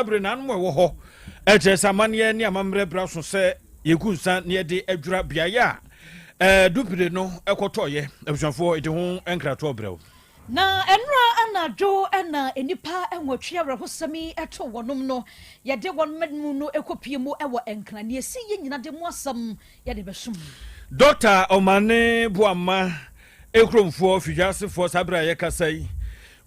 Bere nanom a ɛwɔ hɔ kyerɛ sɛ amanneɛ ne amammerɛ bra so sɛ yɛgu nsa na yɛde adwira beaeɛ a dupire no kɔtɔeɛ. Abusuafoɔ, yɛde ho nkratoɔ brɛ wo. Na nnora anadwo na nnipa nwɔtwe awerɛhosɛm yi too wɔnom no, yɛde wɔn mmamu no kɔpie mu wɔ Nkran. Nea ɛsii yɛ nyina de mu asɛm yɛde bɛsom. Dɔkta Omane Boamah Ekuromfoɔ, Fidwasefoɔ, saa berɛ a yɛkasa yi,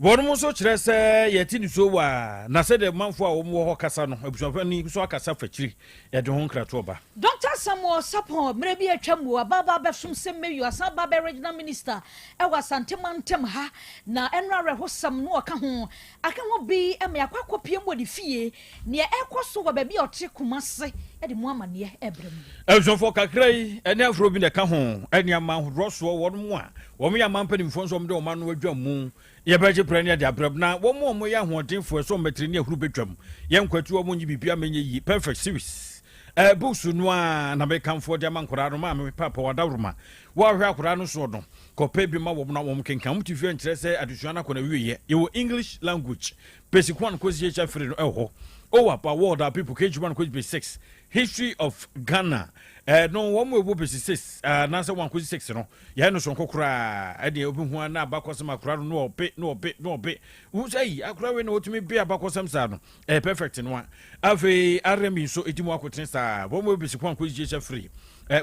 wɔnom nso kyerɛ sɛ yɛte nisuo wɔ a, na sɛdeɛ manfoɔ a wɔn wɔ hɔ kasa no, abusuapanin nso akasa fa akyiri, yɛde ho nkratoɔ ba. Dɔkta Samuel Sarpong, mmerɛ bi a atwa mu, aba aba abɛsom sɛ Mayor, asan aba abɛyɛ Regional Minister wɔ Asante mantam ha, na ɛno awerɛhosɛm no ɔka ho, aka ho bi ma yɛakɔ akɔpiem wɔ ne fie. Nea ɛrekɔ so wɔ baabi a ɔte Kumase de mu amanneɛ rebrɛ mu. Abusuafoɔ kakra yi ne aforɔ bi na ɛka ho ne aman ahodoɔ soɔ wɔn a wɔn yɛ aman mpanimfoɔ nso wɔn de wɔn ano adwam mu yɛbɛgye prɛ ne ɛde abrɛ na wɔn a wɔyɛ ahoɔdenfoɔ ɛsɛ wɔn mɛtiri ne ahuru bɛtwam yɛn nkwati wɔn nyi biribi ama nyɛ yie. Perfect Series books no a na mekamfoɔ de ama nkwadaa no. Maame paapa wadaworoma wɔahwɛ akwadaa no soɔ no, kɔpɛ bi ma wɔn na wɔn kenkan. Wɔn ti fie nkyerɛ sɛ adesua no akɔ na wieɛ. Yɛwɔ English language basic 1 kɔsi HF3 no ɛwɔ hɔ, OWAP, Award Our People, KG1 kɔsi basic 6, History of Ghana no wɔn mu ɛwɔ basic 6 anaasɛ 1 kɔsi 6 no, yɛn no sonko koraa. Ɛdeɛ obi hu na abakɔsɛm akora no na ɔbe na ɔbe na ɔbe wo sɛ yi akora wei na wɔtumi be abakɔsɛm saa no, ɛyɛ perfect no a. Afei RME nso ɛdi mu akotene saa, wɔn mu ɛwɔ basic 1 kɔsi HF3.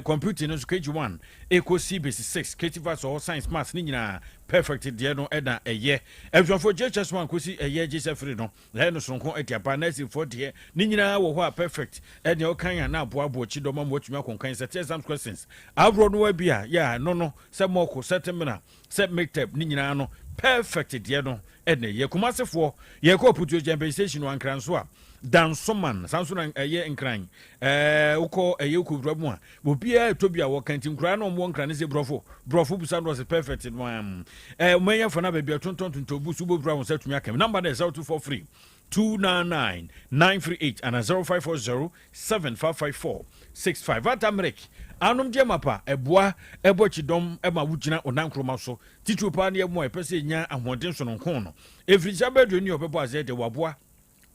Computing no nso, KG1 ɛkɔsi basic 6, creative arts ɔwɔ, science, maths ne nyinaa, perfect deɛ no ɛna ɛyɛ. Abusuafoɔ, JHS 1 kɔsi ɛyɛ JHS3 no, ɛyɛ no sononko ɛde aba. Nursefoɔ deɛ ne nyinaa wɔ hɔ a, perfect ɛdeɛ ɔkan a na aboaboa akyi dɔm ama watumi akɔnkan sɛ exams questions ahoroɔ no bi a yɛ a no sɛ mock, sɛ terminal, sɛ midterm ne nyinaa no, perfect deɛ no ɛna ɛyɛ. Kumasefoɔ, yɛkɔ Putuo Gyɛnpɛn station wɔ Ankran so a, Dansoman saa nso na ɛyɛ Nkran. Wokɔ ɛyɛ wokɔ mu a, obiara ɛtɔ bi a wɔka nti nkoraa na ɔmowɔ Nkran ne sɛ borɔfo borɔfo busa no, ɔsɛ perfect no a ɔmanya fa no baabi a tontɔn tontɔn bu so wobɛwura wo nsa tumi aka. Number no yɛ 0243 299 938 ana 0540 7554 65. Vata anom deɛ mapa ɛboa ɛbɔ akyidɔm ɛma wogyina ɔnankoroma so titiri paa ne ɛmu a ɛpɛ sɛ ɛnya ahoɔden sononko no ɛfiri bɛduro ne ɔbɛbɔ aseɛ de waboa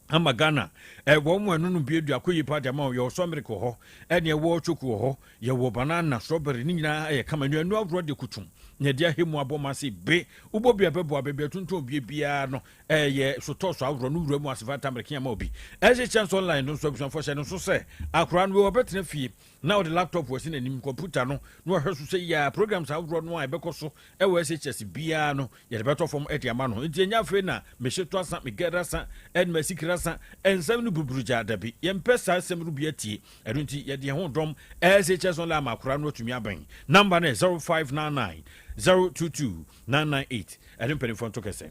ama Ghana. Wɔn mu ɛno no bi edu akɔ yie paa de ama. Yɛwɔ sɔmmerek wɔ hɔ, ɛne ɛwɔ choco wɔ hɔ, yɛwɔ banana, strawberry ne nyinaa ɛyɛ kama. Nnuanu ahoroɔ de kutum na yɛde ahɛ mu abɔ ma se be wobɔ bi a bɛboa baabi atuntun bie biara no. Ɛyɛ sotɔɔso ahoroɔ no wura mu asefa tammerek ama obi ɛhyɛ kyɛnse online no nso. Abusuafoɔ, hyɛ no nso sɛ akwaraa no wɔbɛtena fie na ɔde laptop wɔ si n'anim, kɔmputa no na wɔhwɛ so sɛ yia programs ahodoɔ no a ɛbɛkɔ so ɛwɔ SHS biara no, yɛde bɛtɔ fam ɛde ama no. Nti ɛnya afei na mehyɛ to asa, megɛrɛ asa, ɛne masikiri asa, ɛnsɛm no buruburu gya dabi, yɛmpɛ saa asɛm no bi atie. Ɛno nti yɛde yɛn ho dɔm SHS online ama akwaraa no atumi abɛn. Number no yɛ 0599 022 998. Ɛne mpanimfoɔ nto kɛsɛ.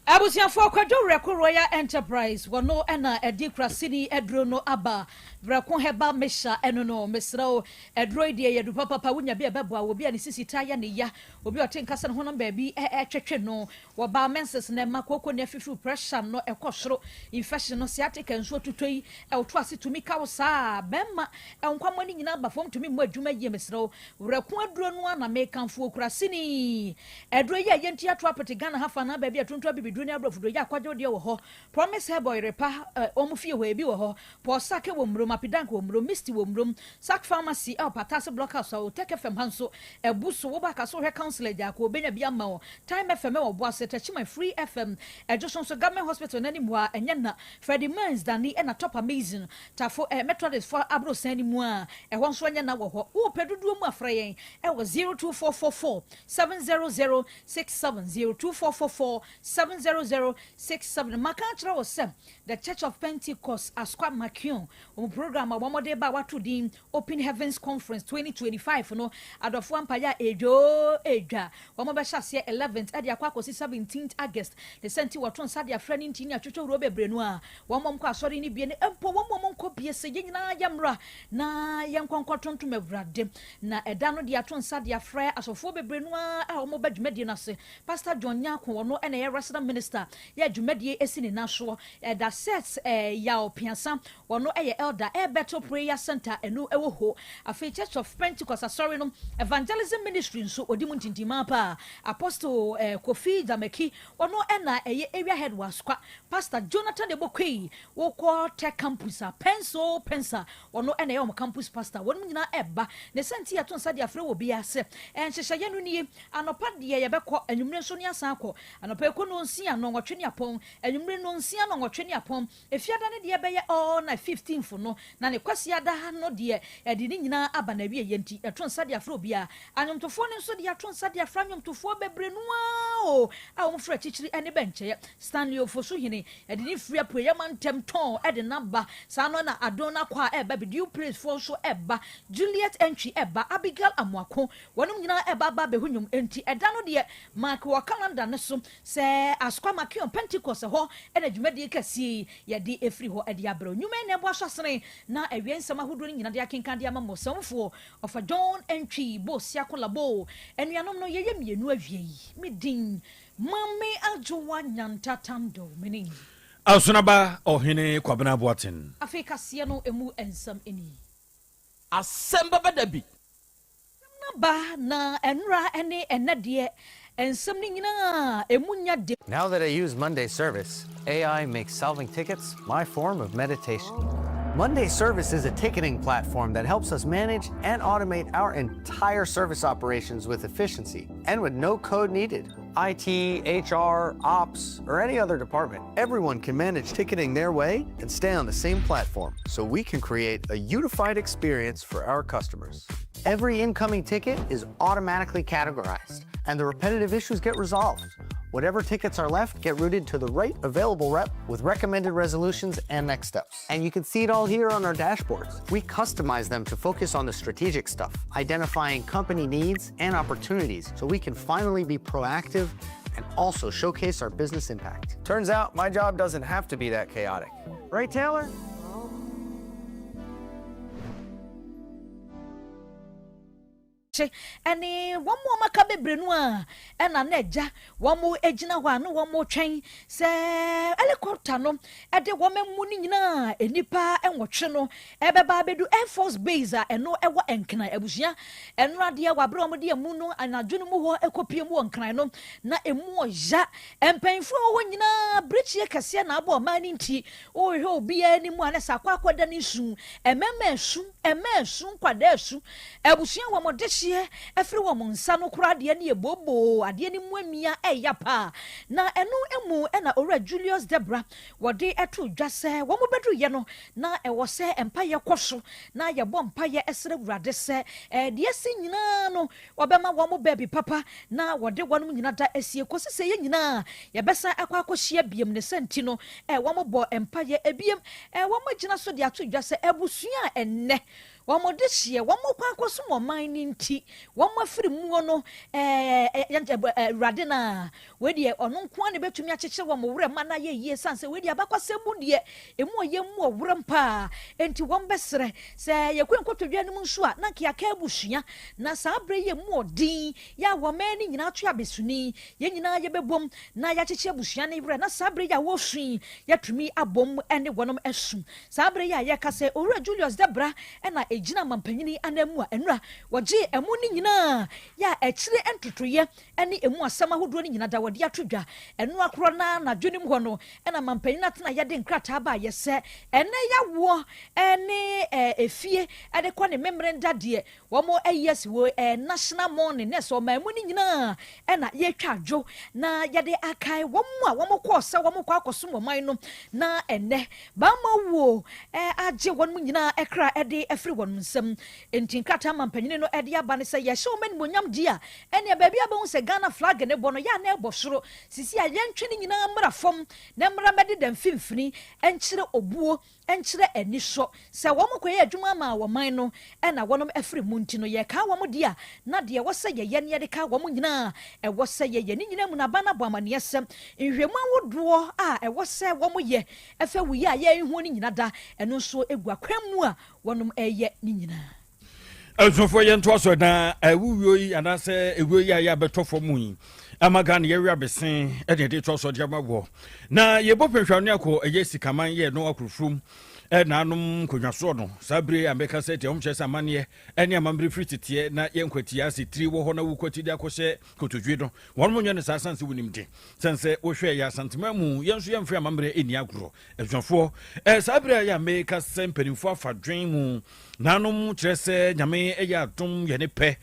Abusuafoɔ, Kwadwo Werɛko Royal Enterprise wɔno ɛna ɛde kurasini aduro no aba, Werɛko Herbal Mixture. Ɛno no, mesrɛ wo, aduro yi deɛ yɛdu papapa. Wonya bi a ɛbɛboa wɔ bi a ne sisi taa yɛ ne ya, obi a ɔte nkasa ne honam baabi ɛtwetwe no, wɔbaa menses na ɛma kooko ne afifiri, pressure no ɛkɔ soro, infection no, sciatica, nsuo tutɔ yi ɛwoto ase tumi ka wo saa, bɛrima nkwamɔ no nyinaa ba fam, tumi mmɔ adwuma yie. Mesrɛ wo, Werɛko aduro no a na mekamfo. Kurasini aduro yi a yɛnti ato apete Ghana ha fa na baabi a tontɔ abibiduro ne aborɔfoduro yɛ akwadwo deɛ wɔ hɔ. Promise Herbal Yerepa wɔn fie hɔ ebi wɔ hɔ, Pɔsake wɔ Mmurom, Apidank wɔ Mmurom, Misty wɔ Mmurom, Sak Pharmacy ɛwɔ Patase Block House a Otec FM ha nso ɛbu so. Woba ka so hwɛ council agyaako obenya bi ama wo. Time FM ɛwɔ Boase, Tachima Free FM ɛdwo so nso, Government Hospital n'anim hɔ a ɛnyɛ na Freddie Mans Dani ɛna Top Amazing Tafo Methodist fo aborosan no mu a ɛhɔ nso ɛnyɛ na wɔ hɔ. Wopɛ dodoɔ mu afrɛ yɛn ɛwɔ 02444 700 67, 02444 700 67. Maka akyerɛ wɔ sɛ The Church of Pentecost Asokwa Makion wɔn program a wɔn ba wato din Open Heavens Conference 2025 no, adɔfoɔ mpayɛ a edwo edwa, wɔn bɛhyɛ aseɛ 11th ɛde akɔ akɔsi 17th August. Ne sɛ nti wɔto nsa de afrɛ ne nti ne atwitwa wuro bebree no a wɔn wɔn kɔ asɔre ne bie ne mpo wɔn wɔn nkɔ bie sɛ yɛn nyinaa yɛ mmra na yɛn nkɔnkɔ tontom Awurade. Na ɛda no de ato nsa de afrɛ asɔfoɔ bebree no a wɔn bɛ dwumadie no ase. Pastor John Nyako, wɔn ɛna ɛyɛ resident. Minister yɛ dwumadie esi ne nan soɔ. Ɛda Seth Yaw Piasa, wɔno yɛ Elder, ɛyɛ Bethel Prayer Center ɛno ɛwɔ Ho. Afei Church of Pentecost Asɔre no Evangelism Ministry nso ɔdi mu ntintimmaa paa. Apostle Kofi Dzamaki, ɔno na ɛyɛ Area Head wɔ Asokwa. Pastor Jonathan Ebokwei, wokɔ Tech Campus a, Penso Pensa, ɔno na ɛyɛ wɔn campus pastor. Wɔnom nyinaa ɛreba. Ne saa nti yɛto nsa de afrɛ obiara sɛ, nhyehyɛeɛ no nie, anɔpa deɛ yɛbɛkɔ, anwummere nso ne asan akɔ. Anɔpa yɛkɔ nnɔnsia, nnɔnwɔtwe ne apɔn, anwummere nnɔnsia, nnɔnwɔtwe ne apɔn. Efiada no deɛ bɛyɛ all night fifteenth no, na ne Kwasiada no deɛ ɛde ne nyinaa aba n'awieɛ nti yɛto nsa de afrɛ obiara. Anwomtofoɔ no nso de yɛato nsa de afrɛ anwomtofoɔ bebree no ara o a wɔn firi akyirikyiri ne bɛnkyɛeɛ. Stanley Ofosuhene yɛde ne firi apueeɛ mantam tɔn de no aba, saa no na Adon Akwa ɛreba bi, Dew Praise foɔ nso ɛreba, Juliet Antwi ɛreba, Abigail Amoako, wɔnom nyinaa ɛreba aba abɛhu nnwom. Enti ɛda no deɛ mark wɔ calendar no so Sɛ Asukwa Makeon Pentecost hɔ na dwumadie kɛseɛ yi yɛde ɛfiri hɔ de abrɛ wo. Nnwuma yi na ɛboa so asene na awia nsɛm ahodoɔ no nyina de akenkan de ama mo. Ɔsɛmfoɔ Ɔfa John Antwi Bo Siako Labo. Anuanom no yɛyɛ mmienu awia yi. Me din Mame Adwoa Nyanta Tando. Me ne. Asonaba Ɔhene Kwabena Boateng. Afei kaseɛ no ɛmu nsɛm nie. Asɛm bɛba da bi. Asɛm no aba na ɛnora ne ɛnɛ deɛ nsɛm no nyinaa ɛmu nya de. Now that I use Monday Service, AI makes solving tickets my form of meditation. Monday Service is a ticketing platform that helps us manage and automate our entire service operations with efficiency and with no code needed. IT, HR, ops, or any other department, everyone can manage ticketing their way and stay on the same platform so we can create a unified experience for our customers. Every incoming ticket is automatically categorized and the repetitive issues get resolved. Whatever tickets are left get routed to the right available rep with recommended resolutions and next steps. And you can see it all here on our dashboards. We customize them to focus on the strategic stuff, identifying company needs and opportunities so we can finally be proactive and also showcase our business impact. Turns out my job doesn't have to be that chaotic. Right, Taylor? Kye ne wɔn a wɔaka bebree no a ɛna na agya wɔn gyina hɔ a na wɔretwɛn sɛ helicopter no de wɔn amu no nyinaa nnipa nwɔtwe no ɛbɛba abɛdu Air Force Base a ɛno ɛwɔ Nkran abusua ɛno adeɛ wɔ abere a wɔde amu no anadwo no mu hɔ ɛkɔpie mu wɔ Nkran no na emu ɔya mpanyinfoɔ a wɔwɔ nyinaa birikyie kɛseɛ na abɔ ɔman no nti wohwehwɛ obiara anim a na sɛ akɔ akɔda ne nsu mmarima esu mmaa esu nkwadaa esu Abusua a wɔn dehyeɛ afiri wɔn nsa no kora adeɛ no yɛ booboo, adeɛ no mu amia ɛya paa. Na ɛno mu na Owura Julius Debra wɔde too dwa sɛ wɔn bɛduruiɛ no na ɛwɔ sɛ mpaeɛ kɔ so na yɛbɔ mpaeɛ srɛ Awurade sɛ deɛ asi nyinaa no ɔbɛma wɔn baabi papa na wɔde wɔn nyina da asie kɔsi sɛ yɛn nyinaa yɛbɛsan akɔ akɔhyia biom. Ne saa nti no wɔn bɔ mpaeɛ ebiem wɔn agyina so de ato dwa sɛ abusua a ɛnnɛ Wɔn dehyeɛ, wɔn kɔ akɔsom ɔman no nti, wɔn afiri muo no, ɛɛ, Awurade no a, wei deɛ ɔno nko ara na ɛbɛtumi akyekyere wɔn werɛ ma no ayɛ yie, sane sɛ wei deɛ abakɔsɛm mu deɛ, ɛmu ɔyɛ mu ɔwerɛm paa, enti wɔn bɛsrɛ sɛ yɛkɔ yɛn nkotodwe anim nso a, na anka yɛaka abusua, na saa berɛ yi ɛmu ɔden, yɛ a wɔn man no nyinaa to abɛsuni, yɛn nyinaa yɛbɛbom na yɛakyekye abusua no werɛ, na saa berɛ yi a wɔresu yi, yɛatumi abom ne wɔnom asu. Saa bere yi a yɛrekasa yi, Owura Julius Debra na egyina mampanyin ananmu a nnora wɔgyee amu no nyinaa yɛ a akyire ntotoeɛ ne emu asɛm ahodoɔ no nyina da wɔde ato dwa. Ɛnoa korɔ no ara anadwo no mu hɔ no na mampanyin atenaeɛ de nkrataa baeɛ sɛ ɛnnɛ yawoɔ ne efie de kɔ ne Memeneda deɛ Wɔn ayi asi wɔ eh, national mourning na ɛsɛ ɔman mu no nyinaa ɛna yɛtwa adwo na yɛde akae wɔn a wɔn kɔɔ sɛ wɔn kɔ akɔsom ɔman no na ɛnɛ bamma wuo eh, agye wɔn nyinaa ɛkra ɛde afiri wɔn nsam. Enti nkrataa ma mpanyini no ɛde aba ne sɛ yɛhyɛ wɔn animuonyam di a ɛneɛ baabi a bɛhu sɛ Ghana flag ne bɔ no yɛ a na ɛbɔ soro sisi a yɛntwe ne nyinaa mmra fam na mmra mmɛdeda mfimfini nkyerɛ obuo nkyerɛ anisɔ sɛ wɔn kɔyɛ adwuma ama ɔman no na wɔnom afiri mu nti no yɛkaa wɔn deɛ a na deɛ ɛwɔ sɛ yɛyɛ ne yɛde ka wɔn nyinaa ɛwɔ sɛ yɛyɛ ne nyinaa mu no aban no abɔ amaneɛ sɛ nhwɛmu ahodoɔ a ɛwɔ sɛ wɔn yɛ ɛfa wuyɛ a yɛrehu no nyina da ɛno nso gu akwan mu a wɔnom ɛreyɛ ne nyinaa. Asuafoɔ yɛntoa so na awuwuo yi anaasɛ ewuo yi a yɛabɛtɔ fam yi ama Ghana yɛwe abese ɛne ɛde toa so de ama wɔ na yɛbɔ pɛnhwɛ akɔ ɛyɛ sikaman yɛ no akorofurom ɛna anom nkonnwa soɔ no saa bere a mɛka sɛ deɛ wɔn kyerɛ sɛ amanneɛ ɛne amammerɛ firi teteɛ na yɛnkwatia ase tiri wɔ hɔ na wokwati de akɔhyɛ kotodwe no wɔn mo nyɛ no saa sanse wonim de sɛn sɛ wohwɛ yɛ Asantema mu yɛn nso yɛmfrɛ amammerɛ ɛnni agorɔ abusuafoɔ ɛɛ saa bere a yɛ a mɛka sɛ mpanimfoɔ afa dwen mu Nanom kyerɛ sɛ Nyame yɛ adom yɛ ne pɛ.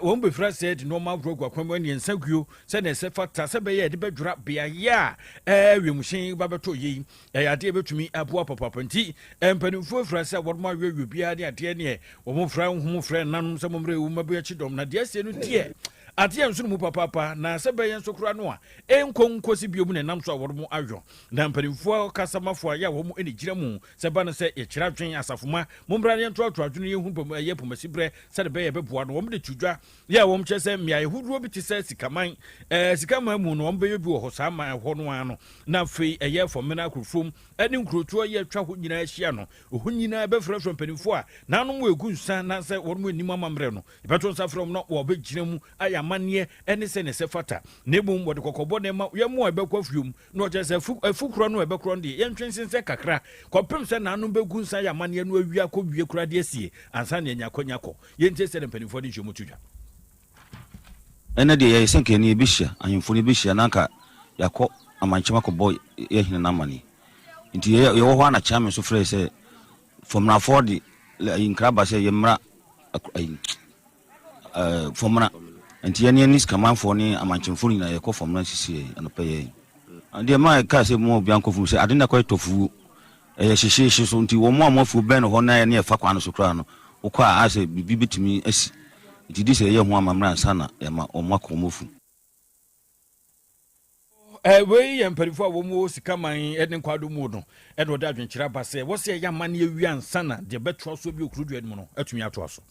Wɔn bɛfiri aseɛ de nnoɔma ahoroɔ agu akwan mu ɛne nsa guo sɛdeɛ ɛsɛ fata sɛ ɛbɛyɛ yɛde bɛdwora beaeɛ a wiemhyɛn ba bɛtɔ yei. Ɛyɛ adeɛ ɛbɛtumi aboa papaapa nti mpanimfoɔ afiri aseɛ a wɔnom aweɛweɛ biara ne adeɛ neɛ wɔn frɛ honhom frɛ nanom sɛ mommrɛ ɛwom mɛbɔ akyi dɔm na deɛ asie no deɛ adeɛ nso no mu papaapa na sɛ bɛyɛ nso koraa no a ɛnkɔ nkɔsi bio mu na ɛnam so a wɔnom ayɔ na mpanimfoɔ kasamafoɔ a yɛ a wɔn ani gyina mu Sɛ ɛba no sɛ yɛkyerɛ adwene, asafo mma, mommra na yɛntoatoa adwene na yɛnhu pam ɛyɛ pomasiberɛ sɛdeɛ ɛbɛyɛ ɛbɛboa no. Wɔde to dwa yɛ a wɔkyerɛ sɛ mmeaeɛ hodoɔ bi te sɛ Sikaman, ɛɛ Sikaman mu no wɔbɛyɛ bi wɔ hɔ saa man hɔ no ara no na afei ɛyɛ Fɔmena Akurofrom ne nkurotoɔ yi a atwa hɔ nyinaa ahyia no hɔ nyinaa bɛfrɛfrɛ mpanimfoɔ a nanom ɛgu nsa na sɛ wɔn anim amammerɛ no yɛbɛto nsa frɛ wɔn na wɔabɛgyina mu ayɛ amanneɛ ne sɛdeɛ ɛsɛ fata na mmom wɔde kɔkɔbɔ na ɛma yɛn mu a ɛbɛkɔ afuom Na ɔkyerɛ sɛ afu, afu korɔ no a ɛbɛkorɔ no deɛ, yɛntwe nsensɛn kakra kɔpem sɛ naanom bɛgu nsa ayɛ amanneɛ no awie akɔ wie koraa de asie ansa na yɛanya akwanya akɔ. Yɛntie sɛdeɛ mpanimfoɔ de nhyiamu to dwa. Ɛnnɛ deɛ yɛyɛ sɛ nka yɛne yɛbɛhyia, ahemfo no yɛbɛhyia na anka yɛakɔ amankyɛm akɔbɔ yɛn hene no amanneɛ. Nti yɛwɔ hɔ ara na Kyeame nso frɛɛ sɛ Fɔmnafoɔ de ayi nkra ba sɛ yɛmmra ayi Fɔmena. Nti yɛne yɛne Sikamanfoɔ ne Amankyemfoɔ no nyinaa yɛkɔ Fɔmena sisi yɛ anɔpa yɛ. Deɛ ma ɛkaa sɛ mu obiara nkɔ fam sɛ ade no akɔyɛ tɔfuo. Ɛyɛ hyehyeehye so nti wɔn a wɔn afuo bɛn hɔ na yɛne ɛfa kwan no so koraa no wokɔ a ayɛ sɛ biribi bɛtumi asi. Nti gye sɛ yɛyɛ ho amammerɛ ansa na yɛama wɔn akɔ wɔn afuo. Wei yɛ mpanimfoɔ a wɔn wɔ sika man ne nkwaadɔ mu no ɛna wɔde adwenkyerɛ aba sɛ wɔsɛ ɛyɛ amanneɛ awie ansa na deɛ ɛbɛtoa soɔ bi wɔ kuro dua no mu no atumi atoa so.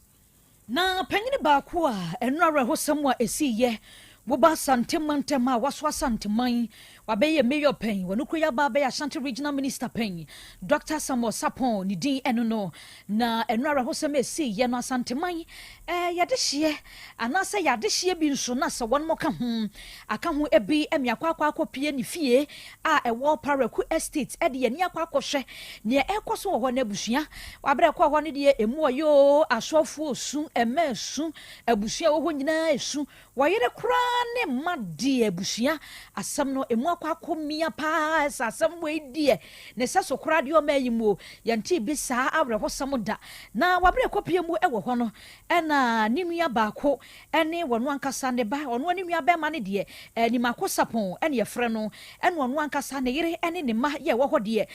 Na panyin baako a ɛno awerɛhosɛm a esiiɛ, woba Asante mantam a waso Asanteman, wabɛyɛ Mayor pɛn, wɔno kuro yi aba abɛyɛ Ashanti Regional Minister pɛn, Doctor Samuel Sarpong ne din ɛno no. Na ɛno awerɛhosɛm a esiiɛ no Asanteman eh, yɛde hyeɛ anaasɛ yɛ adehyeɛ bi nso na sɛ wɔnom ka ho aka ho bi me akɔ akɔ akɔpie ne fie a ɛwɔ Paraku Estate de yɛn ani akɔ akɔhwɛ nea ɛrekɔ so wɔ hɔ no abusua wabrɛ kɔ hɔ no deɛ emu ɔyɛ oo asɔfoɔ su mmaa su abusua ɛwɔ hɔ nyinaa su wɔyere koraa ne mma deɛ abusua asɛm no emu akɔ akɔ mia paa ɛsɛ asɛm wei deɛ ne sɛ so koraa deɛ ɔma yi mu yɛnte bi saa awerɛhosɛm da na wabrɛ kɔpie mu ɛwɔ hɔ no Ɛna ne nua baako ne ɔno ankasa ne ba, ɔno ne nua bɛrima no deɛ, Nimako Sapon na yɛfrɛ no, ɛna ɔno ankasa ne yere ne ne mma yɛ ɛwɔ hɔ deɛ,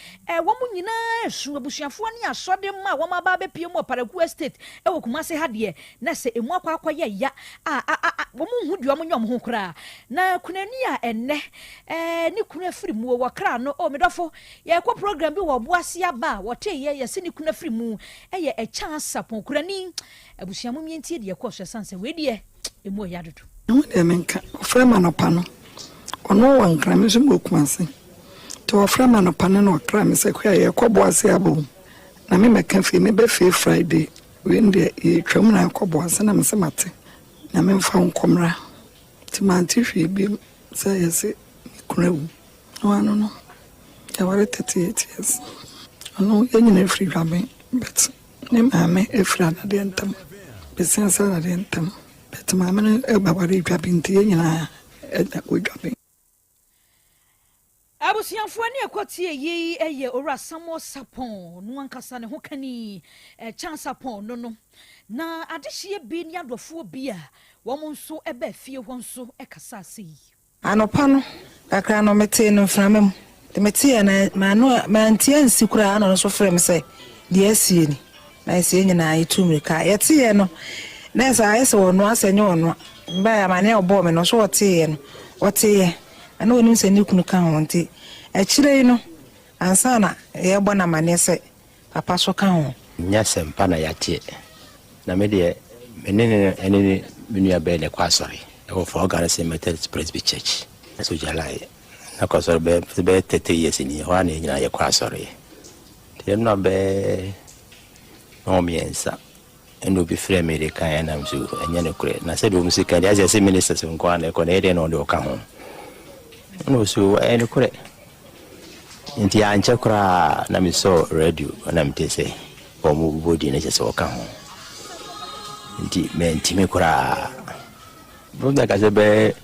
wɔn nyinaa resu, abusuafoɔ ne asɔde mma a wɔn aba abɛpue mu wɔ Paraku Estate wɔ Kumasi ha deɛ, na sɛ ɛmu akɔ akɔyɛ ya a, a, a, a, wɔn nhu deɛ wɔn nyɛ wɔn ho koraa. Na kunani a ɛnnɛ, ne kunu afiri mu, wɔ kra no, oh, me dɔfo, yɛrekɔ program bi wɔ Ɔboase aba a, wɔteeɛ, yɛse ne kunu afiri mu, Ɛyɛ ɛkyɛ Sapɔn kurani. Abusua mom yɛntie deɛ ɛkɔɔ so ɛsiane sɛ wei deɛ ɛmu ɔya dodo. Ɛho deɛ menka. Ɔfrɛ me anɔpa no, ɔno wɔ Nkran, me nso mewɔ Kumasi. Nti ɔfrɛ me anɔpa no na ɔkra me sɛ, Kua yɛrekɔ Boase aba o, na me mɛka fie, meba fie Friday. Wei no deɛ yɛretwam na akɔ Boase na mese mate, Nyame mfa wo nkɔ mmra. Nti mante hwee biom sɛ yɛse me kunu awu. Ɔno ano no yɛware 38 years. Ɔno yɛn nyinaa firi Dwaben but ne maame firi Adadeɛ ntam. Besia sɛ Adadeɛ ntam but maame no bɛware Dwaben nti yɛn nyinaa ɛda wɔ Dwaben. Abusuafoɔ ne ɛkɔtie yei yɛ Owura Samuel Sarpong no ankasa ne ho kani Charles Sarpong no no. Na adehyeɛ bi ne adɔfoɔ bi a wɔn nso baa fie hɔ nso kasaa sei. Anɔpa no, kakra no, metee no mframa mu. Nti meteeɛ no, m'ano mantie ansi koraa na ɔno nso frɛɛ me sɛ, deɛ asie ni. Na ɛsɛ yɛn nyinaa yɛtu mmirika. Yɛteeɛ no, na ɛsɛ ayɛ sɛ ɔnoa sɛ ɛnyɛ ɔnoa. Mebaeɛ amaneɛ a ɔbɔɔ me no, ɔso ɔteeɛ no, ɔteeɛ. Na na ɔnim sɛ ne kunu ka ho nti, akyire yi no, ansa na yɛrebɔ no amaneɛ sɛ Papa so ka ho. Nyɛ asɛmpa na yɛateɛ. Na me deɛ, me ne no ne ne me nua bɛɛ na ɛkɔ asɔre wɔ Fort Garrison Methodist Presby Church, Sogyalai. Na kɔ asɔre bɛyɛ bɛyɛ 30 years ni, ɛhɔ ara na yɛn nyinaa yɛkɔ asɔre. Nti ɛno na bɛyɛ nnɔnmiɛnsa. Ɛna obi frɛɛ me de kaeɛ na mese oh ɛnyɛ nokorɛ na sɛdeɛ wɔn si ka deɛ asɛ sɛ ministers nko ara na ɛkɔ na ɛyɛ deɛ na ɔde ɔka ho ɛna ɔsi oh ɛyɛ nokorɛ nti ankyɛ koraa na mesɔɔ radio na mete sɛ wɔn bobɔ din no kyɛ sɛ ɔka ho nti mantimi koraa bɛka sɛ bɛyɛ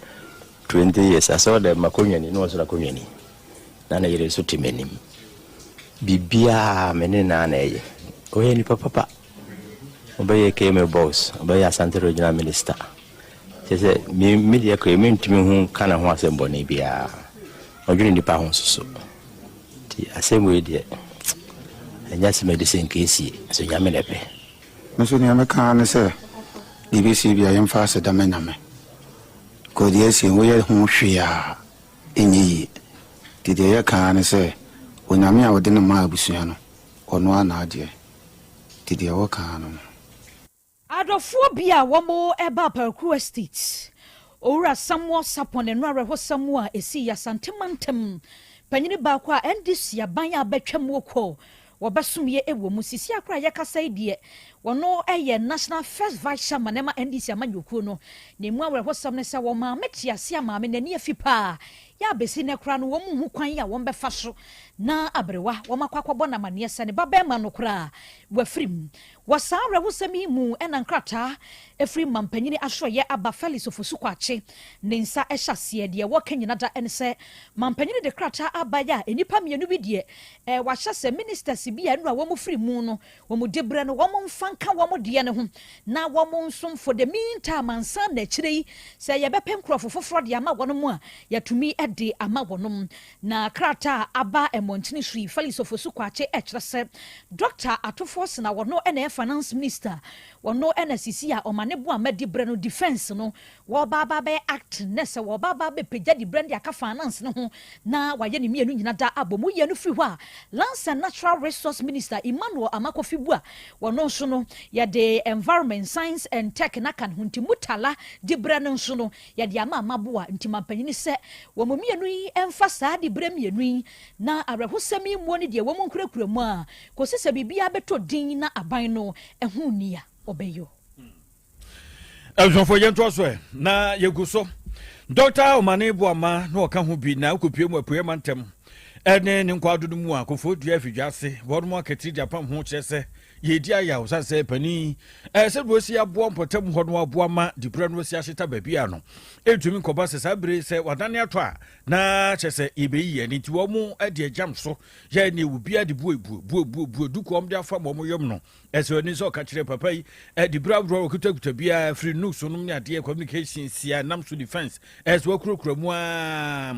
20 years asɛ ɔdɛ makɔnwani na ɔsoro akɔnwani Na ne yere nso te m'anim. Biribiara me ne no ara na ɛyɛ. Ɔyɛ nipa papa. Ɔbɛyɛ KMA boss, ɔbɛyɛ Asante Regional Minister. Kyerɛ sɛ me me deɛ koraa mentumi ho ka ne ho asɛm bɔne biara. Ɔdwene nipa ho nso so. Nti asɛm wei deɛ ɛnyɛ asɛm a ɛde sɛ nka esie, nso Nyame na ɛpɛ. Me nso nea mɛka ara ne sɛ, deɛ ɛbɛsie biara yɛmfa aseda ma Nyame. Because deɛ asie no woyɛ ho hwee a ɛnyɛ yie. Nti deɛ yɛka ara ne sɛ, Onyame a ɔde no maa abusua no, ɔno ara na agyeɛ. Nti deɛ wɔka ara no no. Adɔfoɔ bi a wɔba Aparakuru Estate, Owura Samuel Sarpong ne no awerɛhosɛm a ɛsii Asante mantam panyini baako a NDC aban a abɛtwam kɔ Wɔbɛsom yɛ wɔ mu. Sisi ara koraa a yɛkasa yi deɛ, wɔno yɛ National First Vice Chairman ɛma NDC amanyɔkuo no. Na ɛmu awerɛhosɛm ne sɛ wɔn maame te ase a maame no ani afi paa. Yɛ a bɛsi nnɛ koraa no wɔn nhu kwan a wɔn bɛfa so na aberewa wɔn akɔ akɔbɔ no amaneɛ sɛ ne ba bɛɛma no koraa wafiri mu. Wɔ saa awerɛhosɛm yi mu na nkrataa firi mampanyini asoɛeɛ aba Felix Ofosu Kwakye ne nsa hyɛ aseɛ. Deɛ wɔka nyina da ne sɛ mampanyini de krataa aba yi a nnipa mmienu bi deɛ wahyɛ sɛ ministers bi a nnura wɔn firi mu no wɔn diberɛ no wɔn mfa nka wɔn deɛ no ho na wɔn nsom for the mean time ansa na akyire yi sɛ yɛbɛpɛ nkurɔfo foforɔ de ama wɔn a yɛatumi de ama wɔn. Na krataa a aba mmɔntene so yi, Felix Ofosu Kwakye kyerɛ sɛ Dɔkta Ato Forson a ɔno na ɛyɛ Finance Minister, ɔno na sisi a ɔma ne bo a madi berɛ no Defence no wɔreba aba abɛyɛ acting na sɛ wɔreba aba abɛpagya diberɛ no de aka Finance no ho na wɔayɛ ne mmienu nyina da abɔ mu yɛ no firi hɔ a Lands and Natural Resource Minister Emmanuel Armah-Kofi Buah ɔno nso no yɛde Environment, Science and Tech no aka ne ho nti Murtala diberɛ no nso no Yɛde ama mmaboa nti mampanyini sɛ wɔn mmienu yi mfa saa diberɛ mmienu yi na awerɛhosɛm yi mmuo ne deɛ wɔn nkurakura mu a kɔsi sɛ biribiara bɛtɔ din na aban no ahu nea ɔbɛyɔ. Abusuafoɔ yɛntoa so ɛ na yɛgu so. Dɔkta Omane Boama na ɔka ho bi na wokɔpue mu apueɛ mantam ɛne ne nkwaado no mu a Kofoɔ Dua afidwa ase wɔnom akatiri de apam ho kyerɛ sɛ Yɛredi ayaw sane sɛ panin ɛɛ sɛ wɔasi aboa mpɔtam hɔ no aboa ma diberɛ no asi ahyeta baabi a no ɛntumi nkɔba sɛ saa bere sɛ wadane atɔ a na kyɛ sɛ yɛbɛyi yɛn nti wɔn de agyam so yɛ ne ɛwɔ biara de bue bue bue bue bue duku wɔn de afa wɔn yam no ɛsɛ ɔni sɛ ɔka kyerɛ papa yi diberɛ ahoroɔ wɔkutakuta biara firi nooks nom ne adeɛ communication sia nam so defense Ɛsɛ wakurakura mu aa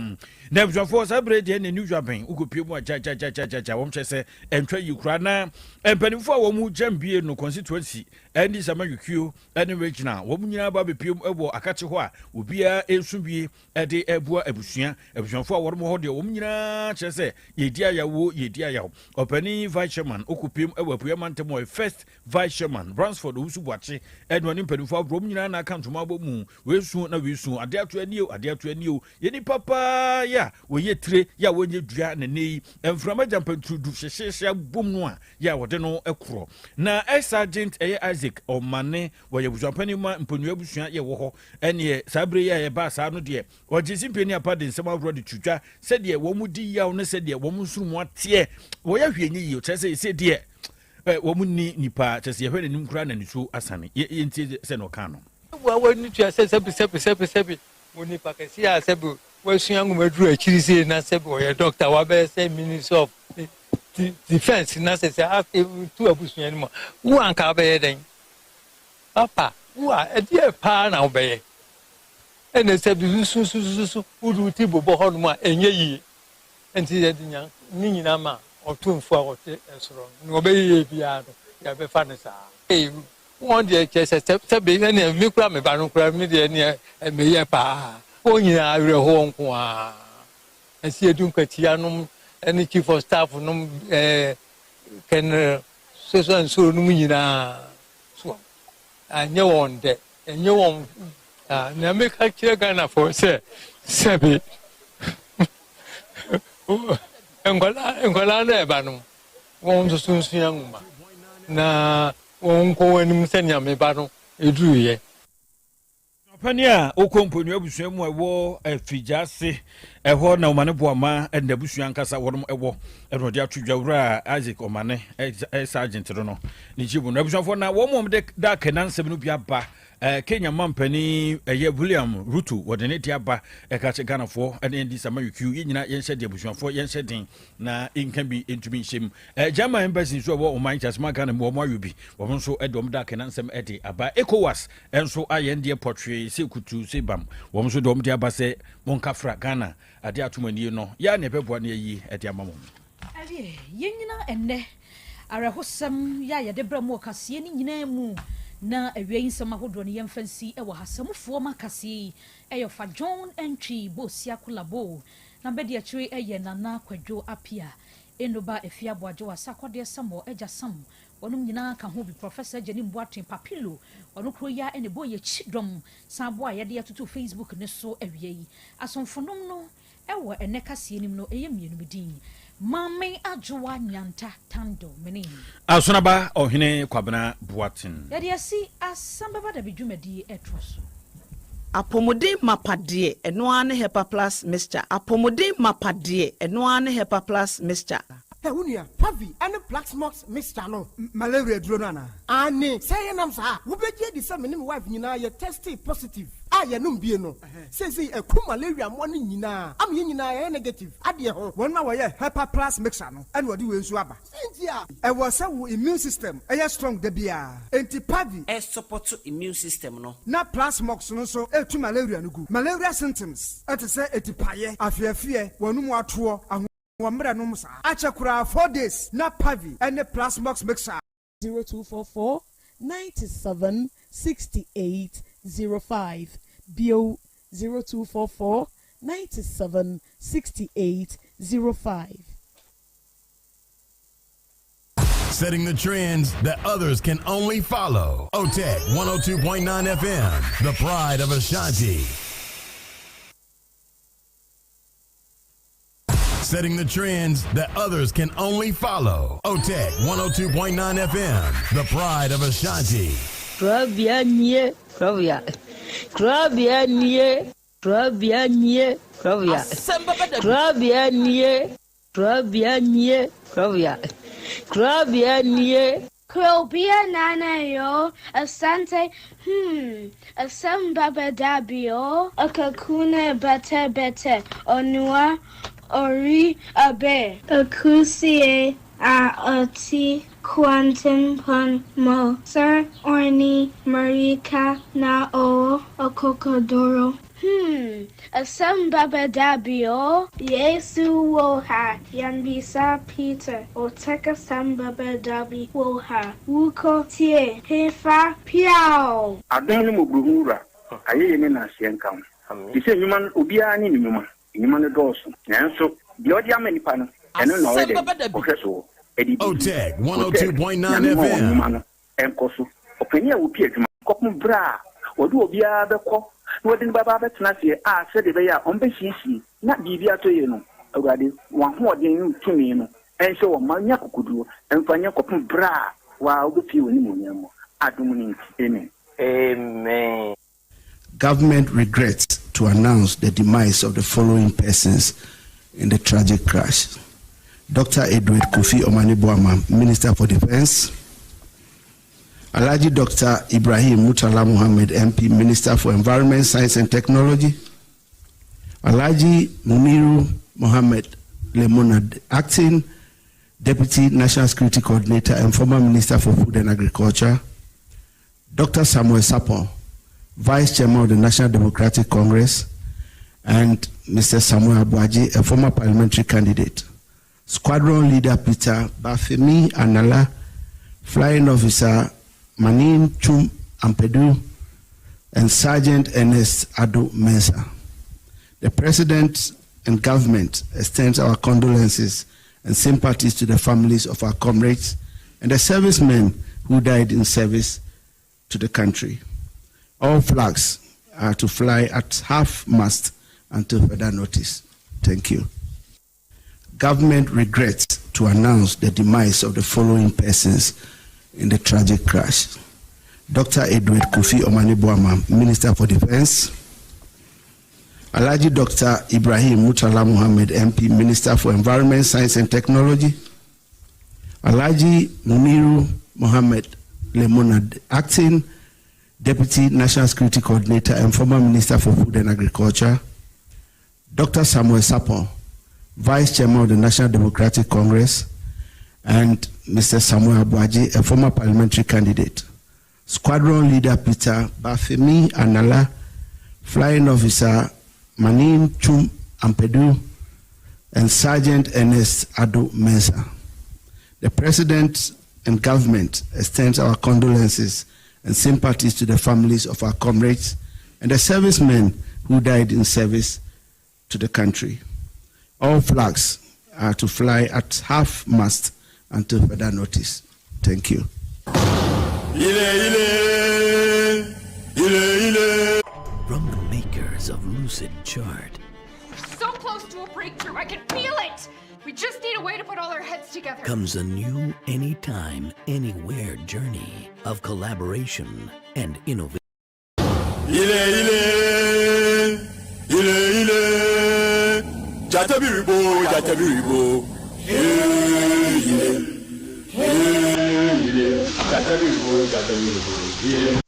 na abusuafoɔ saa berɛ deɛ na new dwabɛn wokɔpie mu a gyagyagyagyagya wɔn kyɛ sɛ ɛntwa yi koraa na mpanimfoɔ a wɔn gyam bie no constituency ɛne sama yukio ɛne regional wɔn nyinaa ba bɛpie mu ɛwɔ akakye hɔ a obiara ɛnso bie ɛde ɛboa abusua abusuafoɔ a wɔn hɔ deɛ wɔn nyinaa kyerɛ sɛ yɛdi ayawo yɛdi ayawo ɔpanin vice chairman wokɔpie mu ɛwɔ apueɛ mantam wɔ first vice chairman Bransford Owusu Boakye ɛne ɔne mpanimfoɔ ahodoɔ wɔn nyinaa na aka ntoma abɔ mu Wei su na wei su, adeɛ ato ani o, adeɛ ato ani o. Yɛ nipa paa yɛ a wɔyɛ tire, yɛ a wɔnyɛ dua na nnɛ yi mframa gyampantrudu hyehyeehye abom no a yɛ a wɔde no korɔ. Na ex-sergeant ɛyɛ Isaac Ɔmane, wɔyɛ abusuapanin ma Mponua abusua yɛ wɔ hɔ. Ɛneɛ saa berɛ yi a yɛbaa saa no deɛ, ɔgye simpie ne apa de nsɛm ahoroɔ de to dwa sɛdeɛ wɔn di yaw ne sɛdeɛ wɔn nsono mu ateɛ. Wɔyɛ hwee nyɛ yie, kyerɛ sɛ ɛsɛ deɛ wɔn nni nipa, kyerɛ sɛ yɛhwɛ n'anim koraa na nisuo asane. Yɛntie sɛdeɛ ɔkaa no. Wobua w'ani tua sɛ sɛbi sɛbi sɛbi sɛbi onipa kɛseɛ a sɛbi wasua nwoma duru akyiri sei na sɛbi ɔyɛ dɔkta wabɛyɛ sɛ minister of defence na sɛ sɛ afei tu abusua no mu a wo anka wobɛyɛ dɛn papa wo a ɛdeɛ paa na wobɛyɛ ɛna sɛbi sususususu wode wo ti bobɔ hɔnom a ɛnyɛ yie nti yɛde nya ne nyinaa ma ɔtomfo a ɔte ɛsoro no na ɔbɛyɛ yie biara no yɛbɛfa no saa. Wɔn deɛ kyerɛ sɛ sɛbe ɛneɛ me koraa me ba no koraa me deɛ ɛneɛ meyɛ paa. Wɔn nyinaa awerɛhoɔ nko ara. Ɛsi edu nkwatia nom ɛne chief of staff nom ɛɛ kɛnɛrɛ soso nsuo nom nyinaa so anyɛ wɔn dɛ ɛnyɛ wɔn ah nea meka kyerɛ Ghanafoɔ sɛ sɛbe nkwadaa nkwadaa no ɛba no wɔn nso so nsua nwoma na. Wɔnkɔ wɔn anim sɛnea me ba no duruiɛ. Ɔpanin a ɔkɔ mponua abusua mu a ɛwɔ Afigya-ase, ɛhɔ na Omane Boama ne n'abusua ankasa wɔnom wɔ, ɛna ɔde ato dwa. Wura Isaac Omane, Sergeant no no, ne nkyi mu no, abusuafoɔ na wɔn a wɔde da Kena nsɛm no bi aba. Kenya mampanin ɛyɛ William Ruto, wɔde ne de aba, ɛka kyɛ Ghanafoɔ ne NDC amayɔkuo, yɛn nyinaa yɛnhyɛ de abusuafoɔ yɛnhyɛ den na nka bi ntumi nhyɛ mu. German embassy nso ɛwɔ ɔman Kyasema Ghana mu, wɔn ayɔ bi, wɔn nso de wɔn da Kena nsɛm de aba. ECOWAS nso ayɛ ndeɛ pɔtwee sɛ kutu sɛ bam, wɔn nso de wɔn de aba sɛ monka fra Ghana adeɛ atom anie no, yɛ a na ɛbɛboa na yɛayi de ama mo. Awie, yɛnnyina ɛnnɛ awerɛhosɛm yi a yɛde brɛ mo wɔ kaseɛ no nyinaa mu na awia yi nsɛm ahodoɔ no yɛmfa nsi wɔ ha. Samufoɔ ma kaseɛ yi yɛ Ɔfa John Antwi Bosiako Labo na bɛdi akyire yɛ Nana Kwadwo Appiah Enoba Afie Aboagyewa Sarkodie Samuel Agya Sam wɔnom nyinaa ka ho bi Professor Agyanim Boateng Papilo ɔno kuro yi ara na ɛbɔɔ yɛn kyidɔm san boa yɛde atoto Facebook no so awia yi. Asomfonom no Ɛwɔ ɛnɛ kaseɛ no mu no ɛyɛ mienu me din Maame Adwoa Nyanta Tando mene. Asonaba Ɔhene Kwabena Boateng. Yɛde asi asɛm bɛba dabi dwumadie ɛtoa so. Apɔmuden mapa deɛ ɛno ara ne Hepa Plus mixture Apɔmuden mapa deɛ ɛno ara ne Hepa Plus mixture. Hɛ wo nua, Pavi ne Plaxmox mixture no, malaria aduro no anaa? Aane, sɛ yɛnam saa a, wobɛgye adi sɛ me ne me wife nyinaa yɛ testee positive a yɛnom bie no. Seesei aku malaria mmoa no nyinaa ama yɛn nyinaa yɛayɛ negative adeɛ ho. Wɔn a wɔyɛ Hepa Plus mixture no na wɔde wei nso aba. Sɛ nti a. Ɛwɔ sɛ wo immune system yɛ strong da biara. Enti Pavi. Ɛsupɔto immune system no. Na Plasmox no nso tu malaria no gu. Malaria symptoms te sɛ atipaeɛ, afeafeɛ, w'anomu atoɔ, ahoɔmmerɛ nom saa. Akyɛ koraa 4 days na Pavi ne Plasmox mixture. 0244 97 68 05 bio 0244 97 68 05. Setting the trends that others can only follow. OTEC 102.9 FM, the pride of Ashanti. Setting the trends that others can only follow. OTEC 102.9 FM, the pride of Ashanti. Kurabea nie, kurabea. Kurabea nie, kurabea nie, kurabea. Kurabea nie, kurabea nie, kurabea. Kurabea nie. Krobea Nana yo, Asante, hmm, Asem baba dabi o, Akakuna bete bete, Onua ori abe. Akusie a ɔte kwantempɔn mu sɛ ɔne mmirika na ɔwɔ akokoduru. Hmm, asɛm bɛba da bi o. Yesu wɔ ha, yɛmmisa Peter, ɔtɛk asɛm bɛba da bi wɔ ha, wokɔ tie, hefa, piaw! Adom ne mmɔborɔhunu Wura, ayɛyie ne nnaseɛ nka wo. Te sɛ nnwuma no, obiara ne ne nnwuma. Nnwuma no dɔɔso, nanso deɛ ɔde ama nnipa no, ɛno na ɔyɛ dɛn? Ɔhwɛ soɔ de di. Otec Otec, 102.9 Nyame mma wɔn FM. nnwuma no nkɔ so. Ɔpanin a ɔpie adwuma. Kɔpem berɛ a wɔde obiara bɛkɔ na wɔde no bɛba abɛtena aseɛ a sɛdeɛ ɛbɛyɛ a wɔbɛsiesie na biribi atɔ yie no, Awurade, w'ahoɔden ne wo tumi no nhyɛ wɔn ma nya akokoduo mfa nyɛ kɔpem berɛ a wo ara wobɛpue w'animuonyam mu. Adom no nti, amen. Amen. Government regrets to announce the demise of the following persons in the tragic crash. Dr. Edward Kofi Omane Boamah, Minister for Defense. Alhaji Dr. Ibrahim Murtala Muhammad, MP, Minister for Environment, Science and Technology. Alhaji Muniru Mohammed Lemona, Acting Deputy National Security Coordinator and former Minister for Food and Agriculture. Dr. Samuel Sarpong, Vice Chairman of the National Democratic Congress, and Mr. Samuel Aboagye, a former parliamentary candidate. Squadron Leader Peter Bafemi Anala, Flying Officer Manin Chum Ampedu, and Sergeant Ernest Ado Mensah. The President and government extends our condolences and sympathies to the families of our comrades and the servicemen who died in service to the country. All flags are to fly at half mast until further notice. Thank you. Government regrets to announce the demise of the following persons in the tragic crash. Dr. Edward Kofi Omane Boamah, Minister for Defense. Alhaji Dr. Ibrahim Murtala Muhammad, MP, Minister for Environment, Science and Technology. Alhaji Muniru Mohammed Lemona, Acting Deputy National Security Coordinator and former Minister for Food and Agriculture. Dr. Samuel Sarpong, Vice Chairman of the National Democratic Congress, and Mr. Samuel Aboagye, a former parliamentary candidate. Squadron Leader Peter Bafemi Anala, Flying Officer Manin Chum Ampedu, and Sergeant Ernest Ado Mensah. The President and government extends our condolences and sympathies to the families of our comrades and the servicemen who died in service to the country. All flags are to fly at half mast until further notice. Thank you. Ile, ile, ile. From the makers of Lucid Chart. So close to a breakthrough, I can feel it! We just need a way to put all our heads together. Comes a new anytime, anywhere journey of collaboration and innovation. Ile, ile, ile, ile. Jatabiribo, jatabiribo. Ile, ile, jatabiribo, jatabiribo. Ile.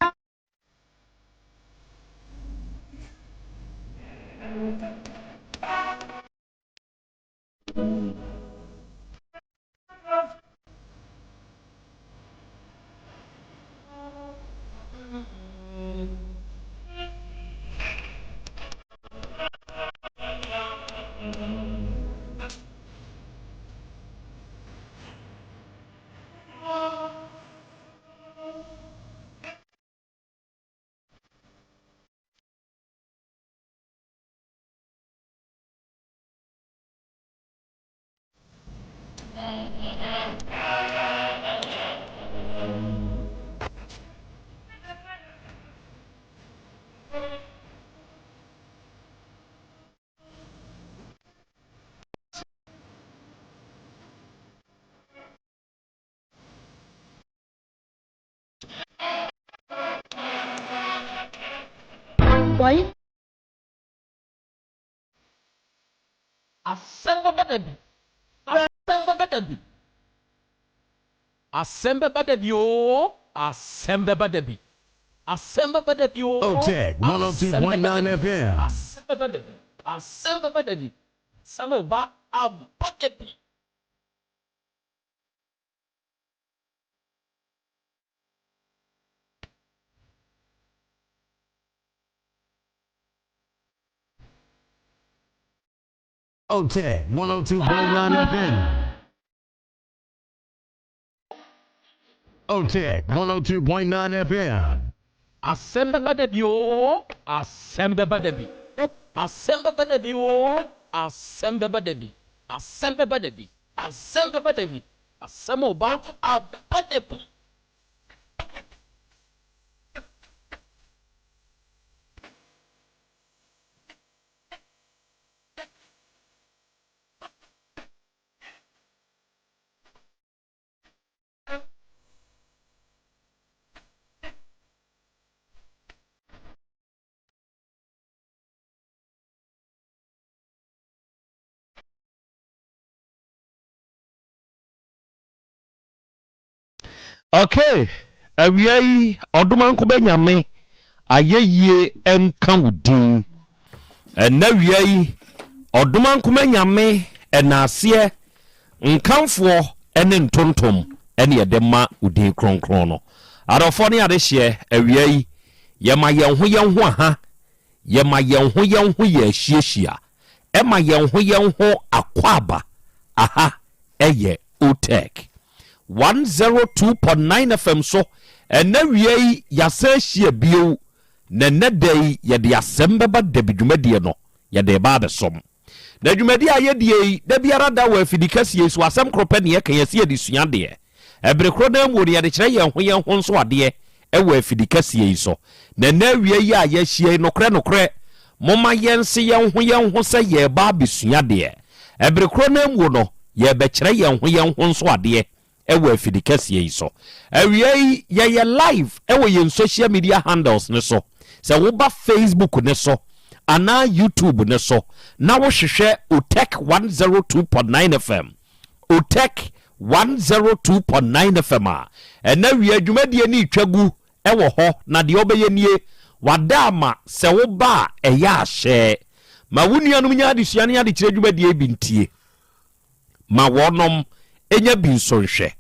Why? Asɛm bɛba da bi. Asɛm bɛba da bi. Asɛm bɛba da bi oo. Asɛm bɛba da bi. Asɛm bɛba da bi oo. OTEC 102.9 FM. Asɛm bɛba da bi. Asɛm bɛba da bi. Asɛm bɛba aba da bi. OTEC 102.9 FM. OTEC 102.9 FM. Asɛm bɛba da bi oo. Asɛm bɛba da bi. Asɛm bɛba da bi oo. Asɛm bɛba da bi. Asɛm bɛba da bi. Asɛm bɛba da bi. Asɛm ɔba aba da bi. Okay, awia yi ɔdomanko bɛ nyame ayɛyie nka wo din. Ɛnɛ awia yi ɔdomanko bɛ nyame ɛnaaseɛ nkamfoɔ ɛne ntontom ɛne yɛde ma wo din kronkron no. Adɔfoɔ ne adehyeɛ awia yi yɛma yɛn ho yɛn ho aha, yɛma yɛn ho yɛn ho yɛ ahyiahyia, ɛma yɛn ho yɛn ho akwaaba aha ɛyɛ OTEC 102.9 FM so. Ɛnɛ wia yi yɛasan ahyia bio, na ɛnɛ da yi yɛde asɛm bɛba dabi dwumadie no yɛde ba abɛsom. Na dwumadie a yɛdie yi da biara da wɔ afidi kɛseɛ yi so, asɛm koro pɛ ne yɛka, yɛsi yɛde sua adeɛ. Ɛbere koro no mu no yɛde kyerɛ yɛn ho yɛn ho nso adeɛ ɛwɔ afidi kɛseɛ yi so. Na ɛnɛ awia yi a yɛahyia yi, nokorɛ nokorɛ, momma yɛnse yɛn ho yɛn ho sɛ yɛreba abɛsua adeɛ. Ɛbere koro no mu no yɛrebɛkyerɛ yɛn ho yɛn ho nso adeɛ. wɔ afidi kɛseɛ yi so. Awia yi yɛyɛ live wɔ yɛn social media handles no so. Sɛ woba Facebook no so anaa YouTube no so na wohwehwɛ Otec 102.9 FM, Otec 102.9 FM a, ɛnɛ awia dwumadie no retwa gu wɔ hɔ na deɛ wobɛyɛ nie, wada ama sɛ woba a ɛyɛ ahyɛ. Ma wo nuanom nya adesua ne adekyerɛ dwumadie yi bi ntie. Ma wɔnom nya bi nso nhwɛ.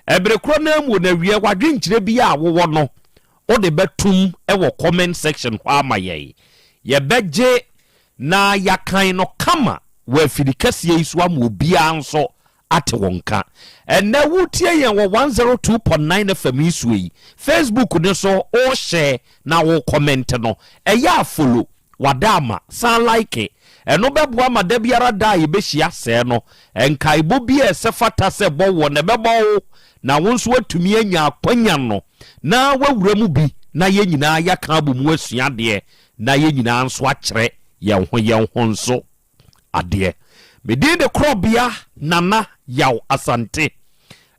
Ɛbere korɔ no ara mu na wiɛ w'adwenkyerɛ bi a wowɔ no wode bɛtom wɔ comment section hɔ ama yɛn. Yɛbɛgye na yɛakan no kama wɔ afidi kɛseɛ yi so ama obiara nso ate wo nka. Ɛnnɛ woretie yɛn wɔ 102.9 FM yi soɔ yi, Facebook no so wo share na wo comment no, ɛyɛ a follow, wada ama, san like. Ɛno bɛboa ma da biara da a yɛbɛhyia sɛɛ no, nkaebɔ bi a ɛsɛ fata sɛ ɛbɔ woɔ no, ɛbɛbɔ wo na wo nso woatumi anya akwanya no na woawura mu bi na yɛn nyinaa yɛaka abɔ mu asua adeɛ na yɛn nyinaa nso akyerɛ yɛn ho yɛn ho nso. adeɛ. Me din de Korɔbea Nana Yaw Asante.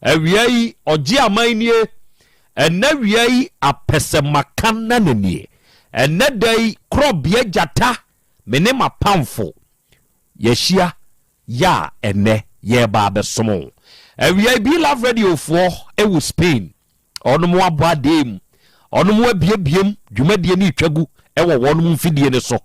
Awia yi ɔgye aman nie, ɛnnɛ awia yi apɛsɛmaka nana nie. Ɛnnɛ da yi Korɔbea Gyata me ne m'apamfo yɛahyia yɛ a ɛnnɛ yɛreba abɛsom wo. Awia yi Be-Love Radio foɔ wɔ Spain Ɔnom abɔ adee mu, ɔnom abiebiem dwumadie no retwa gu wɔ wɔnom mfidie no so.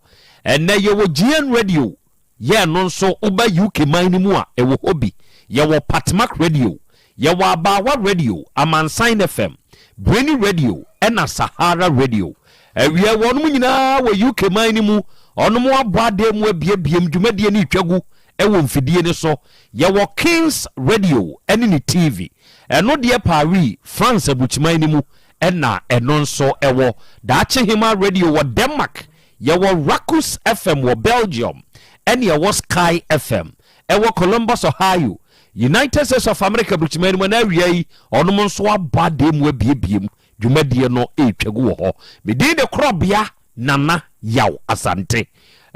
Ɛnnɛ yɛwɔ GN Radio, yɛ ɛno nso woba UK man no mu a ɛwɔ hɔ bi. Yɛwɔ Patmak Radio, yɛwɔ Abaawa Radio, Amansan FM, Breni Radio ɛna Sahara Radio. Awia wɔnom nyinaa wɔ UK man no mu, ɔnom abɔ adee mu abiebiem dwumadie no retwa gu wɔ mfidie no so. Yɛwɔ Kings Radio ne ne TV. Ɛno deɛ Paris, France aburukyiman no mu na ɛno nso wɔ. Daakye Hemaa Radio wɔ Denmark. Yɛwɔ Rakus FM wɔ Belgium ɛne ɛwɔ Sky FM ɛwɔ Columbus, Ohio, United States of America aburukyiman no mu. Ɛna awia yi ɔnom nso abɔ adeɛ mu abiebie mu. Dwumadie no retwa gu wɔ hɔ. Me din de Korɔbea Nana Yaw Asante.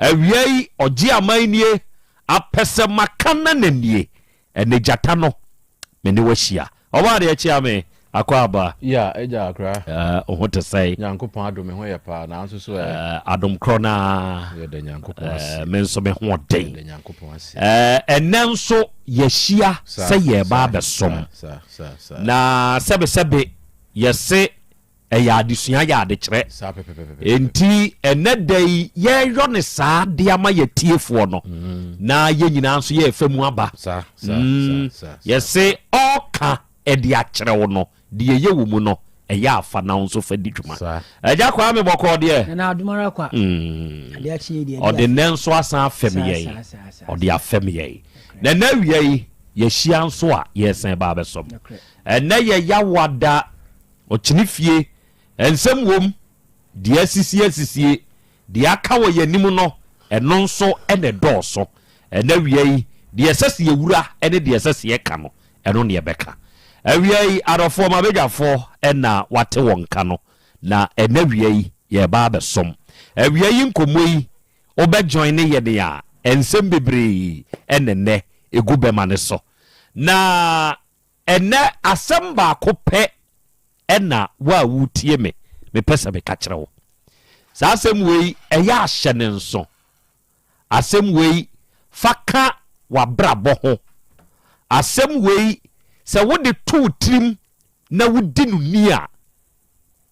Awia yi ɔgye aman nie, apɛsɛmaka nana nie. Ɛnɛ gyata no me ne wo ahyia. Ɔbaa deɛ kyea me akɔ aba. Yeah agya akra. Eh, wo ho te sɛn? Nyankopɔn adom me ho yɛ paa na nso so ɛ? Eh, adom korɔ no ara. Yɛda Nyankopɔn ase. Eh, me nso me ho ɔden. Yɛda Nyankopɔn ase. Eh, ɛnɛ nso yɛahyia sɛ yɛreba abɛsom. Sa, sa, sa. Na sɛbesɛbe yɛse Ɛyɛ adesua yɛ adekyerɛ. Enti ɛnɛ da yi yɛyɔ ne saa de ama yɛtiefoɔ no mm. na yɛn nyinaa nso yɛrefa mu aba. Mm. Yɛse ɔka ɛde akyerɛ wo no deɛ ɛyɛ wɔ mu no ɛyɛ afa na wo nso fa di dwuma. Agya kwaa me bɔkɔɔ deɛ. Mm. Ɔde nnɛ nso asan afɛm yɛn. Ɔde afɛm yɛn. Na ɛnɛ awia yi yɛahyia nso a yɛresan ba abɛsɔm. Ɛnɛ yɛ Yawada Ɔkyene fie, nsɛm wom, deɛ asisi asisie, deɛ aka wɔ yɛn anim no, ɛno nso na ɛdɔɔso. Ɛnnɛ awia yi, deɛ ɛsɛ sɛ yɛwura ne deɛ ɛsɛ sɛ yɛka no, ɛno na yɛbɛka. Awia yi, adɔfoɔ, m'abadwafoɔ na wɔate wɔn nka no, na ɛnnɛ awia yi, yɛreba abɛsom. Awia yi nkɔmmɔ yi, wobɛ joine yɛn a, nsɛm bebree na ɛnnɛ ɛgu bɛma no so. Na Ɛnnɛ, asɛm baako pɛ na wo a woretie me, mepɛ sɛ meka kyerɛ wo. Saa asɛm wei, ɛyɛ a hyɛ no nso. Asɛm wei, fa ka w'abrabɔ ho. Asɛm wei, sɛ wode to wo tirim na wodi no ni a,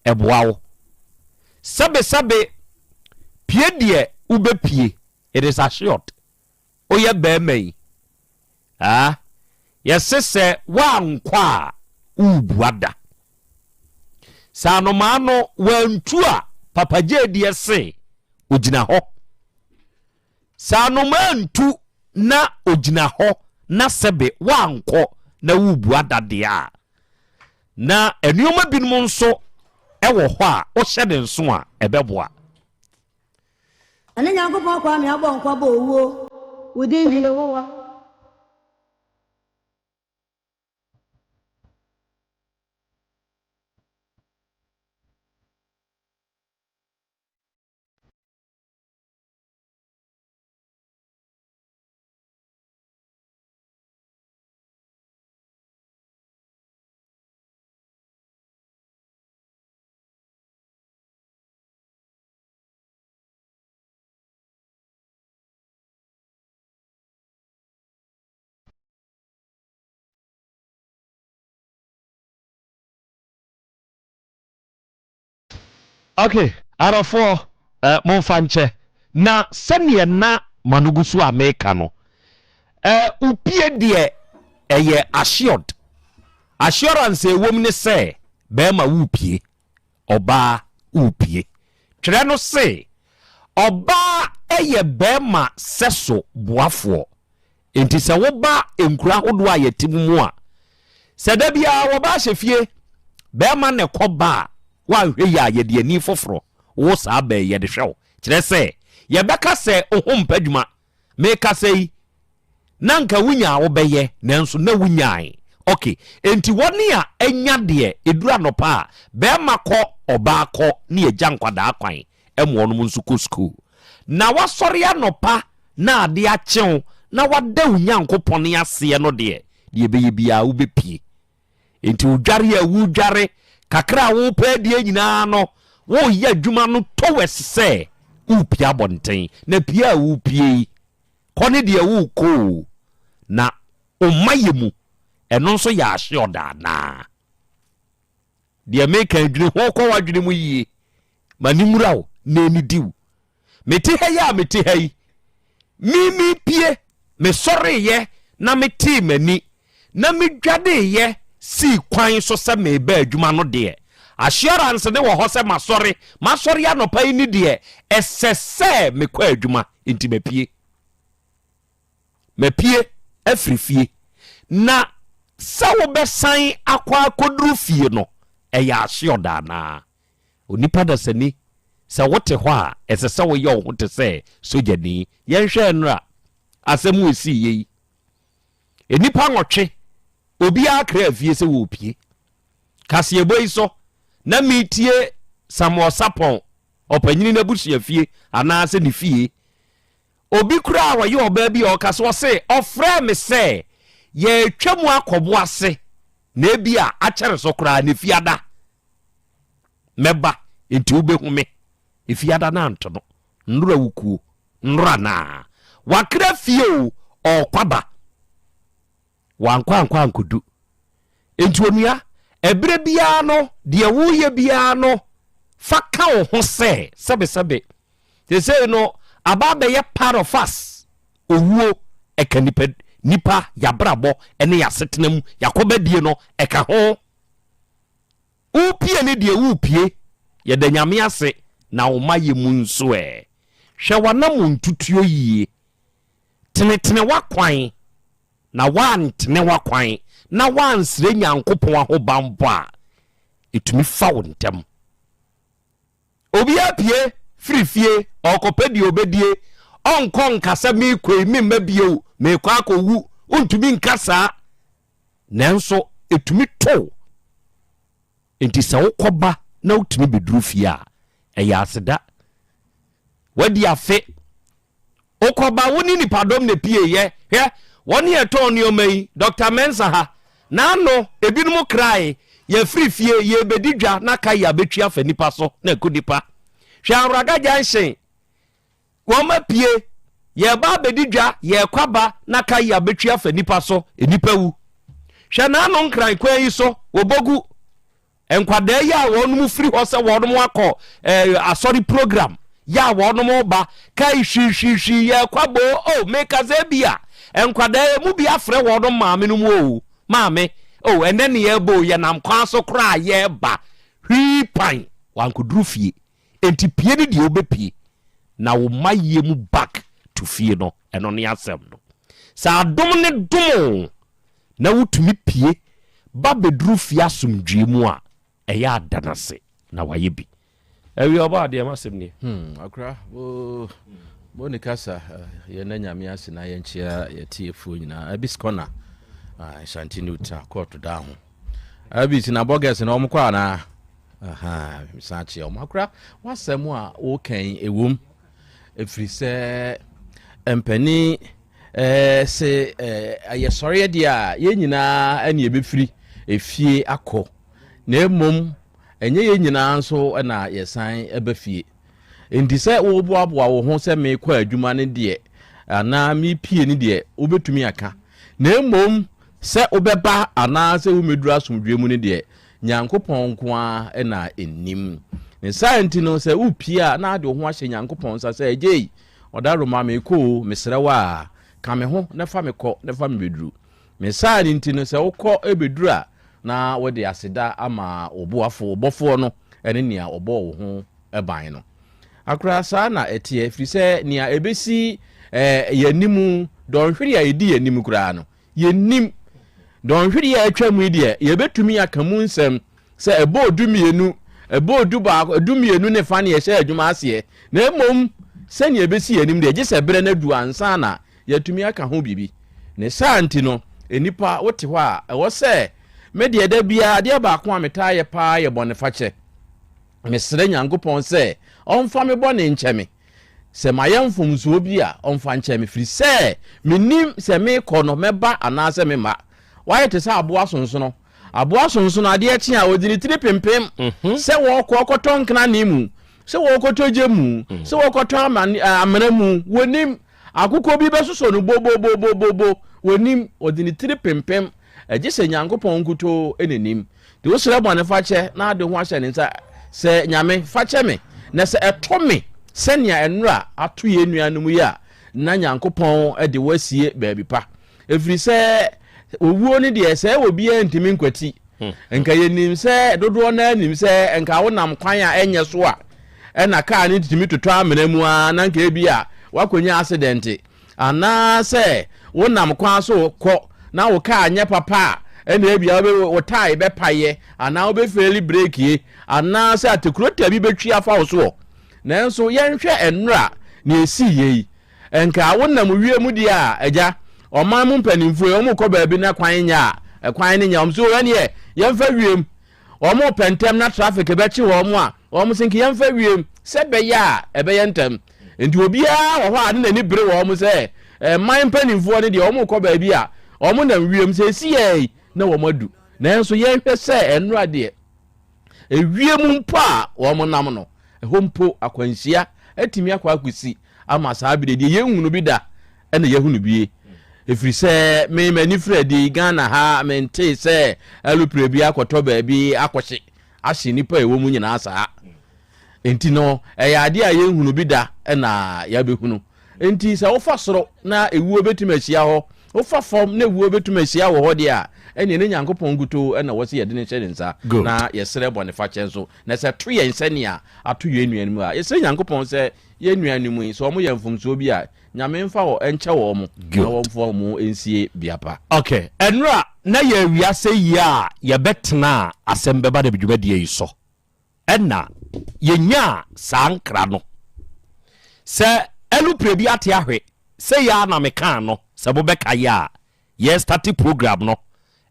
ɛboa wo. Sɛbesɛbe, pue deɛ wobɛpue, it is assured. Woyɛ barima yi ah Yɛse sɛ woankɔ a worebua da Sɛ anomaa no wantu a Papa Gyeediɛ se ogyina hɔ Sɛ anomaa antu na ogyina hɔ na sɛbe woankɔ na worebua da deɛ a Na nnoɔma binom nso wɔ hɔ a wohyɛ ne nso a ɛbɛboa. Ɛne Nyankopɔn Kwame abɔ nkwa bɔ owuo. Wo din de Yehowa. Ok, adɔfoɔ, eh, momfa nkyɛ. Na sɛdeɛ na m'ano gu so a meka no, eh, wopie deɛ ɛyɛ assured. Assurance a ɛwom ne sɛ, bɛrima worepie, ɔbaa worepie. Twerɛ no se, ɔbaa yɛ bɛrima sɛso boafoɔ. Enti sɛ woba nkuro ahodoɔ a yɛte mu mu a, sɛ da biara wɔba ahyɛ fie, bɛrima na ɛkɔ ba a, woanhwɛ yie a yɛde ani foforɔ wo saa bɛɛ yɛde hwɛ wo. Kyerɛ sɛ, yɛbɛka sɛ wo ho mpɛ adwuma. Mekasa yi, na nka wonya a wobɛyɛ, nanso na wonyae. Ok, enti wɔne a anya deɛ, ɛduru anɔpa a, bɛrima kɔ, ɔbaa kɔ, ne yɛgya nkwadaa kwan ma wɔnom nso kɔ sukuu. Na wasɔre anɔpa na ade akye wo na wada wo Nyankopɔn aseɛ no deɛ, deɛ ɛbɛyɛ biara wobɛpue. Enti wo dware a wodware, kakra a wopɛ adie nyinaa no, woreyɛ adwuma no towards sɛ worepue abɔnten. Na pue a worepue yi, kɔ ne deɛ worekɔ o, na wo mma yɛ mu, ɛno nso yɛ assured anaa? Deɛ meka yi, dwene ho kɔ w'adwene mu yie. Ma ne nwura wo na ɛnidi wo. Mete ha yi a mete ha yi, me mepie, mesɔreeɛ na metee m'ani na medwaneeɛ sii kwan so sɛ mereba adwuma no deɛ, assurance ne wɔ hɔ sɛ masɔre, masɔre anɔpa yi ne deɛ, ɛsɛ sɛ mekɔ adwuma, nti mapue. Mapue afiri fie. Na sɛ wobɛsan akɔ akɔduru fie no, ɛyɛ assured anaa? Onipa dasani, sɛ wote hɔ a, ɛsɛ sɛ woyɛ wo ho te sɛ sogyani. Yɛnhwɛ nnora asɛm a ɛsiiɛ yi. Nnipa nwɔtwe, obiara kraa fie sɛ wɔrepie. Kaseɛbɔ yi so, na meretie Samuel Sarpong, ɔpanyini no abusuafie anaasɛ ne fie. Obi koraa a ɔyɛ ɔbaa bi a ɔka sɛ ɔse ɔfrɛɛ me sɛ yɛretwa mu akɔ bo ase na ebia akyɛre so koraa na efiada mɛba nti wobɛhu me. Efiada no anto no, nnora wukuo, nnora naa. Wakra fie o, ɔrekɔ aba. Wankɔ ankɔ ankodu. Enti onua, ɛberɛ biara no, deɛ woreyɛ biara no, fa ka wo ho sɛ, sɛbesɛbe, seesei no, aba abɛyɛ part of us, owuo, ɛka nipa, nipa, y'abrabɔ ne y'asetena mu, y'akɔbadie no, ɛka ho. Worepie ne deɛ worepie, yɛda Nyame ase, na wo mayɛ mu nso ɛ. Hwɛ w'anamontutuo yie. Tenetene w'akwan, na woantene w'akwan na woansrɛ Nyankopɔn ahobanbɔ a, ɛtumi fa wo ntɛm. Obiara pue firi fie, ɔrekɔpɛ deɛ ɔbɛdie, ɔnkɔ nka sɛ merekɔ yi memma bio, merekɔ akɔwu, wontumi nka saa. Nanso ɛtumi to wo. Enti sɛ wokɔba na wotumi bɛduru fie a, ɛyɛ aseda. Wadi afe Wokɔba, wo ne nnipadɔm na epieeɛ. Hwɛ, wɔn a ɛtɔn nneɛma yi, Dɔkta Mensah ha, n'ano, ebinom krae, yɛafiri fie, yɛrebɛdi dwa na ka yi abɛtwi afa nnipa so na aku nnipa. Hwɛ Anwraga Junction, wɔn apue, yɛreba abɛdi dwa, yɛrekɔ aba na ka yi abɛtwi afa nnipa so, nnipa wu. Hwɛ n'ano Nkran kwan yi so, wɔbɔgu. Nkwadaa yi a wɔnom firi hɔ sɛ wɔnom akɔ eh, asɔre program yɛ a wɔnom ba kai hwihwihwi yɛ kwabo o oh, meka sɛ bi a nkwadaa yi mu bi afrɛ wɔnom maame no mu o maame o oh, ɛnɛ ne yɛbɔ o yɛnam kwan so koraa yɛba hwii pan wankoduru fie enti pie ne deɛ wobɛpie na wo ma yie mu back to fie no ɛno ne asɛm no sɛ adom ne dom o na wotumi pue ba bɛduru fie asomdwoeɛ mu a, ɛyɛ a da no ase na wayɛ bi. Awie ɔbɔ adeɛ m'asɛm nie. Hmm, akora, bo, bo ne kasa, yɛn na nyame ase na yɛnkyea yɛtiefoɔ nyinaa. Abis kɔna, Ashanti New Town, kɔɔto daa ho. Abis na bɔgɛs na wɔn kɔ anaa? Aha, mesan kyea wɔn. Akora, wasɛm a wokan ɛwom, ɛfiri sɛ mpanin Ɛɛ, se ɛyɛ sɔreɛ deɛ a, yɛn nyinaa ɛne yɛbɛfiri efie akɔ, na mmom ɛnyɛ yɛn nyinaa nso na yɛsan ba fie. Enti sɛ woreboaboa wo ho sɛ merekɔ adwuma no deɛ, anaa merepie no deɛ, wobɛtumi aka. Na mmom sɛ wobɛba anaa sɛ wommɛduru asomdwoeɛ mu no deɛ, Nyankopɔn nko ara na ɛnim. Ne saa nti no, sɛ wopie a, na ade wo ho ahyɛ Nyankopɔn nsa sɛ, Agyei, ɔdawuroma, merekɔ o, mesrɛ wo a, ka me ho na fa me kɔ na fa me bɛduru. Ne saa no nti no, sɛ wokɔ bɛduru a, na wode aseda ama wo boafo, wo bɔfoɔ no, ne nea ɔbɔɔ wo ho ban no. Akora, saa na ɛteɛ, ɛfiri sɛ nea ɛbɛsi yɛn anim, dɔnhwere a ɛdi yɛn anim koraa no, Yɛnnim. Dɔnhwere a atwam yi deɛ, yɛbɛtumi aka mu nsɛm sɛ ɛbɔɔ dumienu, ɛbɔɔ dubaako, dumienu ne fa ne yɛhyɛɛ adwuma aseɛ, na mmom sɛnea ɛbɛsi yɛn anim deɛ, gye sɛ berɛ no adu ansa na yɛatumi aka ho biribi. Ne saa nti no, nnipa, wote hɔ a, ɛwɔ sɛ, me deɛ da biara, adeɛ baako a metaa yɛ paa yɛ bɔnefakyɛ. Mesrɛ Nyankopɔn sɛ ɔmfa me bɔne nkyɛ me. Sɛ mayɛ mfomsoɔ bi a, ɔmfa nkyɛ me, firi sɛ mennim sɛ merekɔ no mɛba anaasɛ memma. Woayɛ te sɛ aboa sonsono. Aboa sonsono, adeɛ kye a, ɔdi ne tiri pempem sɛ wɔrekɔ ɔkɔtɔ nkrane mu, sɛ wɔrekɔtɔ gya mu, sɛ wɔrekɔtɔ amena mu, wɔnnim. Akokɔ bi bɛsosɔ no bobobobobo, wɔnnim. Ɔde ne tiri pempem. Gye sɛ Nyankopɔn nkutoo na nim. Nti wosrɛ bɔnefakyɛ na ade ho ahyɛ ne nsa sɛ, Nyame, fakyɛ me, na sɛ ɛto me sɛnea ɛnora ato yɛn nuanom yi a, na Nyankopɔn de wo asie baabi pa. Ɛfiri sɛ owuo no deɛ, sɛ obiara ntumi nkwati. Nka yɛnim sɛ, dodoɔ no ara nim sɛ, nka wonam kwan a ɛnyɛ so a, ɛna kaa no tumi totɔ amena mu ara, na nka ebi a woakɔnya asedɛnte. Anaasɛ wonam kwan so rekɔ na wo kaa nyɛ papa a, ɛna ebia wobɛ wo tae bɛpaeɛ anaa wobɛfeeli breekie anaasɛ atekurota bi bɛtwi afa wo soɔ. Nanso yɛnhwɛ nnora nea ɛsiiɛ yi. Nka wonam wiem deɛ a, agya, ɔman mu mpanimfoɔ yi, wɔrekɔ baabi na kwan nyɛ a, ɛkwan no nyɛ. Wɔn so ɛneɛ yɛmfa wiem. Wɔrepɛ ntɛm na traffic bɛkye wɔn a, wɔn se nka yɛmfa wiem sɛ ɛbɛyɛ a ɛbɛyɛ ntɛm. Nti obiara wɔ hɔ a ne n'ani bere wɔn sɛ man mpanimfoɔ no deɛ wɔrekɔ baabi a wɔnam wiem sɛ ɛsi yɛn na wɔn adu. Nanso yɛnhwɛ sɛ ɛnora deɛ ewiem mpo a wɔnam no, ɛhɔ mpo akwanhyia atumi akɔ akɔsi ama saa bere deɛ yɛnhunu bi da ɛna yɛahunu bie. Ɛfiri sɛ me m'ani firi adi Ghana ha mentee sɛ alupre bi akɔtɔ baabi akɔhye ahye nnipa a ɛwɔ mu nyinaa saa. Nti no ɛyɛ adeɛ a yɛnhunu bi da ɛna yɛabɛhunu. Nti sɛ wofa soro na ewuo bɛtumi ahyia hɔ, wofa fam na ewuo bɛtumi ahyia wɔ hɔ deɛ a, ɛneɛ ne Nyankopɔn nkutoo ɛna wɔ sɛ yɛde no hyɛ ne nsa na yɛsrɛ bɔnefakyɛ nso. Na sɛ ɛto yɛn sɛnea ato yɛn nuanom a, yɛsrɛ Nyankopɔn sɛ yɛn nuanom yi, sɛ wɔyɛ mfomsoɔ bi a, Nyame mfa wɔ nkyɛ wɔn na wɔmfa wɔn nsie bea pa. Ok, ɛnora na yɛ awia sɛ yi a yɛbɛtena a asɛm bɛba dɛm dwumadie yi so ɛna yɛnyaa saa nkra no sɛ ɛlopre bi ate ahwe sɛ yi ara na mekaa no sɛ mobɛkaeɛ a yɛ starte program no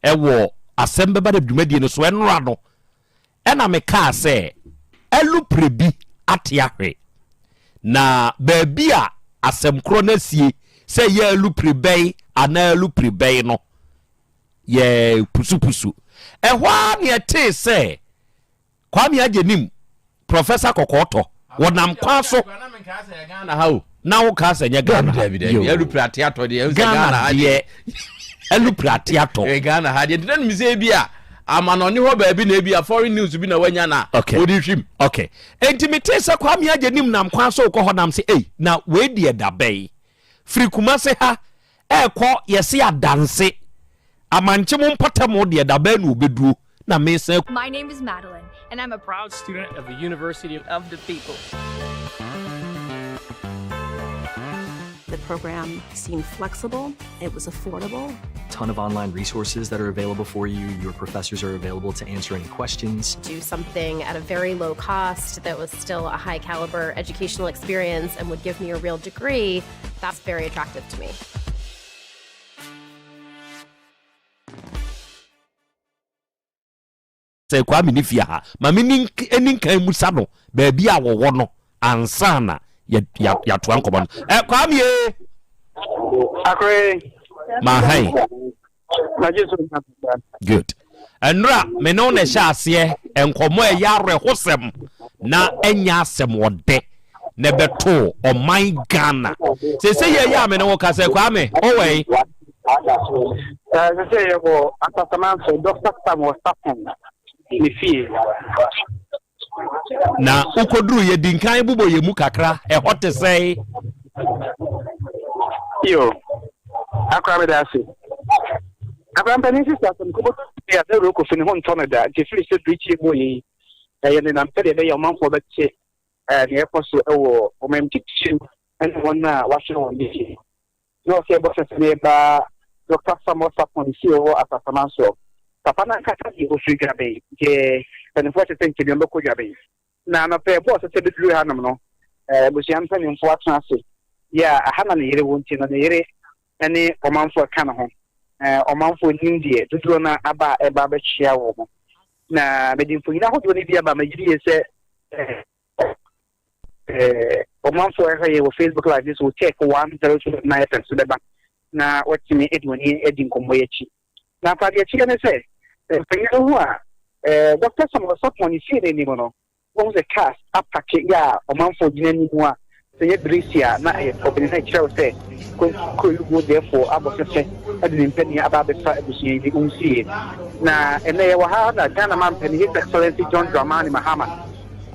ɛwɔ asɛm bɛba dɛm dwumadie no so ɛnora no Ɛnna mekaa sɛ, Alupre bi ate ahwe, na baabi a asɛm korɔ no asie, sɛ ɛyɛ alupre bɛn anaa alupre bɛn no, yɛ pusupusu. Ɛhɔ ara na yɛtee sɛ Kwame Agyenim Professor Kɔkɔɔtɔ, wɔnam kwan so. Na wo kaa sɛ nyɛ Ghana ha. Ghana deɛ ɛlupre ate atɔ. Ghana ha deɛ ntina nim sɛ ebi a amanɔne hɔ baabi na ebi a foreign news bi na wanya na okay. wode hwim. Okay. Enti metee sɛ Kwame Agye nim nam kwan so kɔ hɔ nam sɛ ei na wei deɛ da bɛyi firi Kumase ha ɛɛkɔ yɛse adanse amankye mo mpɔtam deɛ da bɛn na obɛduro na mesan My name is Madeline, and I'm a proud student of the University of the People. The program seemed flexible, it was affordable. Ton of online resources that are available for you. Your professors are available to answer any questions. Do something at a very low cost that was still a high caliber educational experience and would give me a real degree. That's very attractive to me. Sɛ Kwame ne fie ha, ma me ni nkan musa no baabi a wɔwɔ no ansa na yɛatoa nkɔmmɔ no. Ɛ Kwame ee. Akore. Ma han. Good. Ɛnora me ne wo na ɛhyɛ aseɛ nkɔmmɔ a ɛyɛ awerɛhosɛm na ɛnyɛ asɛm ɔdɛ na ɛbɛtoo ɔman Ghana. Sese yɛ yɛ a me ne wo kasa Kwame, ɔwɔ yi. Sese yɛ wɔ Asasamanso, Dr. Sam wɔ Sapon, ne fie. Na wokɔduru yɛ di nkan bobɔ yɛ mu kakra, ɛhɔ te sɛn? Yo, akora meda ase. Akora mpanin sisi asɛm kɔbɔ bi a dawuro kofi ne ho ntɔ no da nti firi sɛ birikyi bɔ yɛ yi ɛyɛ nenam sɛdeɛ ɛbɛyɛ ɔmanfoɔ bɛte nea ɛkɔ so wɔ ɔman titiriw ne wɔn a wɔahyɛ wɔn de Na ɔsɛ bɔ sɛ sɛ meba Dɔkta Samuel Sarpong ne fie wɔ Asasaman soɔ. Papa no ankasa deɛ ɔfiri Dwaben, nti mpanimfoɔ kyerɛ sɛ nkyɛ bi ɔmbɛkɔ Dwaben. Na anɔpa ɛbɔɔ sɛ sɛ bɛduru hanom no, abusua mpanimfoɔ atena ase. Yɛ a aha na ne yere wɔ nti no, ne yere ne ɔmanfoɔ ɛka ne ho. Ɔmanfoɔ nim deɛ dodoɔ no aba a ɛba abɛkyea wɔn. Na mede mfonini ahodoɔ no bi aba, megye die sɛ Ɔmanfoɔ ɛhwɛ yɛ wɔ Facebook live so check 102.9 FM so bɛba na watumi de wɔn ani adi nkɔmmɔ yi akyi. Na afa deɛ ɛteɛ ne sɛ mpanyin no ho a Dr. Samuel Sarpong ne fie no anim no wɔn sɛ cars apake yɛ a ɔmanfoɔ gyina anim a sɛ yɛ birisi a na ɛyɛ kɔbene na ɛkyerɛ wo sɛ kuro yi dɛfoɔ abɔ sɛsɛ de ne mpanin aba abɛfa abusua yi wɔn fie. Na ɛnɛ yɛwɔ ha na Ghana mampanin His Excellency John Dramani Mahama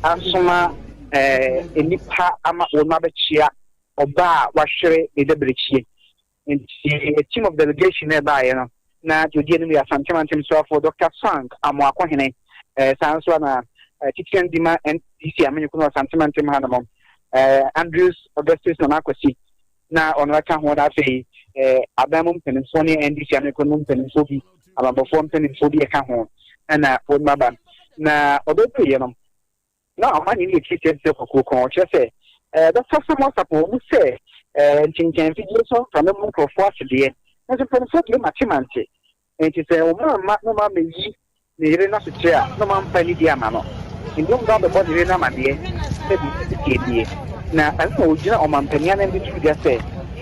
asoma nnipa ama wɔn abɛkyea ɔbaa a wahwere ne dabirekyie. Nti team of delegation na ɛbaeɛ no, na deɛ ɔdi anim yɛ Asante Mantam Soafoɔ Dr. Frank Amoakohene, saa nso na titire no di ma NDC amanyɔkuo no Asante Mantam hanom, Andrews Augustus Nana Akwasi, na ɔno ɛka ho, na afei aban mu mpanimfoɔ ne NDC amanyɔkuo no mu mpanimfoɔ bi, abanbɔfoɔ mpanimfoɔ bi ɛka ho, ɛna wɔn aba. Na ɔbɛduruiɛ no, Na ɔma ne yɛ tiatia te sɛ kwakuo kɔn. Ɔkyerɛ sɛ, ɛbɛfa Samuel Sarpong mu sɛ nkyɛnkyɛn mfidie so mframa mu nkurɔfoɔ ase deɛ, nanso mpanimfoɔ deɛ mate mante. Enti sɛ wɔamma na wɔammɛyi ne yere no asokyerɛ a, na wɔamfa anidie amma no. Enti wɔba abɛbɔ ne yere no amaneɛ sɛ biribi teɛ nie. Na ɛno na ɔgyina ɔmampanin anan de to dwa sɛ,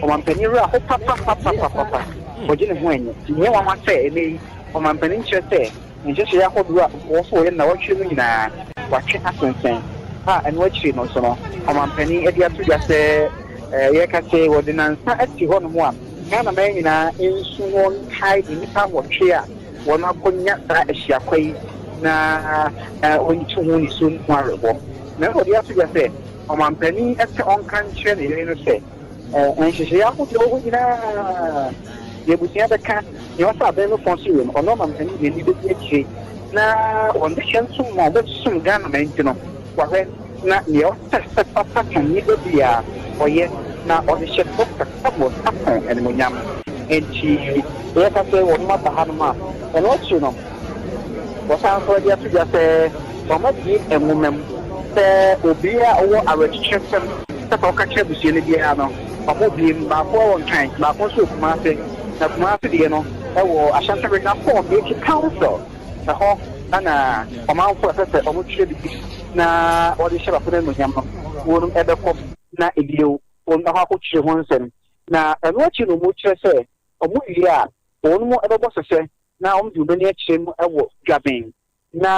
ɔmampanin werɛ aho papapapapapa, ɔgye ne ho anyi. Nti nyɛ nwanwa sɛ ɛnnɛ yi ɔmampanin kyerɛ sɛ Nhyehyɛe ahodoɔ a wɔwɔ so wɔyɛ nnawɔtwe no nyinaa, wɔatwe asensɛn, a ɛno akyiri no nso no, ɔmampanin de ato dwa sɛ yɛreka sɛ wɔde nnansa asi hɔnom a Ghanaman nyinaa nsu na wɔnkae nnipa nwɔtwe a wɔakɔnya saa ahyiakwa yi na wɔntu ho nisuo no ho awerɛhoɔ. Na ɛna ɔde ato dwa sɛ ɔmampanin sɛ ɔnka nkyerɛ ne yere no sɛ nhyehyɛe ahodoɔ wɔ hɔ nyinaa deɛ abusua bɛka Nea ɔsɛ abɛn no fã so yɛ no, ɔno ɔmampanin de n'ani bedi akyire na wɔn dehyɛ nso ma wɔbɛsom Ghana man nti no, wahwɛ na nea ɔsɛ sɛ fata ka nnipa biara ɔyɛ na ɔde hyɛ Dɔkta Samuel Sarpong animuonyam. Enti yɛka sɛ wɔnom aba hanom a, ɛno akyiri no wɔsan nso de ato dwa sɛ wɔabue nwoma mu sɛ obiara a ɔwɔ awerɛkyekyerɛsɛm sɛ fa ɔka kyerɛ abusua no biara no, wɔabue mu. Baako wɔ Nkran, baako nso wɔ Kumase. Na Kumasi deɛ no wɔ Ashanti Regional Coordinating Council, ɛhɔ na ɔmanfoɔ a ɛsɛ sɛ wɔtwerɛ biribi na wɔde hyɛ papa no animuonyam no, wɔn bɛkɔ na bio wɔn akɔ akɔtwerɛ ho nsɛm. Na ɛno akyi no wɔkyerɛ sɛ wɔwie a wɔn bɛbɔ sɛsɛ na wɔde wɔn ani akyerɛ mu wɔ Dwaben. Na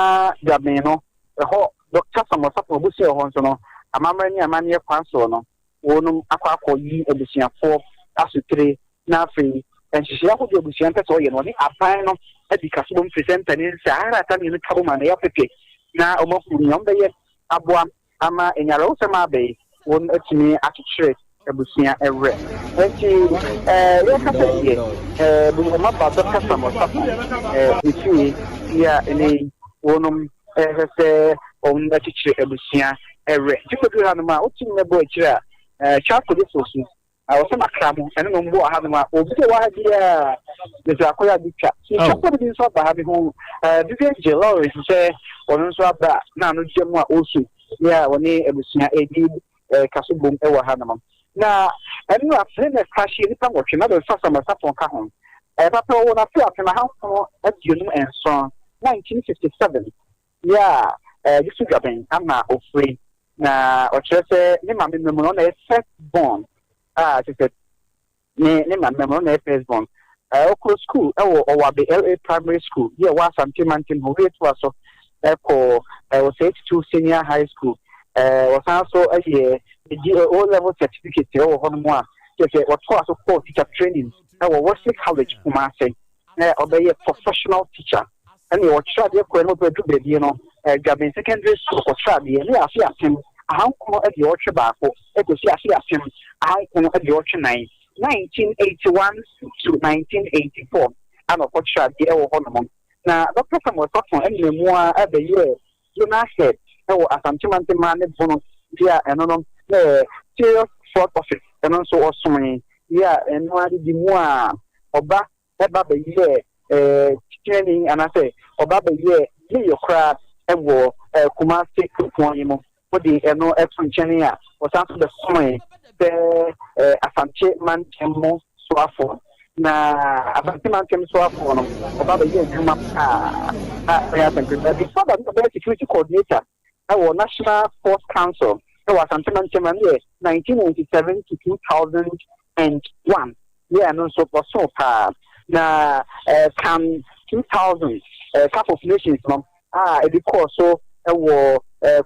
Dwaben no, ɛhɔ Dɔkta Samuel Sarpong abusua wɔ hɔ nso no, amammerɛ ne amanneɛ kwan soɔ no, wɔnom akɔ akɔ yi abusuafoɔ asotire na afei nhyehyɛeɛ ahodoɔ a abusua no pɛ sɛ ɔyɛ no, wɔne aban no adi kasobom firi sɛ mpanin sɛ aharata mmienu ka bom a na ɛyɛ ɔpepe na wɔahunu nea wɔbɛyɛ aboa ama nyarewa aba yi, wɔatumi akyekyere abusua werɛ. Enti yɛrekasa yi deɛ, wɔn aba Dɔkta Samuel Sarpong ne fie yi a ɛnnɛ yi wɔnom rehwɛ sɛ wɔbɛkyekyere abusua werɛ. Nti wobɛduru hanom a, wotumi bɛbɔ akyire a, Charles Kojo Fosu Ɔsɛ makra mo ɛne no mbɔ ha nom a obi a ɔwɔ ha biara medze akɔyɛ ade twa. Metwa kɔ bi nso aba ha mehu Vivian J. Lawrence sɛ ɔno nso aba na ano gya mu a ɔresu ne a ɔne abusua redi kaso bom wɔ ha nom. Na ɛno afei na ɛkrahye nnipa nwɔtwe na bɛfa Samuel Sarpong ka ho. Papa ɔwɔ n'afe 1957, 1957, yɛ a Yusuf Dwaben ama ofiri. Na ɔkyerɛ sɛ ne maame mma mu no ɔna yɛ first born a kyerɛ sɛ ne ne maame mma mu no ɔna yɛ first born. Ɔkɔ school ɛwɔ Ɔwabe LA Primary School bi a ɛwɔ Asante mantam hɔ wie toa so ɛkɔ Osei Tutu Senior High School. Ɔsan so yɛ O level certificate ɛwɔ hɔ nom a kyerɛ sɛ ɔtoa so kɔɔ teacher training ɛwɔ Wesley College Kumasi na ɔbɛyɛ professional teacher. Ɛne ɔkyerɛ adeɛ kɔɛ no bɛdu baabi no, Dwaben Secondary School kɔkyerɛ adeɛ ne afe 1981 kɔsi afe 1984, 1981 to 1984, ana ɔkɔkyerɛ adeɛ wɔ hɔnom. Na Dɔkta Samuel Sarpong ɛnam mu ara bɛyɛɛ Zonal Head wɔ Asante Mantam ne Bono bi a ɛno no na ɛyɛ Serious Fraud Office, ɛno nso ɔsomee bi a ɛno ara didi mu a ɔba ba bɛyɛɛ titrani anaasɛ ɔba bɛyɛɛ mayor koraa wɔ Kumasi kuropɔn yi mu. Wode ɛno to nkyɛn a, ɔsan nso bɛsomee sɛ Asante mantam mu soafoɔ. Na Asante mantam soafoɔ no, ɔba bɛyɛɛ adwuma paa a ɛyɛ asɛmpɛ. Before that, na ɔbɛyɛ security coordinator wɔ National Sports Council wɔ Asante mantam, ɛno yɛ 1997 to 2001. Yɛ ɛno nso ɔsoo paa. Na kan 2000 Cup of Nations no a ebi kɔɔ so wɔ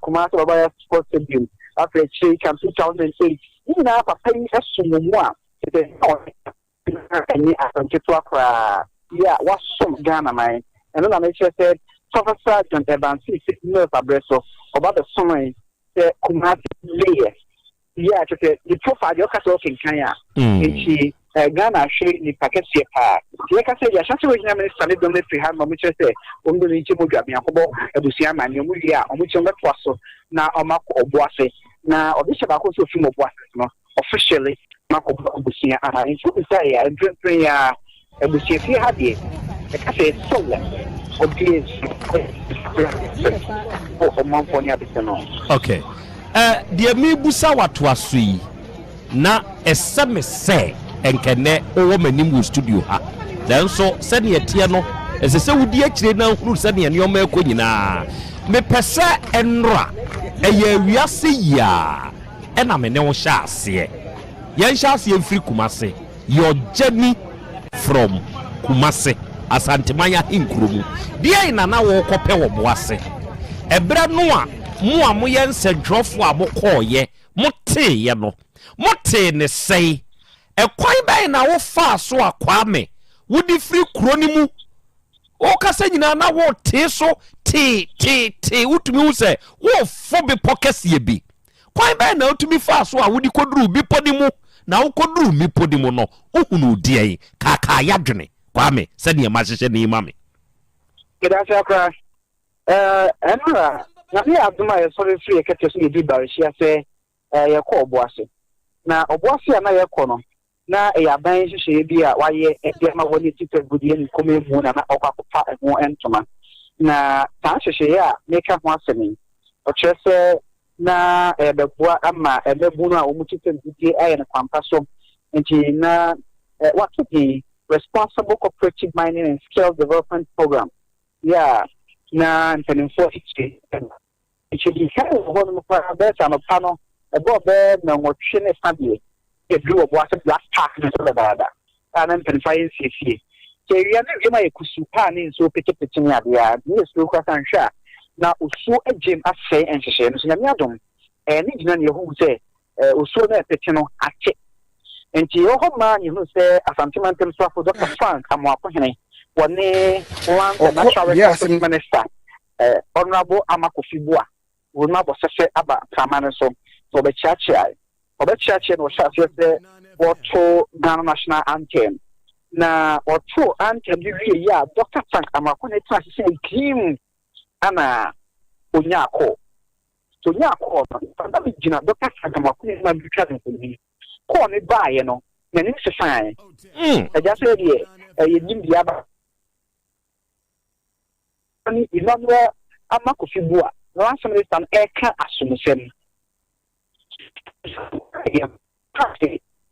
Kumasi Baba Sports Stadium, afei akyire kan 2008 ne nyinaa papa yi som wɔ mu a kyerɛ sɛ na ɛnyɛ asɛm ketewa koraa yi a wasom Ghana man. Ɛno na mekyerɛ sɛ Professor John Evans Mills abrɛ so ɔba bɛsomee sɛ Kumasi Mayor. Yeah, kyerɛ sɛ ne profile deɛ ɔka sɛ ɔkenkan a, nti Ghana ahwere nipa kɛseɛ paa. Nti yɛka sɛ deɛ Ashanti Regional Minister ne dɔm no afiri ha no ma wɔkyerɛ sɛ wɔn dɔm no nkyɛ mu dwa biako bɔ abusua amanneɛ, wɔn wie a wɔn kyɛ wɔn bɛtoa so na wɔn akɔ Ɔboase. Na ɔdehyɛ baako nso ofiri mu Ɔboase no officially wɔn akɔbɔ abusua amanneɛ. Nti wobisa yɛ a mprempren yi ara Abusuafie ha deɛ, ɛka sɛ ɛsɔ wɔ ɔdeɛ su wɔ ɔmanfoɔ ne abese no. Ok. Eh, deɛ merebusa wo atoa so yi, na ɛsɛ me sɛ nka ɛnnɛ wowɔ m'anim wɔ studio ha. Nanso sɛdeɛ ɛteɛ no, ɛsɛ sɛ wodi akyire na hunu sɛdeɛ nneɛma rekɔ nyinaa. Mepɛ sɛ ɛnnora, ɛyɛ awiase yi ara ɛna me ne wo hyɛ aseɛ. Yɛnhyɛ aseɛ mfiri Kumase. Your journey from Kumase, Asanteman ahenkuro mu, deɛn na na worekɔpɛ wɔ Boase? Ɛberɛ no a mo a moyɛ nsɛntwerɛfoɔ a mokɔeɛ, moteeɛ no, motee no sɛn? Ɛkwan bɛn na wofaa so a Kwame wode firi kuro no mu wokasa nyinaa na wotee so tee tee tee, wotumi hu sɛ worefo bepɔ kɛseɛ bi. Kwan bɛn na wotumi faa so a wode kɔduruu bepɔ no mu, na wokɔduruu mmepɔ no mu no, wohunuu deɛn? Kaakaa y'adwene, Kwame, sɛdeɛ mahyehyɛ no yi ma me. Medase akora. Eh, ɛnora, Nyame yɛ adom a yɛsɔre firi yɛ kɛtɛ so yɛduru Barehyia sɛ eh, yɛkɔ Ɔboase. Na Ɔboase a na yɛkɔ no, na ɛyɛ aban nhyehyɛeɛ bi a wɔayɛ de ama wɔn a ɛtu agudeɛ ne kɔm mu na na ɔkɔ akɔfa ɛho ntoma. Na saa nhyehyɛeɛ a meka ho asɛm yi, ɔkyerɛ sɛ na ɛbɛboa ama mmabunu a wɔtu fam didie ayɛ no kwampa so. Nti na wɔato din Responsible Cooperative Mining and Skills Development Program yɛ a na mpanimfoɔ akyire. Nti yɛdii kan wɔ hɔ nom koraa bɛyɛ sɛ anɔpa no ɛbɔɔ bɛyɛ nnɔnwɔtwe ne fa deɛ yɛduruu Ɔboase Black Park no so dadaada a na mpaninfoɔ ayɛ nsiesie. Nti awia no wiem ayɛ kusuu paa ne nsuo petepete ne adeɛ a nti na yɛsuro koraa sɛ anhwɛ a na osuo agyem asɛe nhyehyɛeɛ no. So Nyame adom ɛɛ ne gyina na yɛhuu sɛ osuo no a ɛpete no ate. Nti yɛwɔ hɔ maa na yɛhunu sɛ Asante Mantam Soafo Dɔkta Frank Amoakohene wɔne Lands and Ɔkɔ Natural wiase Resources Minister Honourable Ama Kofi Buah wɔ mu abɔ sɛsɛ aba prama no so na wɔbɛkyeakyeae. Wɔbɛkyeakyeae na wɔhyɛɛ aseɛ sɛ wɔreto Ghana National Anthem. Na wɔtoo anthem no wieeɛ a, Dɔkta Frank Amoako-Neh tenaa ase sɛ gimm ana ɔnyaa kɔɔ. Nti ɔnyaa kɔɔ no, nipa na megyina Dɔkta Frank Amoako-Neh anim a meretwa no mfonin. Kɔɔ no baeɛ no, n'anim sesaeɛ. Agya sɛ deɛ ɛyɛ nim deɛ aba. ne Emmanuel Ama Kofi Buah na Lands Minister no reka asomsɛm.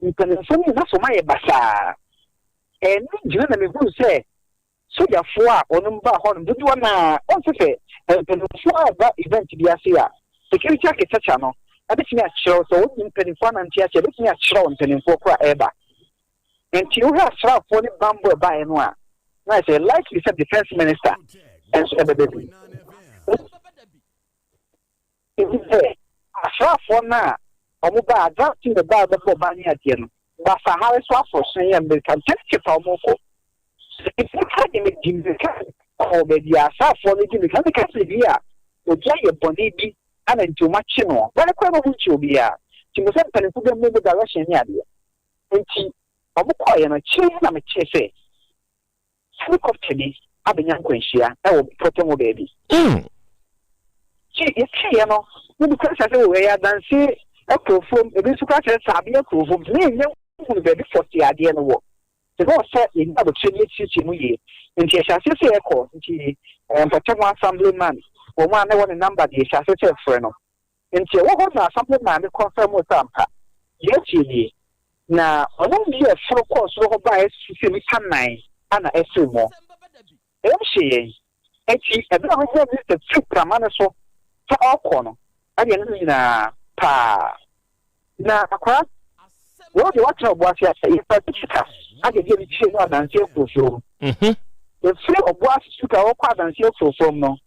Mpanimfoɔ no nyinaa som ayɛ basaa. Ɛno gyina na mehunu sɛ sogyafoɔ a wɔn baa hɔ no dodoɔ no ara ɔnte sɛ mpanimfoɔ a ɛba event bi ase a security architecture no ɛbɛtumi akyerɛw sɛ wɔn mpanimfoɔ anante akyɛ ɛbɛtumi akyerɛw mpanimfoɔ koro a ɛreba. Nti wohwɛ asraafoɔ ne bambɔ ɛbaeɛ no a, na ayɛ sɛ likely sɛ defence minister nso ɛbɛba bi. Ɛfiri sɛ asraafoɔ no a wɔn baa advance team ɛbaa bɛbɔ ban ne adeɛ no, basahare so aforohyɛn yɛ mmirika ntɛm kyɛ fa wɔn kɔ. Mmirika de medi mmirika. kɔɔ baabi a asraafoɔ no di mmirika. Na meka sɛ bi a obi ayɛ bɔne bi ana nti wɔakye no. Bɔne koraa na wɔnkyee obiara. Nti mepɛ sɛ mpanimfoɔ bɛma mu direction ne adeɛ. Nti wɔkɔeɛ no, akyire yi na metee sɛ helicopter bi abɛnya nkwanhyia wɔ mpɔtam hɔ baabi. Nti yɛteeɛ no, na bi koraa sɛ o ɛyɛ adanse akurofoɔ mu, ebi nso koraa sɛ Saabea akurofoɔ mu. Nti na yɛnnya nhunu baabi pɔtee adeɛ no wɔ. Nti na ɔsɛ yɛnya aboterɛ na yɛsiesie mu yie. Nti yɛhyɛ aseɛ sɛ yɛkɔ, nti mpɔtam hɔ assembly man, wɔn a na ɛwɔ ne number deɛ yɛhyɛ aseɛ sɛ yɛfrɛ no. Nti ɛwɔ hɔ na assembly man no confirm sɛ ampa, deɛ asie nie. Na ɔno deɛ foro kɔɔ soro hɔ baeɛ susu sɛ nnipa nnan na ɛfiri mu. Ɛyam hyee yɛn. Enti ɛberɛ a ɔhwehwɛɛ Mr. firi prama no so sɛ ɔrekɔ no, ɛdeɛ ne ho nyinaa paa. Na akwara, wei deɛ woatena Ɔboase ase, yɛfaa sika agye de kyerɛ mu Adanse Akurofrom. Ɛfiri Ɔboase sika wɔkɔ Adanse Akurofrom no,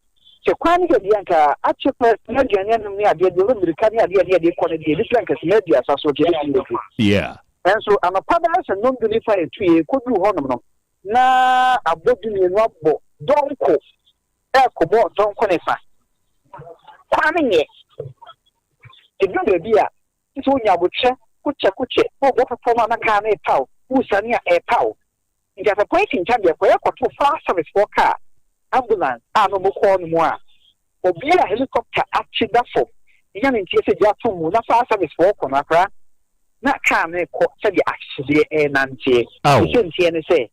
sɛ kwan no yɛ deɛ anka akyɛ pɛ na aduane anom ne adeɛ deɛ mmirika ne adeɛ ne adeɛ kɔ no deɛ ebi kura anka sima 30 so deɛ ɛbɛtumi bɛduru. Nanso anɔpa bɛyɛ sɛ nnɔndu ne fa yɛtuiɛ kɔduruu hɔnom no, na abɔ dumienu abɔ dɔnko rekɔbɔ dɔnko ne fa. Kwan no nyɛ. Ɛduru baabi a, gye sɛ wonya aboterɛ, kokyɛ kokyɛ, worebɔ bepɔ no a na kaa no repaw, woresiane a ɛrepaw. Nti asapɔn yi tintam deɛ kɔyɛ kɔto fire service foɔ kaa, ambulance, a na wɔkɔ hɔ nom a, obi a helicopter akye da fam, nya ne nteɛ sɛ gya ato mu na fire service foɔ kɔ no akora na kaa no rekɔ sɛdeɛ ahyehyedeɛ ɛrenanteɛ. Ne sɛnteɛ ne sɛ,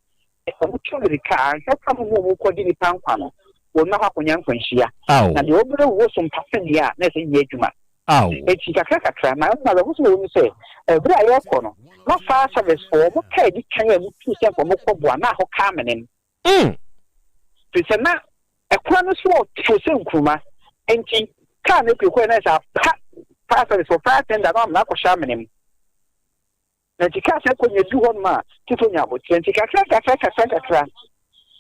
Wɔtu mmirika a, anhwɛ koraa ma wɔn a wɔrekɔgye nnipa nkwa no, wɔn akɔ akɔnya nkwanhyia. Na deɛ wɔbrɛ wuo so mpa sɛ deɛ a, na ɛsɛ nyɛ adwuma. Enti kakrakakra, na awerɛhosɛm a ɛwɔ mu sɛ, bere a yɛrekɔ no, na fire service foɔ, wɔn kaa edi kan a wɔtuu sɛ nka wɔkɔboa, na ahɔ kaa menem. Firi sɛ na ɛkwan no so ɔtoo sɛ nkuruma. Enti kaa no pue kɔɛ na ɛsɛ apa fire service foɔ, fire tender no amena akɔhyɛ amena mu. Na nti kaa sɛ kɔnya du hɔnom a, Tito nya aboterɛ. Nti kakra nkakra nkakra nkakra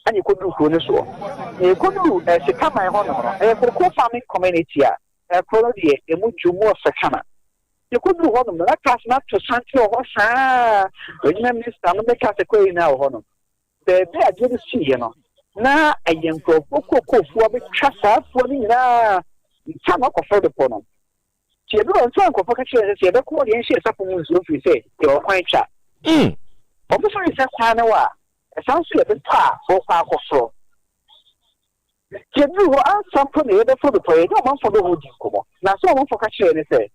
ɛna yɛkɔduru kuro no soɔ. Na yɛkɔduru eh, Sekaman hɔnom no, ɛyɛ cocoa farming community a eh, kuro no deɛ ɛmu dwo mu ɔfɛ kama. Yɛkɔduru hɔnom no, na cars no ato santene wɔ hɔ saa. Regional minister no ne cars ɛkɔ nyinaa wɔ hɔnom. Baabi a adeɛ no siiɛ no, na ɛyɛ nkurɔfoɔ kookoofoɔ abɛtwa saa afuo no nyinaa nsa na ɔkɔforo bepɔ no. Nti ebi wɔ nso a nkurɔfoɔ ka kyerɛ yɛn sɛ sɛ yɛbɛkɔ hɔ deɛ yɛnhyɛ yɛn sapɔ mu nsuo mfiri sɛ yɛwɔ kwan twa. Wɔfiri sɛ kwan no wɔ a, ɛsan nso yɛ bepɔ a wɔkɔ akɔforɔ. Nti yɛduruu hɔ ansa mpo na yɛbɛforo bepɔ yi, yɛne ɔmanfoɔ bɛ hɔ di nkɔmmɔ. Na asɛm a ɔmanfoɔ ka kyerɛɛ yɛn ne sɛ,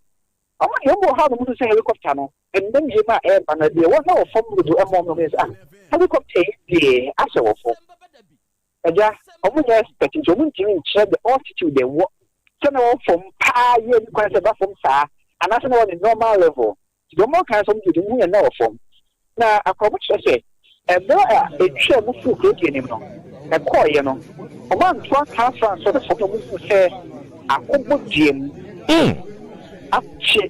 wɔn deɛ wɔn wɔ hɔ a na wɔhu sɛ helicopter no ɛnam wiem a ɛreba na deɛ wɔn na wɔ fam dodo ɛma wɔn na wɔyɛ sɛ ah helicopter yi deɛ asɛ wɔ fam. Agya, ɔmo nyɛ expert nti ɔmo ntumi nkyerɛ the altitude ɛwɔ, sɛ na ɛwɔ fam paa yie ne kwan sɛ ɛba fam saa anaasɛ na ɛwɔ ne normal level. Nti deɛ ɔmo ka ne sɛ ɔmo deɛ ɔmo hu yɛ na ɛwɔ fam. Na akora ɔmo kyerɛ sɛ ɛberɛ a ɛtwaa mu firi kuro deɛ nim no ɛkɔɔeɛ no ɔmo anto anka afra ansɔ ne fam na ɔmo huu sɛ akɔbɔ dua mu akye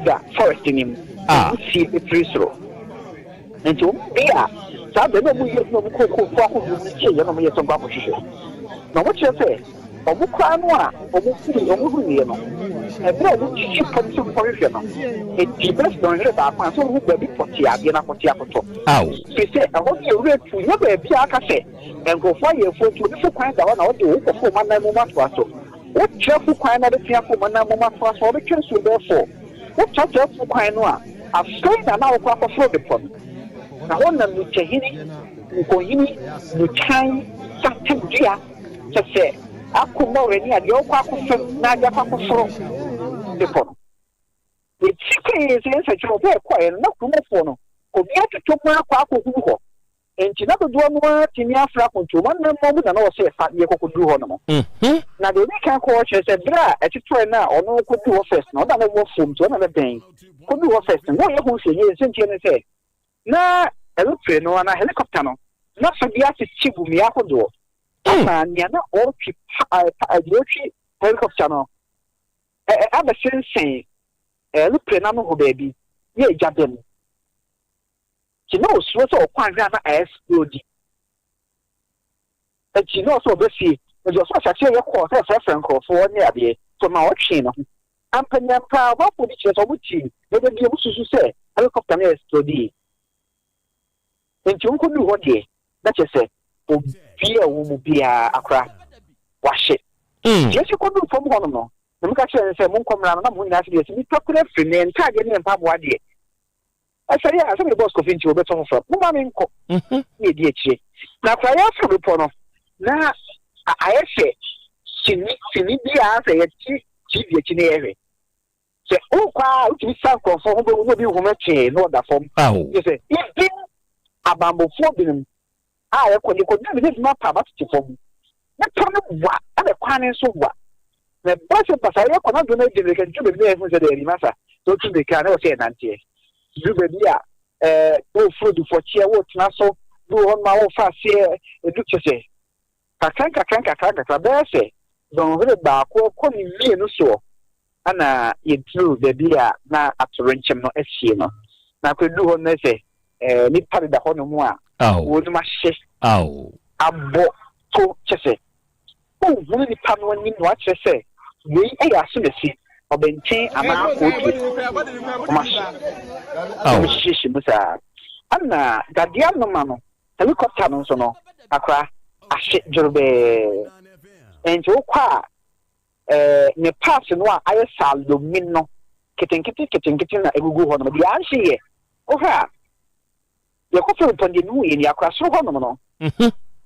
da forest no mu na wusie firi soro. Enti wɔn mu bi a saa bere no na wɔyɛ adwuma mu kokoofo ahodoɔ no tiee yɛn na wɔyɛɛ sɛ wɔbɛkɔ akɔhwehwɛ. Na wɔkyerɛ sɛ wɔn koraa no a wɔhui wɔn huiɛ no, ɛberɛ a wɔsisi fam sɛ wɔkɔhwehwɛ no, ɛdii bɛyɛ sɛ dɔnhwere baako ansa wɔhu baabi pɔtee a adeɛ no akɔte akɔtɔ. Firi sɛ ɛhɔ no yɛ wura tu, nyɛ baabi a aka sɛ nkurɔfoɔ ayɛ afuo nti obi fo kwan da hɔ na ɔde wo kɔforo wɔn anan mu atoa so. Wotra fu kwan na wobɛtumi akɔ wɔn anan mu atoa so a, wobɛtwa nsuo bɛyɛ fɔɔ. Wotra fu kwan no a, afei na na wokɔ akɔforo bepɔ no. Na hɔ na Nukyɛhene, Nkohene, Nukyan, Satem dua, kyɛ sɛ ako mmɔwerɛ ne adeɛ, wokɔ akɔfam na ade akɔ akɔforo bepɔ no. Yɛti kɔe sɛ yɛnsɛkyerɛ wɔ bɛ ɛkɔeɛ no, na kuromfoɔ no, obi atotɔ mu akɔ akɔhunu hɔ. Enti na dodoɔ no ara tumi afra akontommɔ anammɔn mu na na wɔsɛ yɛfa na yɛkɔkɔduru hɔ nom. Na deɛ ɔdi kan kɔɔ hɔ kyerɛ sɛ berɛ a ɛtotɔeɛ no a ɔno kɔduru hɔ first no, ɔno na na ɔwɔ fam nti ɔno na na bɛn kɔduru hɔ first no, na ɔyɛ ho nhwɛyie. Nsɛntiɛ ne sɛ na aeroplane no anaa helicopter no na fa bi akyekye gu mmea ahodoɔ ama nea na ɔretwi pa pa deɛ ɔretwi helicopter no abɛsensɛn aeroplane no ano hɔ baabi na egya da mu. Nti na osuro sɛ ɔkɔ anhwɛ a na aɛsplodi. Nti na ɔsɛ ɔba fie. Nti ɔsɛ ɔhyɛ aseɛ yɛ kɔɔ sɛ ɔfrɛfrɛ nkorɔfoɔ ne adeɛ. Nti ɔmaa ɔtwee ne ho. Ampaniampaa ɔmanfoɔ bi kyerɛ sɛ ɔmo tii na da bi ɔmo susu sɛ helicopter no ɛsplodii. Nti ɔmo kɔduu hɔ deɛ na kyerɛ sɛ. Obi a ɔwɔ mu biara akora, wahye. Nti yɛsi kɔduru fam hɔnom no, na meka kyerɛɛ no sɛ, Monkɔ mmra no, na mo ho nyinaa ase deɛ, sɛ nnipa kura firi me ntaadeɛ ne me mpaboa deɛ, ɛsɛe a, sɛ mede bɔs kɔfi nti wɔbɛtɔ foforɔ. Momma menkɔ. Na yɛdi akyire. Na akora yɛreforo bepɔ no, na ayɛ sɛ sini, sini bi a sɛ yɛte TV akyi na yɛhwɛ. Sɛ wokɔ a, wotumi sa nkurɔfoɔ ho bɛhu na obi nhome tee na ɔda fam. Kyerɛ sɛ, even abanbɔfoɔ binom a yɛkɔ no, yɛkɔduru bi na ebinom apa aba tete fam. Bepɔ no wa, ɛna kwan no nso wa. Na ɛba sɛ basaa yɛkɔ na dodoɔ no adi mmirika, duru baabi na yɛhu sɛ daabi masa, sɛ wotu mmirika a na ɛwɔ sɛ yɛnanteɛ. Duru baabi a ɛɛ woforo dufɔkyeɛ, wotena so, bi wɔ hɔnom a wofa aseɛ, ɛdu kyerɛ sɛ Nkakrankakra-nkakrankakra, bɛyɛ sɛ dɔnhwere baako rekɔ ne mmienu soɔ na yɛduruu baabi a na atoyerɛnkyɛm no asie no. Na kɔduru hɔ no na sɛ nnipa deda hɔnom a wɔnom ahye abɔ to kyɛ sɛ wonhunu nipa no anim na wakyerɛ sɛ wei yɛ asomasi, ɔbɛnten anaa koodie. Wɔn ahye, wɔhyehyɛ mu saa. Ɛna dadeɛ anoma no Helicopter no nso no, akora ahye dworobɛɛ. Enti wokɔ a, eh, ne parts no a ayɛ salomi no, ketenkete ketenkete na egugu hɔ nom. Deɛ anhye yɛ, wohwɛ a, yɛkɔ fam pɔn deɛ mehu yɛ ni, akora soro hɔ nom no,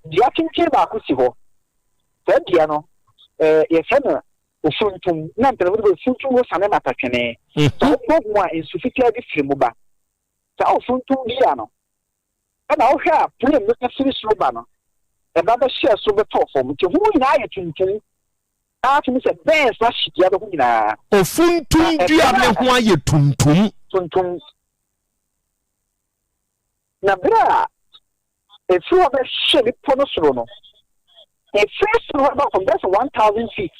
dua tenten baako si hɔ. Saa dua no, eh, yɛfrɛ no ofuntum, na mpanyinfo de bɛ ofuntum ho sane matatwene. Sɛ wobɔ ho a, nsu fitaa bi firi mu ba. Saa ofuntum dua no, Ɛna wohwɛ a plane no firi soro ba no, ɛba bɛhyɛɛ soro bɛtɔɔ fam. Nti ho nyinaa yɛ tuntum. A tumi sɛ bɛns no ahye dua no ho nyinaa. Ofuntum Na dua ɛberɛ no a ho ayɛ tuntum. Tuntum. Na berɛ a ɛfiri hɔ bɛhyɛ bepɔ no soro no, ɛfiri soro hɔ ba fam bɛyɛ sɛ 1000 feet.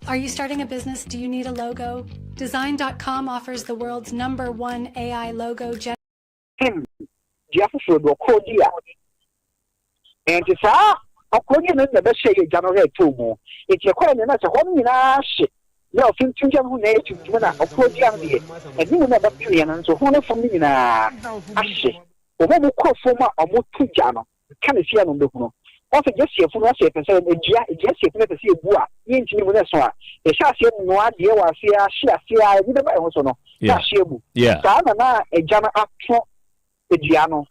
Are you starting a business? Do you need a logo? Design.com offers the world's number one AI logo generator. Hem dua foforɔ bi, ɔkorɔ dua. Enti saa ɔkorɔ dua no na ɛbɛhyɛɛ yɛn agya no werɛ too mu. Enti ɛkɔeɛ no na sɛ hɔ no nyinaa hye, na ɔfintim dua no ho nyinaa yɛ tuntum na ɔkorɔ dua no deɛ, anim na ɛbɛpereɛ no nso ho ne fam no nyinaa ahye. Wɔn a wɔkɔ afuom a wɔto gya no, Ka ne fie a na ɔbɛhunu. Wɔn sɛ gya si afunu ase yɛpɛ sɛ dua dua si afunu yɛpɛ sɛ yɛbu a ne yɛntumi mu no ɛso a yɛhyɛ aseɛ noa adeɛ wɔ aseɛ ahye aseɛ a ani bɛba yɛn ho so no na ahye agu. Saa na na agya no ato dua no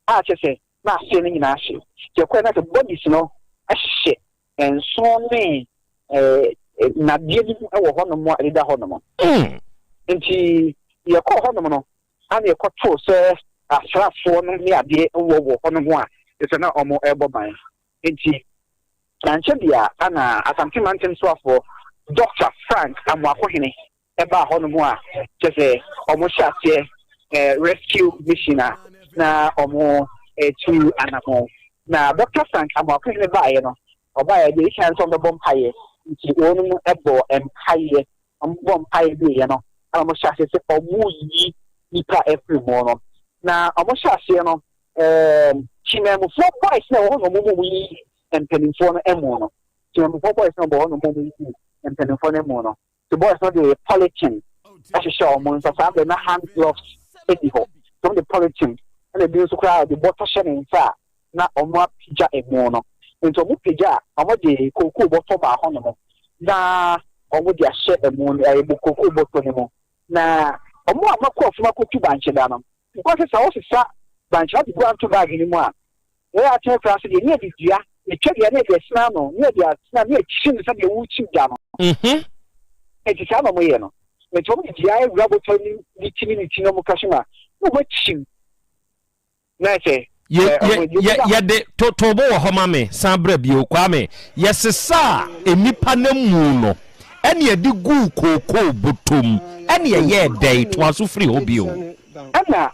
a kyɛ sɛ na aseɛ no nyinaa ahye. Nti ɛkɔɛ na sɛ bodies no hyehyɛ nso ne nnadeɛ no mu wɔ hɔnom a ɛdeda hɔnom. Nti yɛkɔɔ hɔnom no Ana yɛkɔtoo sɛ asraafoɔ no ne adeɛ wɔ wɔ hɔ nom a, kyerɛ sɛ na wɔrebɔ ban. Enti ankyɛ biara ana Asante Mantam soafoɔ Dɔkta Frank Amoakohene baa hɔ nom a, kyerɛ sɛ wɔhyɛ aseɛ rescue mission a na wɔretu anamɔn. Na Dɔkta Frank Amoakohene baeɛ no, ɔbaeɛ deɛ ɛdi kan sɛ wɔbɛbɔ mpaeɛ, nti wɔnom bɔɔ mpaeɛ Wɔbɔɔ mpaeɛ wieeɛ no, ɛna wɔhyɛɛ aseɛ sɛ wɔreyi nnipa afiri mu no. Na wɔhyɛɛ aseɛ no, ɛɛm, Kyimamufoɔ boys na ɛwɔ hɔ na wɔn mu wɔyi mpanimfoɔ no amu no. Kyimamufoɔ boys na wɔwɔ hɔ na wɔn mu wɔyi mpanimfoɔ no amu no. Nti boys no de polythene hyehyɛ wɔn nsa saa berɛ na hand gloves di hɔ. Nti wɔde polythene ɛna ebi nso koraa wɔde bɔtɔ hyɛ ne nsa a na wɔapagya emu no. Nti wɔpagya a, wɔde kookoo bɔtɔ baa hɔnom na wɔde ahyɛ emu no, ɛyɛ kookoo bɔtɔ no mu. Na wɔn a wɔakɔ afum akɔtu bankye da no, wɔka sɛ sɛ wosesa bankye na de gu anto baage no mu a, wɔyɛ atene koraa sɛ deɛ ne yɛde dua, yɛtwa dua ne yɛde asina ano, ne yɛde asina ne yɛkyim sɛdeɛ wokyim dua no. Nti saa na wɔyɛ no. Nti wɔde dua awura bɔtɔ no ne ti ne ne ti na wɔka so ma na wɔakyim. Na sɛ. Yɛ yɛ yɛ yɛde to to bo wɔ hɔ ma me san bra bio Kwame yɛsesaa nnipa no amu no ɛne yɛde guu kookoo bɔtɔ mu ɛne ɛyɛɛ dɛn toa so firi hɔ bio. Ɛna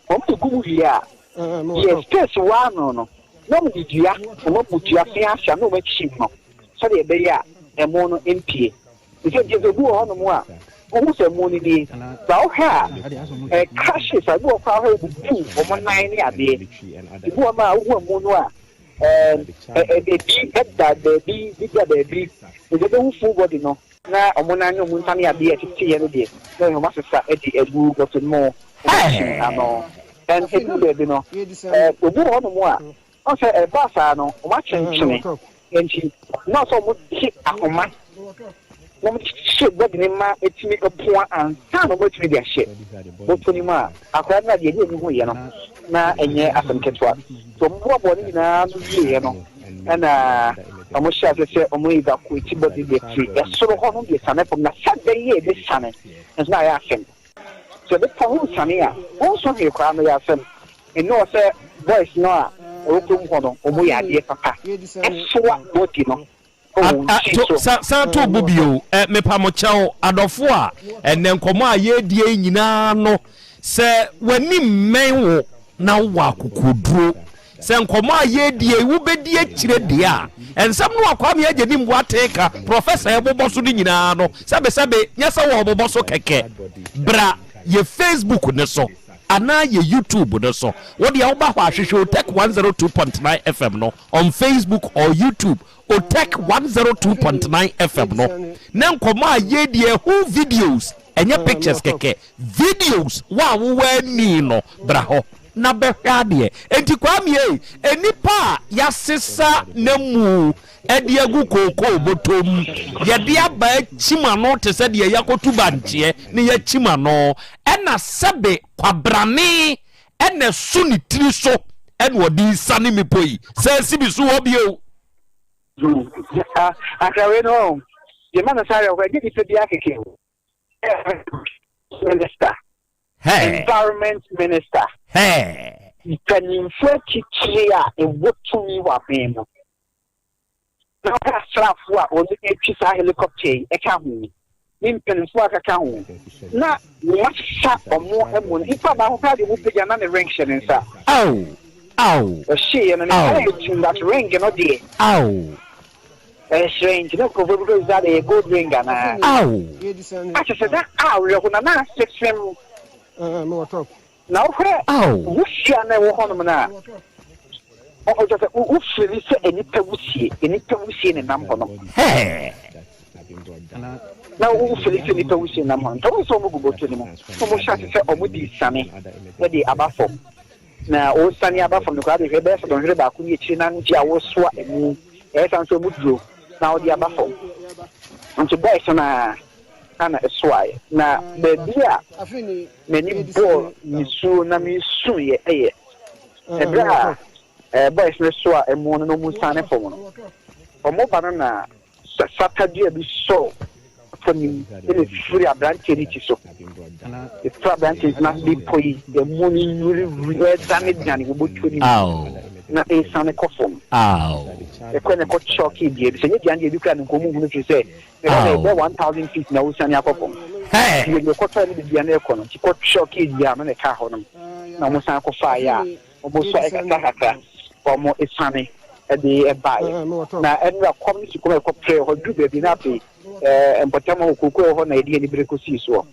wɔn de gu mu wie a, deɛ space wɔ ano no na wɔn de dua, wɔn abu dua fee ahyɛ na wɔn akyim no sɛdeɛ ɛbɛyɛ a ɛmo no mpue. Te sɛ nti sɛ obi wɔ hɔnom a, wohu sɛ mo no nie, ba wohwɛ a, ɛ crashes a, ebi wɔ koraa wohwɛ wobubu wɔn nan ne adeɛ. Ebi wɔ hɔnom a wohu amu no a, ɛ ɛ ebi da baabi, bi da baabi. Nti wobɛhu full body no na wɔn nan ne wɔn nsa ne adeɛ a ɛteteeɛ no deɛ, na wɔn asesa de agu bɔtɔ no mu, wɔn akyim ano. And ɛduru baabi no, ɛ obi wɔ hɔnom a. Ɔn sɛ ɛbaa saa no, wɔakyenkyene nti na ɔsɛ wɔte ahoma na wɔkyekyere body no ma ɛtumi pua ansa na wɔatumi de ahyɛ bɔtɔ no mu a akwadaa no a deɛ ɛde ani huiɛ no na ɛnyɛ asɛm ketewa. Nti wɔboaboa ne nyinaa ano wieeɛ no ɛna wɔhyɛɛ aseɛ sɛ wɔn evacuate body no deɛ firi ɛsoro hɔ no deɛ sane fam na sɛ ɛbɛyɛ a ɛbɛsane nso na ayɛ asɛm. Sɛ bepɔ ho siane a, wonso hwee koraa no yɛ asɛm. Eno wɔ sɛ boys no a ɛwɔ kurom hɔ no ɔmo yɛ adeɛ papa ɛsoa body no wɔ wɔn ti so. San to bo bio ɛ, mepa mo kyɛw adɔfo a ɛnɛ nkɔmɔ a yɛredie yi nyinaa no sɛ w'ani mmɛn wo na wowɔ akokoɔduro sɛ nkɔmɔ a yɛredie yi wobɛdi akyire deɛ a nsɛm no a Kwame Agyenim Boateng ka Professor ɛbobɔ so no nyinaa no sɛbesɛbe nyɛ sɛ wɔbobɔ so kɛkɛ bra yɛ Facebook no so anaa yɛ YouTube no so. Wo deɛ woba hɔ a, hwehwɛ Otec 102.9 FM no on Facebook or YouTube, Otec 102.9 FM no, ne nkɔmmɔ a yɛredi ɛho videos, ɛnyɛ pictures kɛkɛ, videos, wo a wowɔ ani no, bra hɔ na bɛhwɛ adeɛ. Enti Kwame ei, nnipa a yɛasesa n'amu de agu kookoo bɔtɔ mu, yɛde aba akyim ano te sɛ deɛ yɛakɔtu bankyeɛ na yɛakyim ano, ɛna sɛbe kwabrane na ɛso ne tiri so ɛna ɔde resiane mmepɔ yi, sɛ asi bi so hɔ bio. Akra wei no, deɛ ma no saa awerɛhoɔ, ɛnyɛ nipa biara kɛkɛ o. Minister, Environment Minister, mpanyimfoɔ atitire a ɛwɔ tumi wɔ aban mu. Na ɔka asraafo a wɔde retwi saa helicopter yi ka ho, ne mpanyimfo a aka ho, na wɔasesa wɔn amu no. Nipa baako koraa de wɔn pagya na ne ring hyɛ ne nsa. Ao! Ao! Ɔhyeeɛ no, ne nsa yɛ tumm, but ring no deɛ. Ao! Ɛhyerɛn nti na nkurɔfoɔ bi kɔ bisa deɛ ɛyɛ gold ring anaa. Ao! Akyɛ sɛ na awerɛho na na ase fem. Na wohwɛ wusie a na ɛwɔ hɔnom no a, ɔkyerɛ sɛ wofili sɛ nnipa wusie, nnipa wusie na ɛnam hɔ no. Na wofili sɛ nnipa wusie nam hɔ no. Nti wɔn sɛ wɔn gu bɔtɔ no mu, na wɔn hyɛ ase sɛ wɔn di siane de aba fam. Na wɔsiane aba fam no koraa de hwɛ bɛyɛ sɛ dɔnhwere baako ne akyire na gye a wɔsoa amu, ɛyɛ saa nso wɔn duro na wɔde aba fam. Nti boys no ara na ɛsoaeɛ. Na baabi a m'ani bɔɔ nisuo na mesuiɛ yɛ ɛberɛ a boys no soa ɛmo no na wɔn siane fam no. Wɔn ba no na sata dua bi sɔɔ fam no mu na ɛfiri aberanteɛ no ti so. Ɛfiri aberanteɛ no ti na bepɔ yi ɛmo no wuriwuri ɛdanedane wɔ bɔtuo no mu na ɛsiane kɔ fam. Ɛkɔ na ɛkɔ kyɔke dua bi. Sɛ ɛnyɛ dua no deɛ ebi koraa no nka wɔn nhunu firi sɛ Meka sɛ ɛbɛyɛ 1000 feet na wosiane akɔ fam. Nti baabi ɛkɔtɔe ne baabi a na ɛkɔ no, nti kɔtwɛ cage bi a no na ɛkaa hɔ nom na wɔn san kɔfaeɛ a wɔn so ayɛ kakra kakra wɔn esiane de baeɛ. Na ɛnora kɔm ne sukɔm a ɛkɔ prɛɛ hɔ duru baabi na afei ɛɛ mpɔtam hɔ kooko ɛwɔ hɔ na yɛde anibere kɔsii soɔ.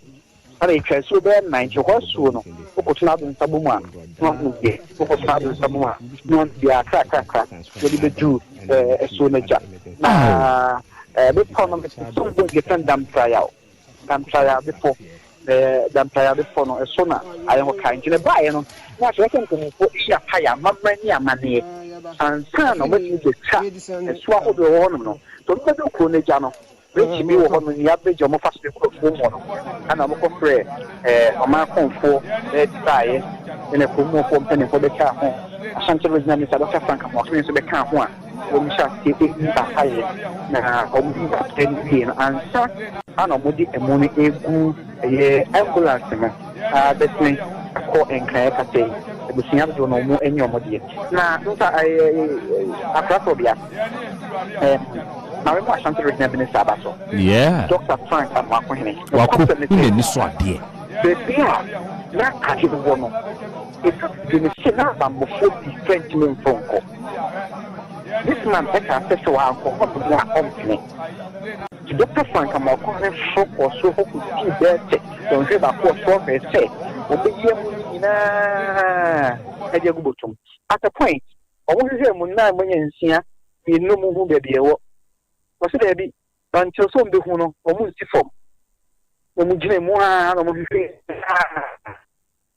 Ɛna yɛtwa asuo bɛyɛ nnan nti hɔ asuo no wokɔto no ado nsa bɔ mu a na wanom bi, wokɔto no ado nsa bɔ mu a na wanom bi akrakrakra wɔde bɛduru asuo no agya. Na bepɔ no som bo yɛfrɛ no Damtrayaw, Damtrayaw bepɔ, Damtrayaw bepɔ no ɛso na ayɛ hɔ kae. Nti na ɛbaeɛ no na akyerɛ sɛ mpanimfoɔ yi apaeɛ amammerɛ ne amanneɛ ansa na wɔatumi bɛtwa asuo ahodoɔ ɛwɔ hɔnom no. Nti wɔbɛduru kuro no agya no Bridge bi wɔ hɔ no, nnua bridge a wɔfa so de kɔ afuom hɔ no, ɛna wɔkɔfrɛɛ ɔman akomfoɔ bɛbisaeɛ, ɛna kurom hɔfoɔ mpanimfoɔ bɛkaa ho, Ashanti Regional Minister Dɔkta Frank Amoakohene nso bɛkaa ho a wɔhyɛɛ aseɛ reyi apaeɛ, na wɔyii apaeɛ no wieeɛ no, ansa na wɔde amu no regu ɛyɛ ambulance mu abɛsene akɔ Nkran ɛkasa yi, abusua dodoɔ no wɔn ani wɔn deɛ. Na nsa ɛyɛ akora sɛ ɔbea. Maame mu Ashanti Regional Minister aba so. Yeah. Dr. Frank Amoakohene. Wako hu n'ani so adeɛ. Baabi a na ade no wɔ no, ɛdu baabi no se na abanbɔfoɔ bi fɛ ntumi mforo nkɔ. This man ɛkaa sɛ sɛ wankɔ hɔ nom a ɔmpene. Nti Dr. Frank Amoakohene foro kɔɔ soro hɔ kɔdii bɛyɛ sɛ dɔnhwere baako wɔ soro hwɛɛ sɛ wɔbɛyi amu no nyinaa de agu bɔtɔm. At a point, Wɔhwehwɛɛ mu nna a wɔanya nsia mmienu no wɔnhu baabi a ɛwɔ. Wɔse daabi, until sɛ wɔbɛhu no, wɔnsi fam. Na wɔgyina mu ara na wɔhwehwɛɛ mu ara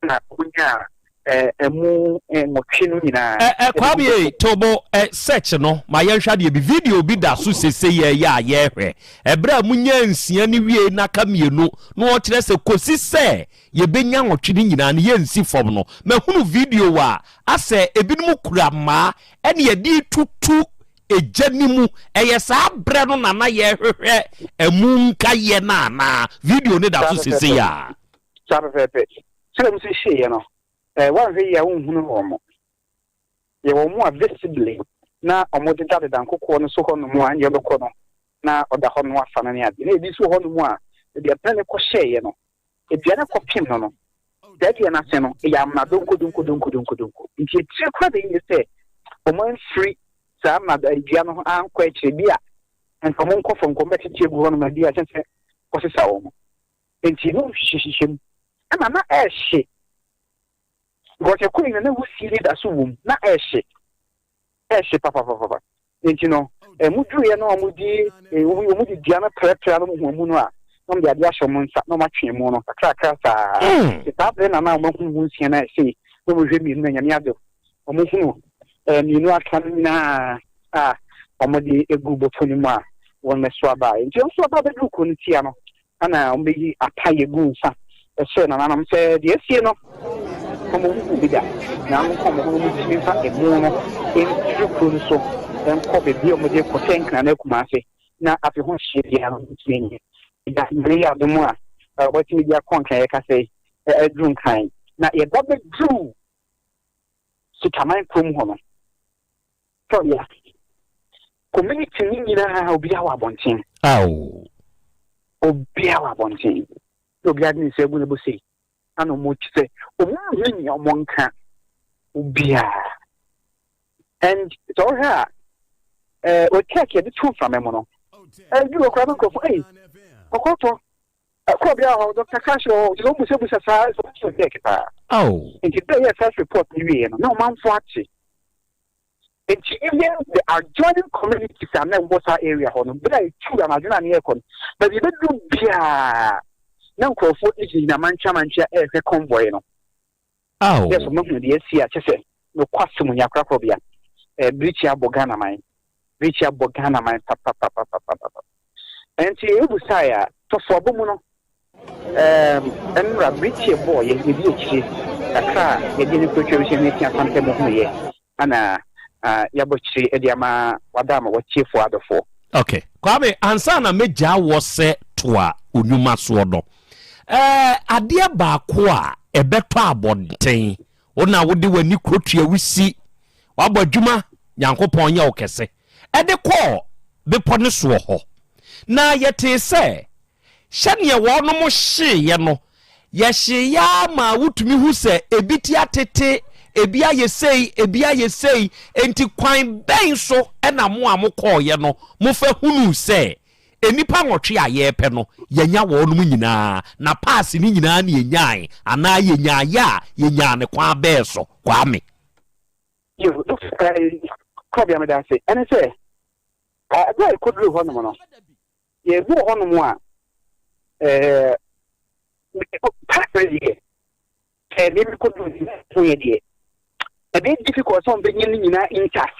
na wɔnyaa Ɛmu nwɔtwe no nyinaa. Ɛ ɛ Kwame ei, Tobo ɛ search no ma yɛnhwɛ adeɛ bi. Video bi da so sese yɛɛyɛ a yɛɛhwɛ. Ɛberɛ a monyaa nsia no wiei na aka mmienu na ɔkyerɛ sɛ kɔsi sɛ yɛbɛnya nwɔtwe no nyinaa no yɛnsi fam no. Mahunu video a asɛ ebinom kura mmaa ɛne yɛde retutu egya no mu. Ɛyɛ saa berɛ no na na yɛrehwehwɛ ɛmu nkayɛ no anaa? Video no da Saa so sese pɛpɛɛpɛ. yɛ a. Saa pɛpɛɛpɛ. Sɛdeɛ wɔsi hyeeɛ no, eh, woanhwɛ yie a wonhunu wɔn. Yɛwɔ wɔn a visibly na wɔdedadeda nkokoɔ no so hɔnom a ɛndeɛ wobɛkɔ no na ɔda hɔ no afa no ne adeɛ. Na ebi nso wɔ hɔnom a baabi a pɛ no kɔhyɛeɛ no, dua no kɔpem no no, saa dua no ase no, ɛyɛ amena donkodonkodonkodonkodonko. Nti akyire koraa de yie sɛ wɔamfiri saa amena dua no ho ankɔ akyire bi a, nka wɔnkɔ fam, nka wɔbɛtete agu hɔnom a bi a kyɛn sɛ kɔsesa wɔn. Nti na ɔhyehyɛhyehyɛ mu. Ɛna na ɛrehye. Because ɛkɔe no na wusie no da so wom. Na ɛrehye. Ɛrehye papapapapa. Nti no, ɛmu duruiɛ no a wɔde wɔde dua no prɛprɛ no ho amu no a, na wɔde adeɛ ahyɛ wɔn nsa na wɔatwe mu no kakrakra saa. Nti saa berɛ na na wɔahu mu nsia no a ɛsei na wɔhwɛ mmienu na Nyame adom wɔhunu mmienu aka no nyinaa a wɔde egu bɔtɔ no mu a wɔn so abaeɛ. Nti wɔn nso aba abɛduru kuro no tia no, Ana wɔbɛyi apaeɛ gu nsa srɛ nananom sɛ deɛ asie no wɔnhu bi da, na wɔnkɔ wɔn ho na wɔntumi mfa ɛmo no mfiri kuro no so nkɔ baabi a wɔde rekɔ sɛ Nkran anaa Kumase, na afei ho hyeɛ biara no wɔntumi nyɛ. Da Nyame yɛ adom a wɔatumi de akɔ Nkran yɛkasa yi aduru Nkran na yɛba bɛduru Sikaman kurom hɔ no, Sɔre a, community no nyinaa obiara wɔ abɔnten. Ao. Obiara wɔ abɔnten. Na obiara de ne nsa agu ne bo sei. Ana wɔn akyi sɛ wɔn nhu nea wɔn nka obiara. And sɛ ɔhwɛ a, ɛɛ otɛk yɛde to mframa mu no. Ɛbi wɔ koraa no nkurɔfo ɛyi kɔkɔtɔ ɛkɔ obiara hɔ Dr. Cash wɔ hɔ kyerɛ wɔn busabusa saa sɛ wɔn kyerɛ otɛk paa. Ao. Nti bɛyɛ yɛ first report no wieɛ no na ɔmanfo ate. Nti even the adjoining communities a na ɛwɔ saa area hɔ no, bere a etuu anadwo no a na yɛrekɔ no, baabi yɛbɛduru biara na nkurɔfoɔ gyinagyina mantwea mantwea rehwɛ convoy no. Ao. Yɛ so mahunu deɛ asi a kyɛ sɛ nokwasɛm ni akorakorɔbea eh, birikyi abɔ Ghana man, birikyi abɔ Ghana man papapapapapapa. Nti yɛbusae a, tɔfoabɔ mu no, Ɛɛm, nnora bere tiɛ bɔɔ yɛ yɛdi akyire kakra a yɛde ne kurokyerɛ bɛhyɛ ne asia santam hunu yɛ ana yɛabɔ kyire de ama wada ama watiefoɔ adɔfoɔ. Ok Kwame ansa na mɛgyaa wɔ sɛ toa onwuma soɔ no ɛɛ adeɛ baako a ɛbɛtɔ abɔnten wo na wode w'ani kurotua wusi wabɔ adwuma Nyankopɔn nyɛ wo kɛse ɛde kɔɔ bepɔ no soɔ hɔ na yɛtee sɛ Sɛdeɛ wɔnom hyeeɛ no, yɛhyeeɛ ara maa wotumi hu sɛ ebi ti atete, ebi ayɛ sei, ebi ayɛ sei. Enti kwan bɛn so na mo a mokɔeɛ no mofa hunuu sɛ nnipa nwɔtwe a yɛrepɛ no, yɛanya wɔnom nyinaa, na paase no nyinaa na yɛnyaae, anaa yɛnyaaeɛ a yɛnyaa no kwan bɛn so? Kwame. Yo, Dɔkta, Korɔbea meda ase. Ɛne sɛ, ɛberɛ a yɛkɔduruu hɔnom no, Yɛn bi wɔ hɔnom a, ɛɛ, pastor deɛ, sɛ me mekɔduru ne ho yɛ deɛ, ɛbɛyɛ difficult sɛ wɔbɛnya ne nyinaa intact.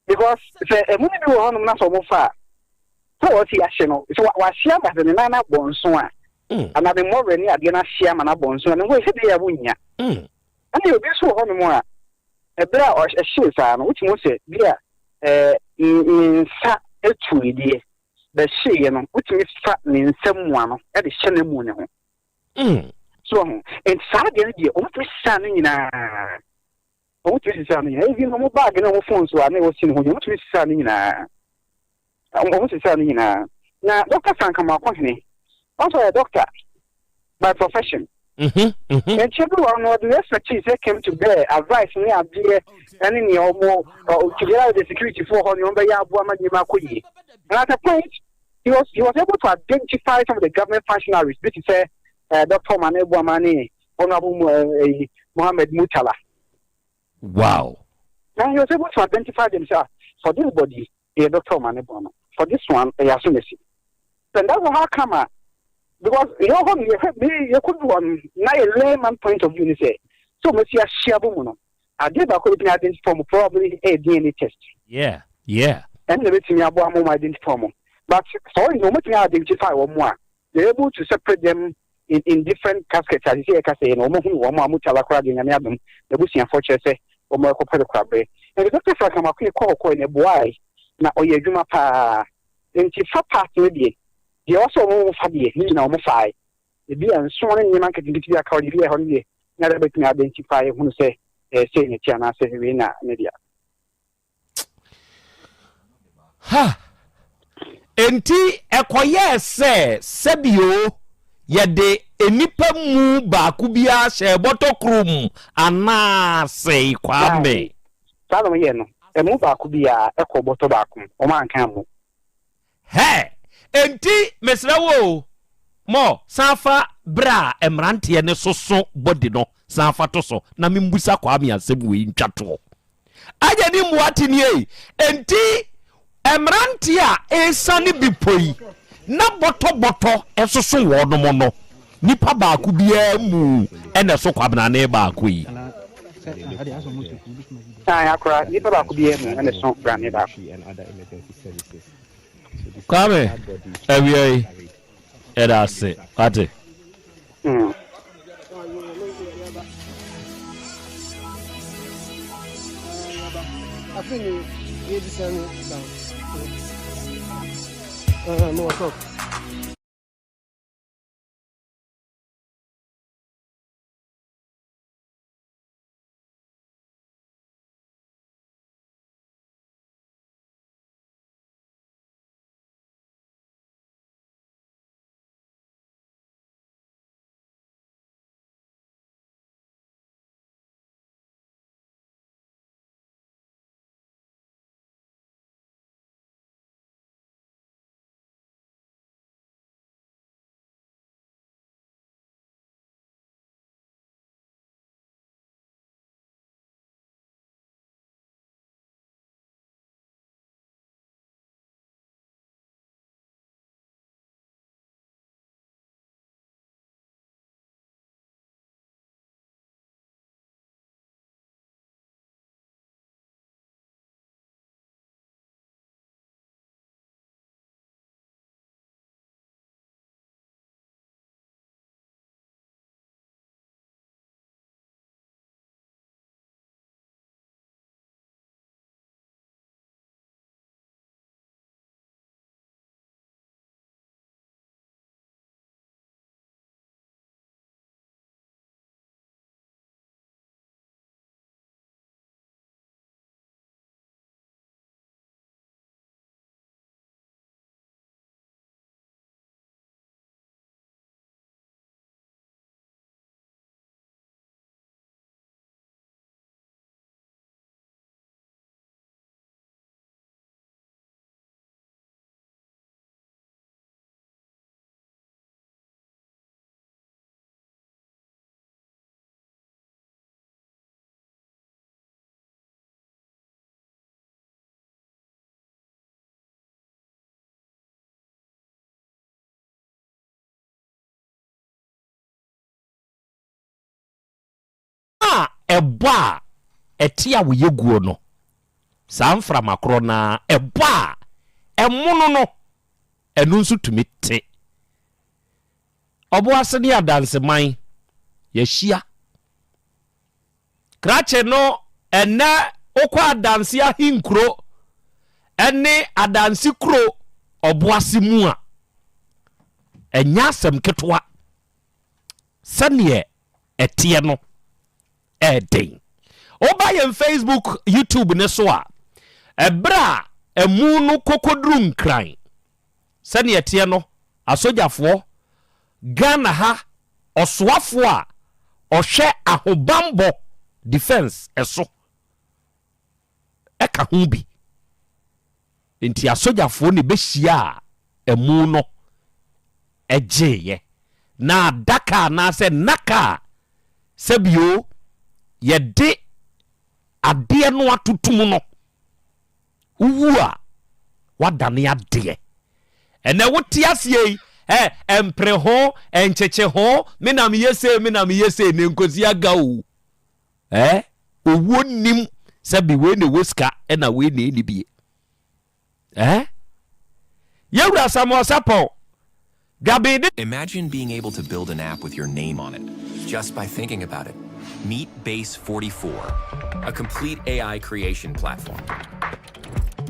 Because sɛ ɛmu no bi wɔ hɔnom na sɛ wɔfa a, sɛ wɔsi ahye no, sɛ wahye ama sɛ ne nan no abɔ nso a, mm. anaa ne mmɔwerɛ ne adeɛ no ahye ama no abɔ nso a, ne ho ɛsɛ deɛ a wonnya. Mm. Ɛna obi nso wɔ hɔnom a, ɛberɛ a ɛhyee saa no, wotumi hu sɛ bi a ne nsa tui deɛ, bɛhyeeɛ no, wotumi fa ne nsa mua no de hyɛ n'amu no ho. Mm. So ho. Nti saa deɛ no deɛ, wɔtumi sesaa no nyinaa. Wɔtumi sesaa no nyinaa. Even wɔn baage ne wɔn phones a na ɛwɔ si ne ho nyinaa, wɔtumi sesaa no nyinaa. Wɔn sesaa no nyinaa. Na Dr. Frank Amoakohene, ɔno nso ɔyɛ doctor by profession. Nkyɛ bi wɔ no ɔde expertise came to bear, advice ne adeɛ ɛne nea ɔmo together with the security foɔ hɔ nea ɔmo bɛyɛ aboa ma nneɛma akɔ yie. And at a point, he was able to identify some of the government functionaries bi te sɛ Dr. Omane Boamah ne Honourable uh, Mohammed Murtala. Wow. Now he was able to identify them sɛ for this body ɛyɛ Dr. Omane Boamah, for this one ɛyɛ Asomasi. And that's how come a. Because yɛwɔ hɔ no yɛhwɛ me yɛkɔdu hɔ no na yɛ layman point of view ne sɛ sɛ wɔn asi ahyia bɔ mu no adeɛ baako a ebɛtumi identify wɔn probably ɛyɛ DNA test. Yeah, yeah. Ɛno na ebɛtumi aboa ma wɔn identify wɔn but sɛ wɔn wɔn identify wɔn a they are able to separate them in in different caskets a sisi yɛka sɛ yɛ no wɔn ahunu wɔn a Murtala koraa deɛ Nyame adom n'abusuafoɔ kyerɛ sɛ wɔn ɛkɔpɛ no korabrɛ. Nti Doctor Frank Amoakoye kɔɔ kɔɛ na ɛboae na ɔyɛ adwuma paa nti fa part no deɛ Deɛ ɛwɔ sɛ wɔn fa deɛ, ne nyinaa wɔn faae. Ebia nson ne nneɛma nketenkete bi aka hɔ deɛ, ebia ɛhɔ no deɛ, na ɛda bɛtumi identify ahunu sɛ ɛyɛ sei na ɛte anaasɛ wei na ne dea. Ha! Enti ɛkɔyɛɛ sɛ sɛbio yɛde nnipa mu baako biara hyɛɛ bɔtɔ koro mu anaa sɛe, Kwame? Saa na wɔyɛɛ no. Ɛmu baako biara kɔɔ bɔtɔ baako mu. Wɔanka ammom. Hɛ! Enti mesrɛ wo o, Mo, san fa berɛ a mmeranteɛ no soso body no san fa to so na memmusa Kwame asɛm wei ntwa toɔ. Agya ni mmoa te nie, enti mmeranteɛ a ɛresiane bepɔ yi na bɔtɔbɔtɔ soso wɔnom no, nipa baako biara mu na ɛso Kwabenane baako yi? Aane, akora, nipa baako biara mu na ɛso brane baako. Kwame, awia yi, yɛda ase, wate. Mm. A ɛbɔ a ɛte a wɔyɛ guo no, saa mframa korɔ no ara ɛbɔ a ɛmono no, ɛno nso tumi te. Ɔboase ne Adanseman, yɛahyia. Krakye no, ɛnnɛ wokɔ Adanse ahenkuro ne Adanse kuro Ɔboase mu a, ɛnyɛ asɛm ketewa. Sɛdeɛ ɛteɛ no ɛɛden. Woba yɛn Facebook, YouTube no so a, ɛberɛ a ɛmu no kɔkɔduru Nkran, sɛdeɛ ɛteɛ no, asogyafoɔ, Ghana ha ɔsoafoɔ a ɔhwɛ ahobanbɔ, defence, so ka ho bi. Enti asogyafoɔ na ɛbɛhyiaa amu no gyeeɛ. Na adaka anaasɛ nnaka a sɛbio yɛde adeɛ no atoto mu no, wowu a, woadane adeɛ. Ɛnɛ wote aseɛ yi, Ɛ, ɛmpere ho, ɛnkyekye ho, me na meyɛ sei, me na meyɛ sei, ne nkosi aga o. Ɛ, owuo nnim sɛ bi wei na ɛwɔ sika ɛna wei na ɛnni bie. Ɛ, yɛwura Samuel Sarpong, Dwaben de. Imagine being able to build an app with your name on it, just by thinking about it. Meet Base 44, a complete AI creation platform.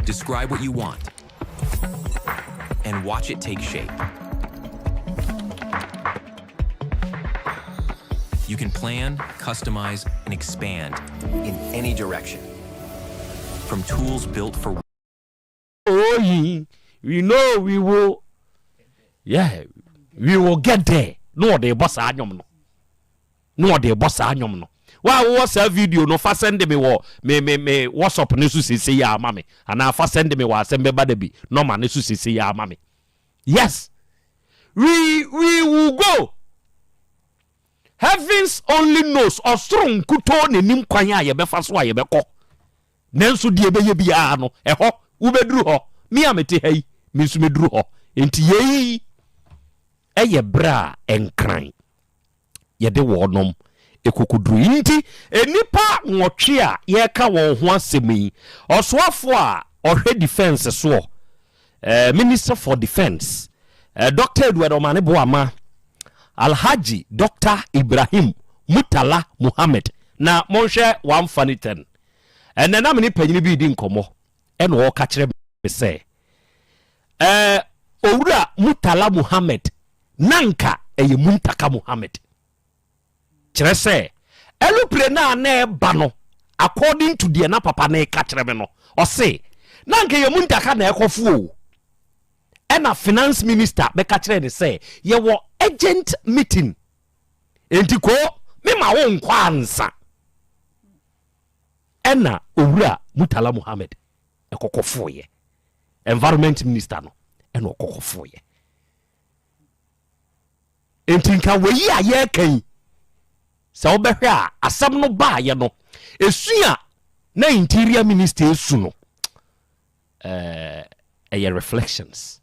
Describe what you want and watch it take shape. You can plan, customize, and expand in any direction. From tools built for Oh, we know we will yeah we will get there na ɔde bɔ saa nnwom no na ɔde bɔ saa nnwom no wa wowɔ saa video no fa sɛnde me wɔ me me me whatsapp ne so sese yɛ ama me anaa fa sɛnde me wɔ asɛm bɛba da bi nɔma ne so sese yɛ ama me yes we we will go heavens only knows ɔsoro nkutoo n'anim kwan a yɛbɛfa so a yɛbɛkɔ Nanso deɛ ɛbɛyɛ biara no, ɛhɔ, wobɛduru hɔ. Me a mete ha yi, me nso mɛduru hɔ. Enti yei yɛ berɛ a nkran yɛde wɔnom kɔkɔduru. Nti nnipa nwɔtwe a yɛreka wɔn ho asɛm yi, ɔsoafoɔ a ɔhwɛ defence soɔ, eh, Minister for Defence, eh, Dr. Edward Omane Boamah, Alhaji Dr. Ibrahim Murtala Muhammed, na monhwɛ one funny thing. Ɛnɛ na me ne panyini bi redi nkɔmmɔ ɛna ɔreka kyerɛ me sɛ ɛɛ owura Murtala Muhammed na nka ɛyɛ Muntaka Muhammed. Kyerɛ sɛ ɛlopire no a na ɛba no according to deɛ na papa no reka kyerɛ me no ɔse na nka ɛyɛ Muntaka na ɛkɔfo o. Ɛna finance minister bɛka kyerɛ ne sɛ yɛwɔ urgent meeting enti koo mema wo nkɔ ansa. Ɛna Owura Murtala Muhammed ɛkɔkɔfoeɛ, Environment Minister no ɛna ɔkɔkɔfoeɛ. Enti nka wei a yɛreka yi, sɛ wobɛhwɛ a asɛm no baayɛ no, esu a na Interior Minister esu no, ɛyɛ reflections.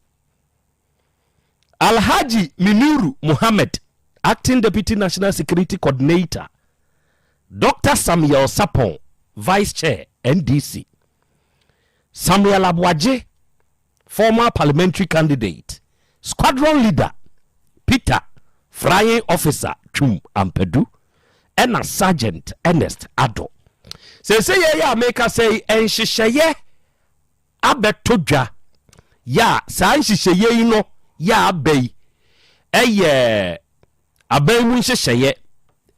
Alhaji Miniru Mohammed, Acting Deputy National Security Coordinator, Dr. Samuel Sapon, Vice Chair, NDC, Samuel Aboagye, former parliamentary candidate, Squadron Leader, Peter Flying Officer Twum Ampadu, ɛna Sergeant Ernest Addo. Seesei yɛyɛ a meka sɛ yi, nhyehyɛeɛ abɛtɔ dwa yɛ a saa nhyehyɛeɛ yi no yɛ a aba yi ɛyɛ aban mu nhyehyɛeɛ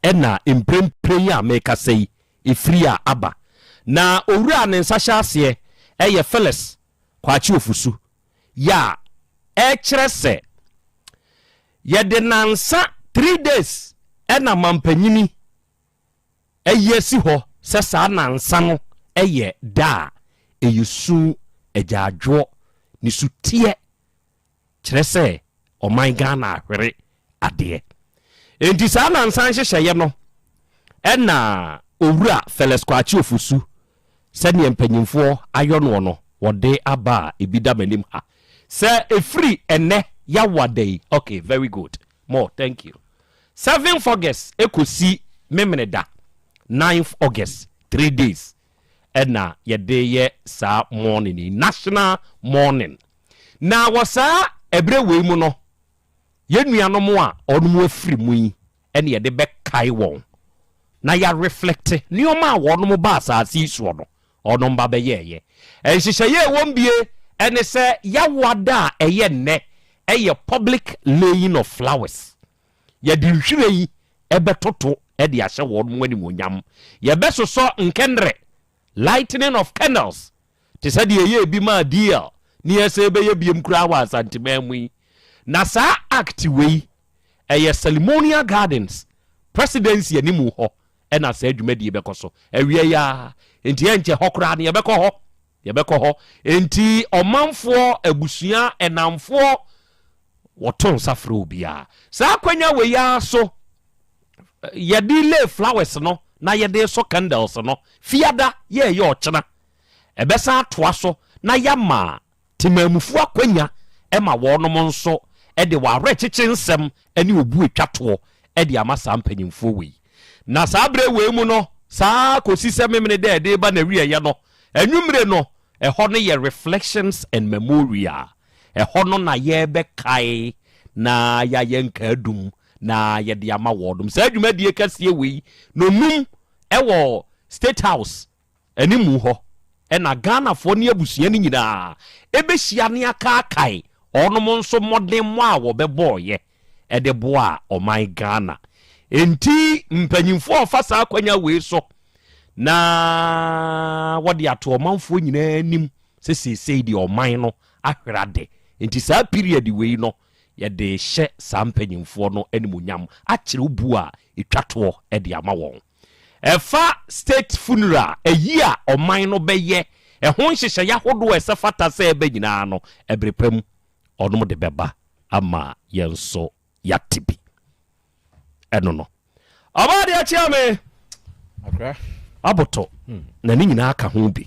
ɛna mprempren yi a mekasa yi ɛfiri a aba na owura a ne nsa hyɛ aseɛ ɛyɛ Phyllis Kwakye Ofusu yɛ a ɛkyerɛ sɛ yɛde nansa 3 days ɛna mampanyini ayi asi hɔ sɛ saa nnansa no yɛ da a ɛyɛ su, agyaadwoɔ, ne suteɛ, kyerɛ sɛ ɔman Ghana ahwere adeɛ. Enti saa nnansa nhyehyɛeɛ no na Owura Felix Kwakye Ofosu sɛdeɛ mpanyimfoɔ ayɔ noɔ no wɔde aba a ebi da m'anim ha sɛ ɛfiri ɛnnɛ Yawa da yi, okay very good, more thank you. Seventh August ɛkɔsi Memeneda ninth August, 3 days ɛna yɛde yɛ saa mourning yi, national mourning. Na wɔ saa ɛberɛ wei mu no, yɛn nuanom a wɔn afiri mu yi ɛna yɛde bɛkae wɔn na yɛareflect nneɛma a wɔn ba asase yi soɔ no wɔn ba bɛyɛɛyɛ. Nhyehyɛeɛ a ɛwɔ mu bie ɛne sɛ Yawoada a ɛyɛ nnɛ ɛyɛ public laying of flowers. Yɛde nhwiren yi bɛtoto de ahyɛ wɔn mu animuonyam. Yɛbɛsosɔ nkɛnrɛ, lightening of candles, te sɛ deɛ ɛyɛɛ bi maa DL ne yɛsɛ bɛyɛ biom koraa wɔ Asanteman mu yi. Na saa act wei, ɛyɛ Ceremonial Gardens, Presidency animu hɔ na saa dwumadie bɛkɔ so. Awia yi ara, enti ɛnkyɛ hɔ koraa no yɛbɛkɔ hɔ. Yɛbɛkɔ hɔ. Enti ɔmanfoɔ, abusua, ɛnamfoɔ, wɔto nsa frɛ obiara. Saa akwanya wei ara so, yɛde lay flowers no na yɛde sɔ candles no, fiada yɛɛyɛ ɔkyena. Ɛbɛsan atoa so na yɛama temanmufoɔ akwanya ma wɔnom nso de w'awerɛkyekye nsɛm ne obu atwa toɔ de ama saa mpanyimfoɔ wei. Na saa berɛ wei mu no, saa ara kɔsi sɛ Memene da a ɛde reba n'awieeɛ no, anwummere no, ɛhɔ no yɛ Reflections and Memorial. Ɛhɔ no na yɛrebɛkae na yɛayɛ nkaadum na yɛde ama wɔnom. Saa dwumadie kɛseɛ wei, nonum wɔ State House Animu hɔ na Ghanafoɔ ne abusua no nyinaa bɛhyia ne akaakae wɔnom nso mmɔdemmɔ a wɔbɛbɔeɛ de boaa ɔman Ghana. Enti mpanyinfoɔ a wɔfa saa akwanya wei so na wɔde ato ɔmanfoɔ nyinaa anim sɛ seesei deɛ ɔman no ahwere ade. Enti saa period wei no yɛde rehyɛ saa mpanyinfoɔ no animuonyam akyerɛ obuo a ɛtwa toɔ de ama wɔn. Ɛfa state funeral, ayi a ɔman no bɛyɛ, ɛho nhyehyɛeɛ ahodoɔ a ɛsɛ fata sɛ ɛba nyinaa no, ɛbere pa mu ɔnom de bɛba ama yɛn nso yɛate bi. Ɛno no. Ɔbaa deɛ kyea me. Akra. Aboto. Na ne nyinaa ka ho bi.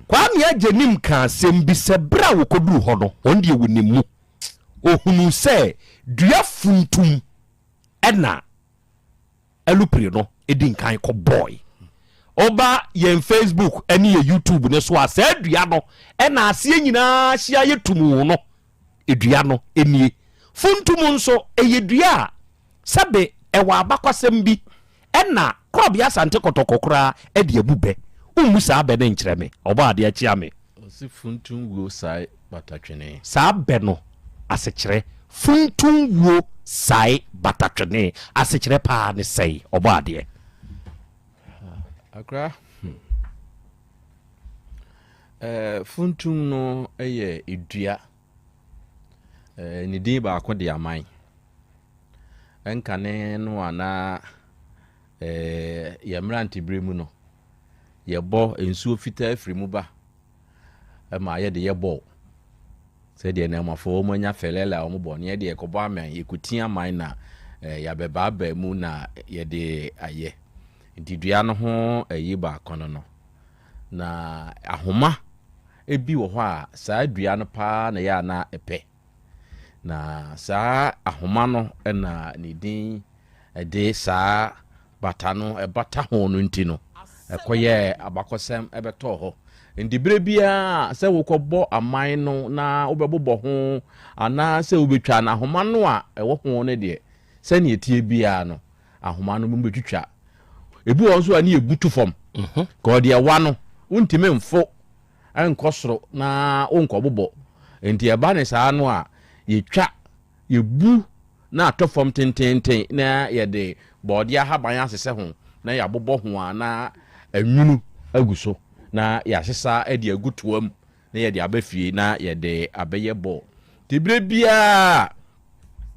Kwame Agyenim kaa asɛm bi sɛ berɛ a wɔkɔduru hɔ no, wɔn deɛ wɔnim mu. Ɔhunuu sɛ dua funtum ɛna alupre no di nkan kɔ bɔe. Woba yɛn Facebook ne yɛn YouTube no so a, saa dua no na aseɛ nyinaa hyia yɛ tumu no. Dua no nie. Funtum nso, ɛyɛ dua a sɛbe ɛwɔ abakwasɛm bi ɛna Korɔbea Asante Kɔtɔkɔ koraa de abu bɛ. Wommu saa bɛ no nkyerɛ me. Ɔbɔ adeɛ kyea me. Ɔse funtum wuo sae batatwene. Saa bɛ no asekyerɛ, Funtum wuo sae batatwene, asekyerɛ paa ne sɛn? Ɔbɔ adeɛ. Akra, hmm. Eh, funtum no yɛ dua. Eh, ne din baako de aman. Ɛnkane no a na eh, yɛn mmeranteberɛ mu no, yɛbɔ nsuo fitaa firi mu ba ma yɛde yɛ bɔɔl. Sɛdeɛ Nɛɛmafoɔ wɔn anya fɛlɛlɛ a wɔn bɔ no, yɛde yɛkɔbɔ aman, yɛkɔti aman na eh, yɛabɛbaabaa mu na yɛde ayɛ. Nti dua no ho ayi baako no no. Na ahoma bi wɔ hɔ a saa dua no paa na ɛyɛ a na ɛpɛ. Na saa ahoma no na ne din de saa bata no bata ho no nti no, ɛkɔyɛɛ abakɔsɛm bɛtɔɔ hɔ. Nti berɛ biara sɛ wokɔbɔ aman no na wobɛbobɔ ho anaasɛ wobɛtwa no, ahoma no a ɛwɔ ho no deɛ, sɛnea ɛteɛ biara no, ahoma no mobɛtwitwa. Ebi wɔ hɔ nso a ne yɛbu to fam. Mhm. Ka ɔde ɛwa no, wontumi mfo nkɔ soro na wonkɔbobɔ. Nti ɛba ne saa no a, yɛtwa, yɛbu na atɔ fam tenteenten na yɛde bɔɔdeɛ ahaban asesɛ ho na yɛabobɔ ho a na anwunu agu so na yɛasesa de agu toa mu na yɛde aba fie na yɛde abɛyɛ bɔɔl. Nti berɛ biara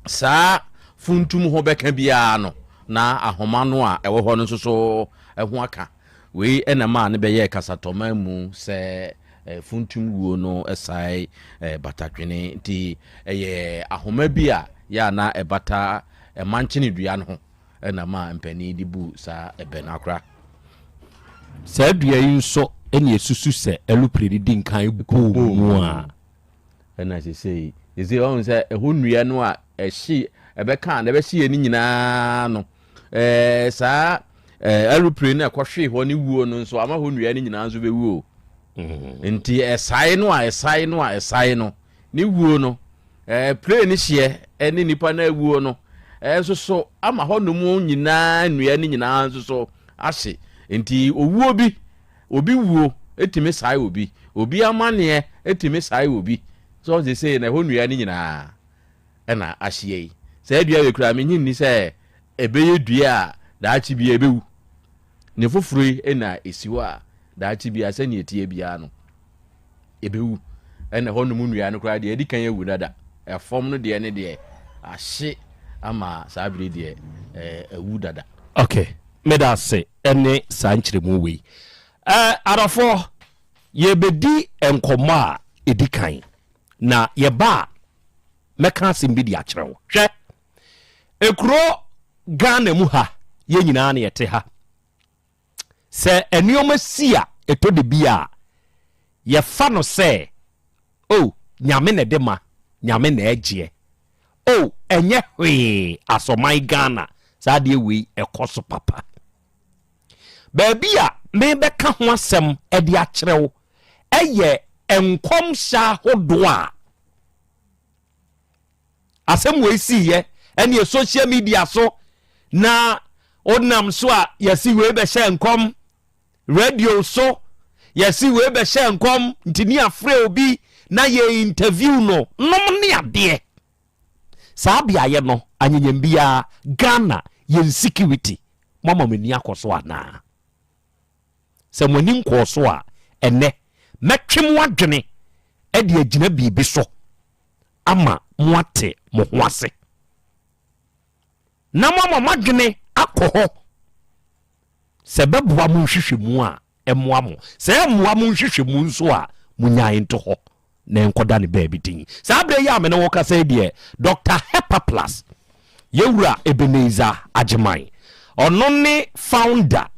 saa funtum ho bɛka biara no na ahoma no a ɛwɔ hɔ no nso so ho aka. Wei na ɛmaa no bɛyɛɛ kasatɔma mu sɛ funtum wuo no sae batatwene. Nti ɛyɛ ahoma bi a yɛ a na ɛbata mankyene dua no ho na ɛmaa mpanin de buu saa ɛbɛ no akora. Saa dua yi nso na yɛsusu sɛ alupre no di nkan bɔɔ mu a. Ɛna sesei, sesei wahu sɛ ɛhɔ nnua no a ɛhye ɛbɛka na ɛbɛhyeɛ no nyinaa no ɛɛ saa ɛɛ aeroplane no ɛkɔhwee hɔ ne wuo no nso ama hɔ nnua no nyinaa nso bɛwu o mm. nti ɛsae no a ɛsae no a ɛsae no ne wuo no ɛɛ plane no hyeɛ ɛne nipa no awuo no ɛnso so ama hɔ nom nyinaa nnua no nyinaa nso so ahye nti owuo bi Obi wuo tumi sae obi. Obi amaneɛ tumi sae obi. So sesei na ɛhɔ nnua no nyinaa na ahyia yi. Saa dua wei koraa menye nni sɛ ɛbɛyɛ dua a daakye biara ɛbɛwu. Ne foforɔ yi na ɛsi hɔ a daakye biara sɛnea ɛteɛ biara no ɛbɛwu. Ɛna ɛhɔ nom nnua no koraa deɛ adi kan awu dada. Ɛfam no deɛ ne deɛ ahye ama saa bere deɛ awu dada. Okay, meda ase ne saa nkyerɛmu wei. Eh, adɔfoɔ, yɛbɛdi nkɔmmɔ a ɛdi kan, na yɛba a, mɛka asɛm bi de akyerɛ wo. Hwɛ, ekuro Ghana mu ha, yɛn nyinaa na yɛte ha. Sɛ nneɛma si a, ɛtɔ da bi a, yɛfa no sɛ, oh, Nyame na ɛde ma, Nyame na ɛgyeɛ. Oh, ɛnyɛ hwee asɔman Ghana saa adeɛ wei ɛkɔ so papa. Baabi a mebɛka ho asɛm de akyerɛ wo ɛyɛ nkɔmhyɛ ahodoɔ a asɛm wei siiɛ ɛneɛ social media so na wonam so a yɛsi wei bɛhyɛ nkɔm radio so yɛsi wei bɛhyɛ nkɔm nti ne afrɛ obi na yɛ interview no nom ne adeɛ saa beaeɛ no anyanyam biara Ghana yɛn security moama mo ani akɔ so anaa sɛ mo ani nkɔɔ so a ɛnɛ mɛtwe mo adwene de agyina biribi so ama moate mo ho ase na moama mo adwene akɔ hɔ sɛ ɛbɛboa mo nhwehwɛmu a ɛmmoa mo sɛ ɛmmoa mo nhwehwɛmu nso a monyae nto hɔ na ɛnkɔda ne baabi din. Saa berɛ yi a me ne wo kasa yi deɛ, Doctor Hepaplus, yɛwura Ebenezer Agyeman, ɔno ne founder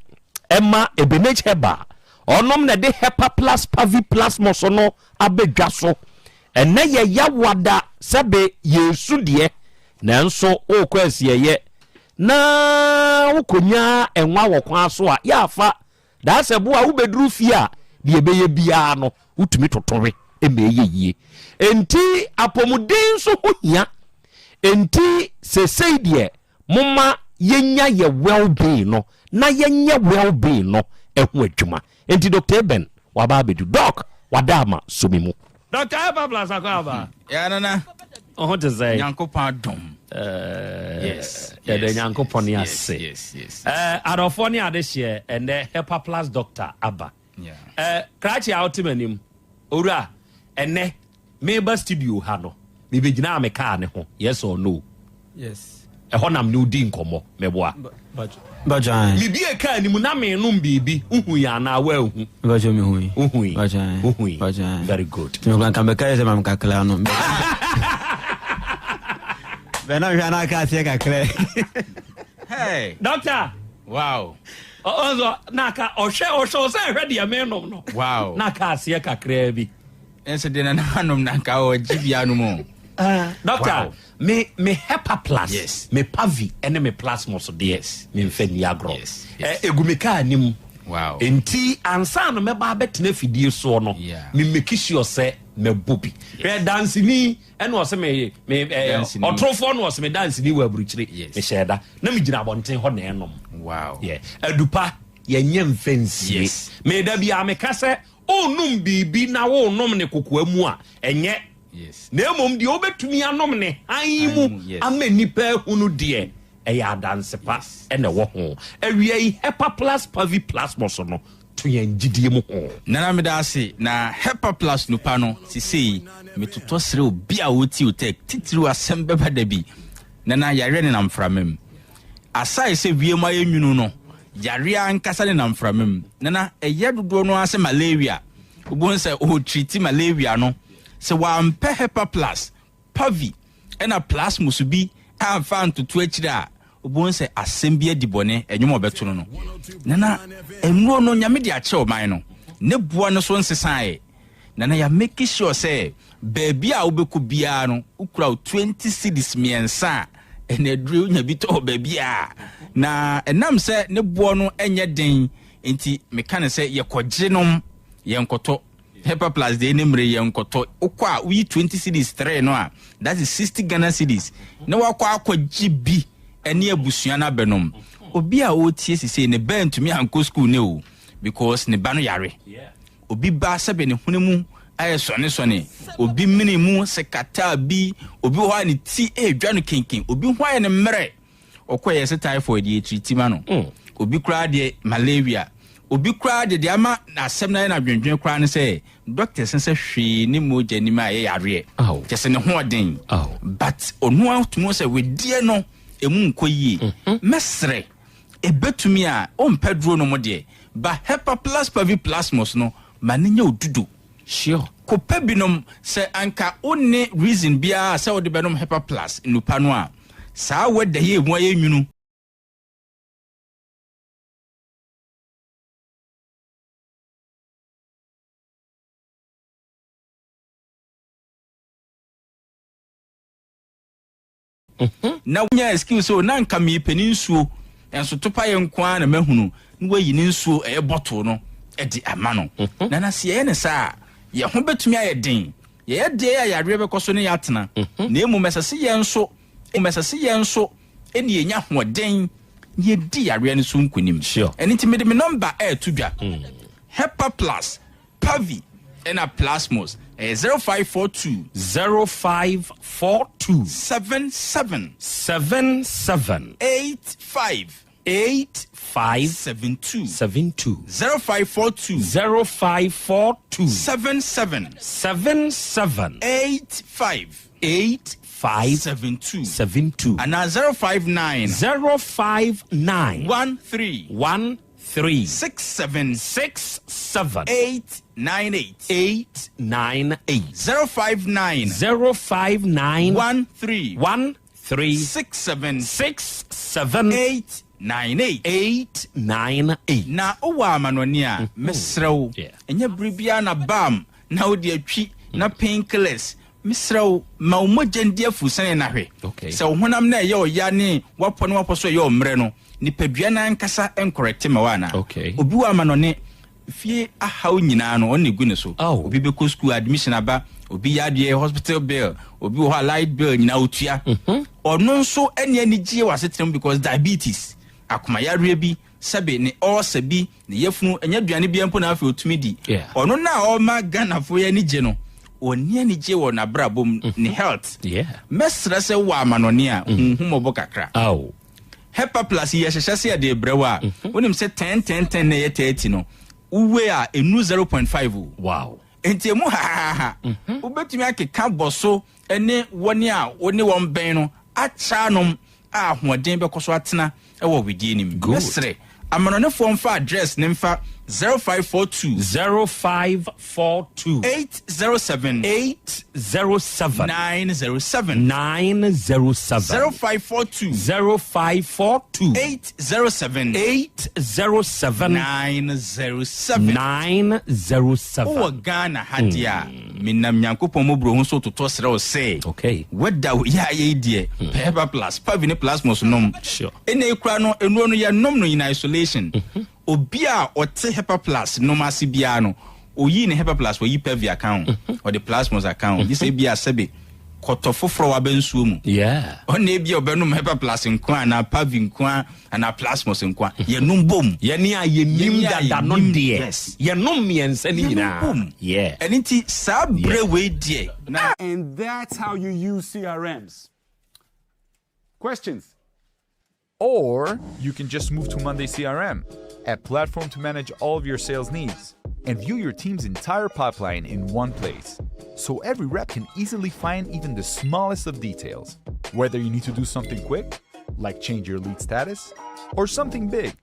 ɛma Ebenage Herbal, ɔnom na ɛde Hepaplus Paviplasmos no aba dwa so. Ɛnɛ yɛ Yawada sɛbe yɛresu deɛ, nanso worekɔ asieeɛ na wokɔnya nwa wɔ kwan so a, yɛ afa Daasɛ bo a wobɛduru fie a, deɛ ɛbɛyɛ biara no, wotumi toto we ma ɛyɛ yie. Enti apɔmuden nso ho hia. Enti seesei deɛ, momma yɛnya yɛ well-being no na yɛnyɛ well-being no ho adwuma. Enti Doctor Eben, waba abɛdu. Doc, wada ama, sɔ me mu. Doctor Epafras Akwaaba. Yeah, Nana. Wo ho te sɛn? Nyankopɔn adom. Eh, yes. Yɛda Nyankopɔn ase. Yes, yes. Eh, adɔfoɔ ne adehyeɛ, ɛnɛ Hepaplus doctor aba. Yeah. Eh, krakye a wote m'anim, owura, ɛnɛ meba studio ha no, mebɛgyinaa me kaa ne ho, yes or no? Yes. Ɛhɔ nam ne wodi nkɔmmɔ, meboa. Bàjẹ́. Mebie kaa ne mu na menom biribi, wohui anaa woanhu? Bàjẹ́ mi hui. Wohui. Bàjẹ́. Wohui. Bàjẹ́. Very good. Tumi kwan kan bɛka yɛ sɛ maame kakra no. Bɛn na hwɛ anaa kaa seɛ kakra. Hey. Doctor. Wow. Ɔnso na aka ɔhwɛ ɔhwɛ ɔsɛ ɛhwɛ deɛ menom no. Wow. Na aka aseɛ kakraa bi. Ɛsɛ deɛ nana anom na nka ɔgye bia no mu. Doctor, Wow. me me hepaplus, Yes. me pavi ɛne me plasmos deɛ Yes. me nfa ni agorɔ. Yes. Ɛ egu me kaa nim. Wow. Nti ansa na mɛba abɛtena afidie soɔ no, Yeah. me make sure sɛ mɛbɔ bi. Hwɛ danseni ɛna ɔsɛ me me ɛ Danseni. ɔtorofoɔ na ɔsɛ me danseni wɔ aburukyire. Yes. Mehyɛ da na me gyina abɔnten hɔ na ɛnom. Wow. Yeah. Adupa yɛnyɛ mfa nsie. Yes. Me da bi a meka sɛ wonom biribi na wonom ne kokoa mu a ɛnyɛ Yes. na mmom deɛ wobɛtumi anom ne hann mu mu, yes. ama nnipa ahunu deɛ ɛyɛ adanse pa ɛna ɛwɔ ho. Awia yi Hepaplus Paviplasmos no to yɛn gyidie mu ho. Nana meda ase na Hepaplus nupa no sisei metotɔ srɛ obi a ɔretie otech titiriw asɛm bɛba da bi. Nana yareɛ nenam mframa mu. Asae sɛ wiem ayɛ nwunu no, yareɛ ankasa nenam mframa mu. Nana ɛyɛ dodoɔ no ara sɛ malaria. Wobɛhu sɛ ɔretriti malaria no, sɛ wampɛ Hepaplus, Pavi ɛna Plasmos bi amfa antoto akyire a, wobɛhu sɛ asɛm bi adi bɔne, ɛnwom a ɔbɛto no no. Nana, nnuro no Nyame de akyɛ ɔman no, ne boɔ no so nsesaeɛ. Nana, yɛ make sure sɛ baabi a wobɛkɔ biara no, wokura wo 20 cedis mmiɛnsa a, ɛna aduro wonya bi tɔ wɔ baabi a. Na ɛnam sɛ ne boɔ no nyɛ den nti, meka no sɛ yɛkɔgye nom, yɛnkɔtɔ. Hepaplus deɛ ne mmere yɛ nkɔtɔ wokɔ a woyi 20 cedis 3 no a that is 60 Ghana cedis na wakɔ akɔgye bi ɛne abusua no abɛnom. Obi a ɔretie sisei ne ba ntumi ankɔ school ne o because ne ba no yare. Obi ba sɛbe ne hwene mu ayɛ sɔne sɔne, obi mene mu sekataa bi, obi wɔ hɔ a ne ti ɛredwa no kenken, obi ho ayɛ no mmerɛ. Ɔkɔ yɛ sɛ typhoid yɛ tiriti ma no. Obi koraa deɛ malaria. Obi koraa deɛ deɛ ama n'asɛm no ayɛ no adwendwen koraa ne sɛ doctors no sɛ hwee ne mogya nim a ɛyɛ yareɛ. Kyɛ sɛ ne ho ɔden. But ɔno ara tumi hu sɛ wedeɛ no emu nkɔ yie. Mɛsrɛ ɛbɛtumi a wompɛ duro nom deɛ ba Hepaplus Paviplasmus no ma no nyɛ odudu. Sure. Kɔpɛ binom sɛ anka wonni reason biara sɛ wode bɛnom Hepaplus nnupa no a saa weather yi emu ayɛ nwunu. Na wonya excuse sɛ, na nka mepɛ ne nsuo, nso topa yɛ nko ara na mahunu, na wayi ne nsuo ɛyɛ bottle no de ama no. Na na sɛ yɛyɛ ne saa a, yɛn ho bɛtumi ayɛ den. Yɛyɛ deɛ a yareɛ bɛkɔ so ne yɛatena. Na mmom ɛsɛ sɛ yɛn nso, ɛsɛ sɛ yɛn nso ɛne yɛnya ahoɔden na yɛdi yareɛ no so nkonim. Ɛno nti mede me nɔmba ɛɛto dwa. Hepa Plus, Pavi ɛna Plasmos ɛyɛ 0542. 0542. 77. 77. 85. 85. 72. 72. 0542. 0542. 77. 77. 85. 85. 72. 72. Anaa 059. 059. 13. 13. 67. 67. 898. 898. 059. 059. 13. 13. 67. 67. 898. 898. Na wowɔ amanɔne a, mesrɛ wo, ɛnyɛ bere biara na bam na wode atwi na painkillers. Mesrɛ wo, ma wo mogya ndi afurusane na hwɛ. Sɛ wo honam na ɛyɛ ɔya ne wapɔ ne wapɔ so ɛyɛ ɔmmerɛ no, nipadua no ankasa nkorɛte ma wo anaa? Obi wɔ amanɔne, fie ahaw nyinaa no, ɔno na egu ne so. Obi bɛkɔ school admission aba, obi yɛ adeɛ hospital bill, obi wɔ hɔ a light bill nyinaa otua. Ɔno nso ɛne anigyeɛ wɔ asetena mu because diabetes, akomayareɛ bi, sɛbe ne ulcer bi, ne yafunu, ɛnyɛ aduane biara mpo na afei otumi di. Ɔno na ɔma Ghanafoɔ yi ani gye no, ɔnni anigye wɔ n'abrabɔ mu, ne health. Mɛsrɛ sɛ wowɔ amanɔne a, huhu mmɔbɔ kakra. Hepa Plus yi yɛhyehyɛ sɛ yɛde rebrɛ wo a, wonim sɛ 10 10 10 na ɛyɛ 30 no, wowe a ɛnuru 0.5 o. Wow. Enti emu hahaha. Wobɛtumi akeka bɔ so ne wɔn a wo ne wɔn bɛn no akyɛ anom a ahoɔden bɛkɔ so atena wɔ wedeɛ no mu. Mɛsrɛ amanɔnefoɔ mfa address no mfa 0542. 0542. 807. 807. 907. 907. 0542. 0542. 807. 807. 907. 907. Wowɔ Ghana ha deɛ a, menam Nyankopɔn mmɔborɔhu ho so totɔ srɛ wo sɛ, wada wo yɛ ayɛ yi deɛ, pɛ Hepa Plus, Pavi ne Plasmos nom. Ɛnna ekura no, nnuro no yɛnom no in isolation. Obi a ɔte Hepa Plus nom ase biara no, oyii ne Hepa Plus, wayi Pavi aka ho, ɔde Plasmos aka ho. Gye sɛ ebi a sɛbe kɔtɔ foforɔ waba nsuo mu. Ɔna ebi a ɔbɛnom Hepa Plus nko a, anaa Pavi nko a, anaa Plasmos nko a. Yɛnom bom. Yɛne a yɛnim Yɛne a dada no yɛnim, deɛ, yes. yɛnom mmiɛnsa no Yɛnom nyinaa. bom. Ɛno nti saa berɛ wei deɛ na. And that's how you use CRMs. Questions? Or you can just move to Monday CRM, a platform to manage all of your sales needs and view your team's entire pipeline in one place. So every rep can easily find even the smallest of details. Whether you need to do something quick, like change your lead status, or something big,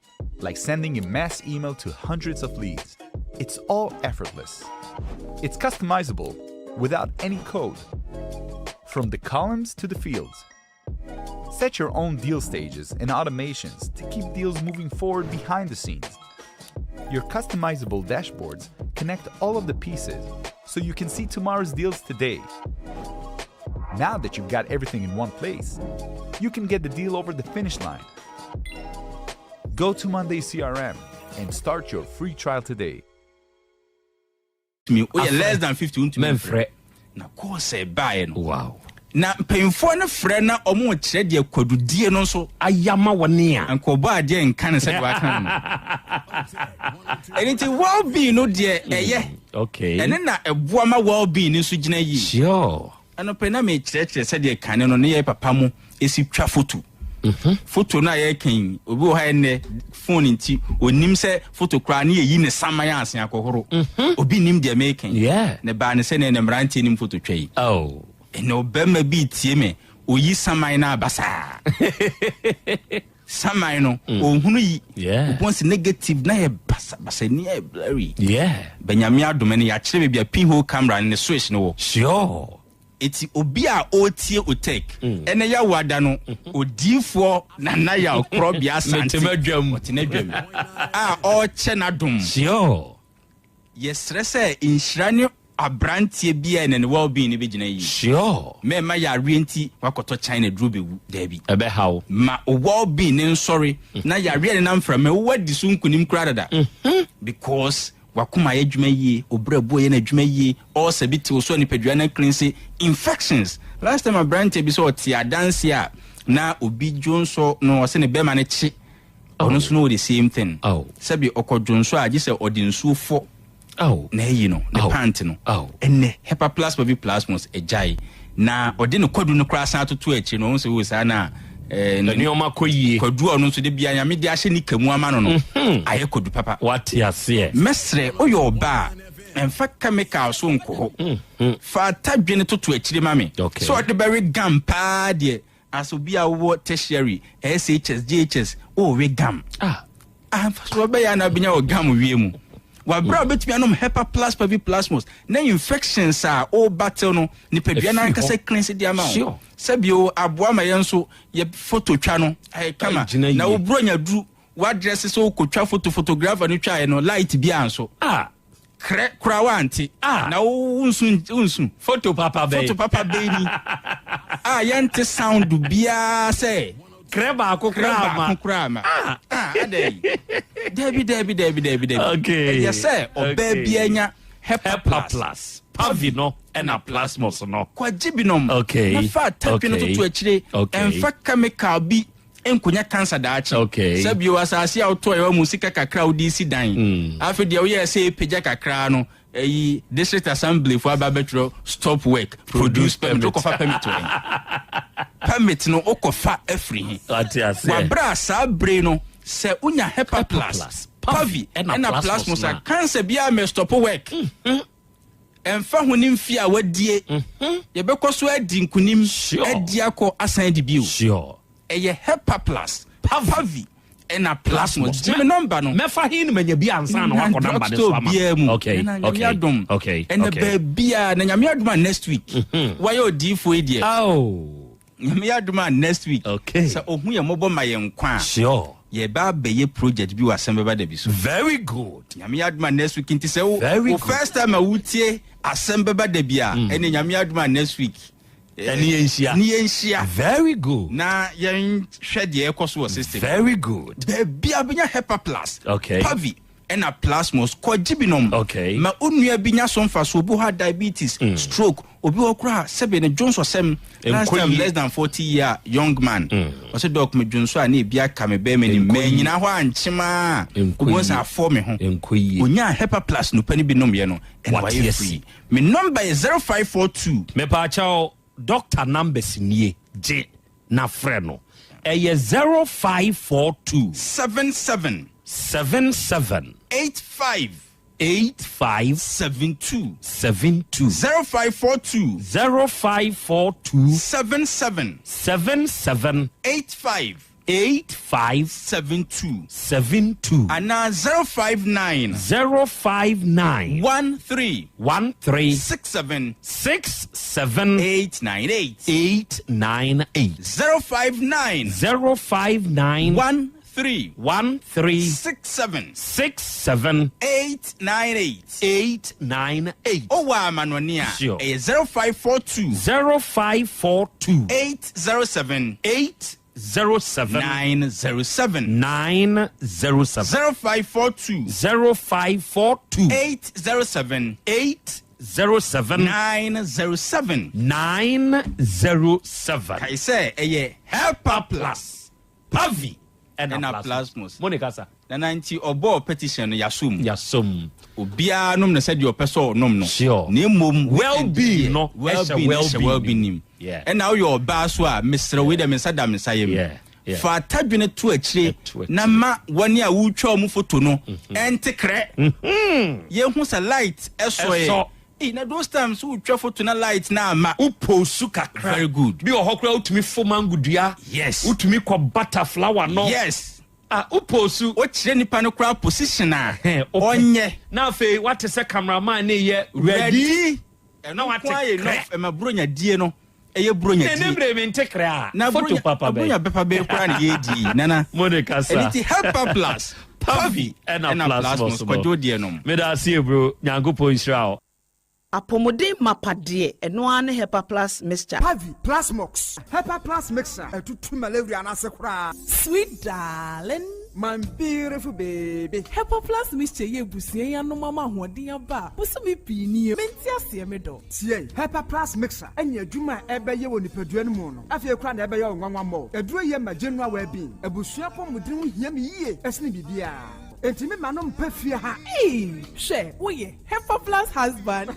like sending a mass email to hundreds of leads, it's all effortless. It's customizable without any code. From the columns to the fields, set your own deal stages and automations to keep deals moving forward behind the scenes. Your customizable dashboards connect all of the pieces so you can see tomorrow's deals today. Now that you've got everything in one place, you can get the deal over the finish line. Go to Monday CRM and start your free trial today. Tumi woyɛ less than 50 wontumi mfrɛ. Na kɔɔsɛ ɛbaeɛ no, wow. Na mpanyinfoɔ no frɛ na ɔmo kyerɛ deɛ kwadudie no nso ayama wɔne a nkɔbɔ adeɛ nka ne sɛdeɛ waka no. Ɛno nti well-being no deɛ ɛyɛ. Ɛne na ɛboa ma well-being no nso gyina yie. Ɛno pɛ na mekyerɛkyerɛ sɛdeɛ kane no ne yɛ papa mo ɛsi twa foto. Foto no a yɛreka yi, obi wɔ hɔ a ɛnnɛ phone nti onim sɛ foto koraa ne yɛyi ne saman ase akɔhoro. Obi nim deɛ meka yi. Ne baa ne sɛ ne ne mmeranteɛ nim foto twa yi. Ɛnɛ ɔbarima bi tie me, oyi saman no aba saa. Saman no, ɔnhunu yi. Obi sɛ negative na yɛ basabasa ni yɛ blurry. Bɛnyame adom no yɛakyerɛ baabi a pinhole camera ne switch no wɔ. Eti obi a ɔretie Otec ɛnɛ Yawo ada no, odiifoɔ Nana Yaw Korɔbea Asante ɔte n'adwam a ɔrekyɛ n'adom. Yɛsrɛ sɛ nhyira ne Abranteɛ biaa na ne well being no bɛgyina yie. Sure. Mɛmma yareɛ nti wakɔtɔ China duro bɛwu, daabi. Ɛbɛha wo. Ma wo well being no nsɔre na yareɛ a ɛnenam mframa mu woadi so nkunim koraa dada. Because wakoma ayɛ adwuma yie, wo brɛboɔ yɛ n'adwuma yie, ulcer bi te wo so a nipadua no acleanse, infections. Last time abranteɛ bi sɛ ɔte adanseɛ a na obi dwonsɔ no ɔse ne bɛma no kye, ɔno nso no wɔ the same thing. Sɛbi ɔkɔ dwonsɔ a gye sɛ ɔde nsuo fɔ na ayi no ne pant no. Ɛnnɛ Hepa Plus Plasmos agyae na ɔde ne kwadu no koraa san atoto akyire no, ɔhu sɛ o saa na eh, nneɛma kɔ yie. Kwadu a ɔno nso de bia Nyame de ahyɛ ne ka mu ama no no ayɛ kwadu papa. Wate aseɛ. Mɛsrɛ woyɛ ɔbaa a ɛmfa chemical so nkɔ hɔ. Fa atadwene toto akyire ma me. Sɛ ɔde bɛwe gam paa deɛ As obi a wowɔ tertiary, SHS, JHS, worewe gam. Ah, mfasoɔ bɛyɛ a na wobɛnya wɔ gam wie mu. Wabere a wobɛtumi anom Hepa Plus Pavi Plasmos na infections a worebattle no, nipadua no ankasa cleanse de ama wo. Sɛbio aboa ma yɛn nso yɛ photo twa no ayɛ kama. Na wo buronya duru, w'adrɛse sɛ wokɔtwa photo, photographer no twaeɛ no, light biara nso. Ah. Krɛ koraa wante. Ah. Na wo nsu nsu. Photo papa bɛyi. Photo papa bɛyi ni. A yɛnte sound biara sɛ. Krɛ baako koraa ma. Krɛ baako koraa ma. Ah. Ah adɛn. Dabi dabi dabi dabi dabi. Okay. Ɛyɛ sɛ ɔbaa bi anya Hepa Hepa plus. Pavi no ɛna plasmos no. Kwagye binom. Okay. Na fa atapi no toto akyire. Okay. Ɛnfa chemical bi nkonya cancer daakye. Okay. Sɛ bio asase a wotɔɔ ɛwɔ mu sika kakra a wode si dan. Mm. Afei deɛ woyɛɛ sɛ epagya kakra no ɛyi district assembly fo aba abɛtwerɛ stop work produce permit wokɔfa permit wɔ he? Permit no wokɔfa afiri he? Wate aseɛ. Wabrɛ a saa bere no sɛ wonya hepa plus, pavi ɛna plasmos a cancer biara mɛ stop work. Mm-hmm. Ɛmfa ho ne mfe a wadie, yɛbɛkɔ so adi nkonim, adi akɔ asan adi bio. Ɛyɛ Hepa Plus, Pavi, ɛna Plasmos. Gye me nɔmba no. Mɛfa he na manya bi ansa na wakɔ nɔmba no so ama. Biara mu. Okay, Na Nyame okay, adom. okay, Ɛna okay. baabiara, na Nyame adom a next week. Wayɛ odiyifoɔ yi deɛ. Oh. Nyame adom a next week. Okay. Sɛ ohu yɛn mmɔbɔ ma yɛn nkwa a. Sure. Yɛba abɛyɛ project bi wɔ asɛm bɛba da bi so. Very good. Nyame adom a next week nti sɛ wo Very wo good. first time a wotie asɛm bɛba da bi a ɛne Nyame adom a next week. Ɛne yɛn nhyia. Ɛne yɛn nhyia. Very good. Na yɛn hwɛ deɛ ɛkɔ so wɔ system. Very good. Baabi a bɛnya Hepa Plus. Okay. Pavi ɛna Plasmos kɔgye binom. Okay. Ma onua bi nya so mfaso obi hɔ a diabetes, stroke, obi hɔ koraa sɛbe ne dwonsɔsɛm. Last Nkɔ time yie. less than 40 year young man. Ɔsɛ doc me dwonsɔ a na ebi aka me bɛrima nim. Nkɔ yie. Manyina hɔ ankyem a. Nkɔ Obi yie. sɛ afɔ me ho. Nkɔ yie. Onyaa Hepa Plus no pɛ no bi nomyɛ no ɛna Wate wayɛ asi. free. Me number yɛ 0542. Mepaakyɛw doctor numbers nie gye na frɛ no. Ɛyɛ 0542. 77. 77. 85. 85. 72. 72. 0542. 0542. 77. 77. 85. 85. 72. 72. Anaa 059. 059. 13. 13. 67. 67. 898. 898. 059. 059. 13. 13. 67. 67. 898. 898. Owó amanoni a. Sure. Ɛyɛ 0542. 0542. 807. 807. 907. 907. 0542. 0542. 807. 807. 907. 907. Kae sɛ ɛyɛ Hepa Plus. Pavi. Ɛna Ɛna Plasmos. Mo ne kasa. Nana nti ɔbɔɔ petition no yasom. Yasom. Obiara nom no sɛdeɛ ɔpɛ sɛ ɔnom no. Sure. Na mmom Well-being no well-being ɛhyɛ no hyɛ well-being well-being nim. nim. Yeah. Ɛna woyɛ ɔbaa so a mesrɛ wei dɛ me nsa da me nsa yam. Yeah. Yeah. Fa atadwene to akyire Ɛto akyire. na ma wɔne a wotwa wɔn foto no ɛnte krɛ. Yɛhu sɛ light ɛsɔ Ɛsɔ. yɛ. Ee, na those times wotwa foto na light na ama. Woposu kakra. Very good. Bi wɔ hɔ koraa wotumi fo mango dua. Yes. Wotumi kɔ butter flower no. Yes. Ah, woposu. Wokyerɛ nipa no koraa position a Hɛn, wopɛ. ɔnyɛ. Na afei wate sɛ cameraman ne yɛ ready. Ɛno Na wate nko ara yɛ krɛ. enough ɛma buronya die no ɛyɛ buronya Ne die. ne mmerɛ mi nte krɛ a. Na Foto buronya papa bɛyi. buronya bɛpa bɛyi koraa na yɛdi nana. Mo ne kasa. Ɛno nti Hepa Plus, Pavi ɛna ɛna Plasmos Plasmos no. kwadwo deɛ nom. Meda ase bro. Nyankopɔn nhyira wo. Apɔmuden mapa deɛ, ɛno ara ne Hepa Plus Mixture. Pavi, Plasmox, Hepa Plus Mixture, ɛtutu malaria no ase koraa. Sweet darling. My beautiful baby. Hepa Plus Mixture yi abusua yi anom ama ahoɔden aba a bosome pii nie. Mente aseɛ me dɔ. Tie, Hepa Plus Mixture ɛne adwuma a ɛbɛyɛ wɔ nipadua no mu no, afei koraa na ɛbɛyɛ wo nwanwa mmɔ. Aduro yi ma general well-being. Abusua apɔmuden ho hia me yie ɛsene biribiara. Enti me ma no mpa fie ha. Eii, hwɛ, woyɛ Hepa Plus husband.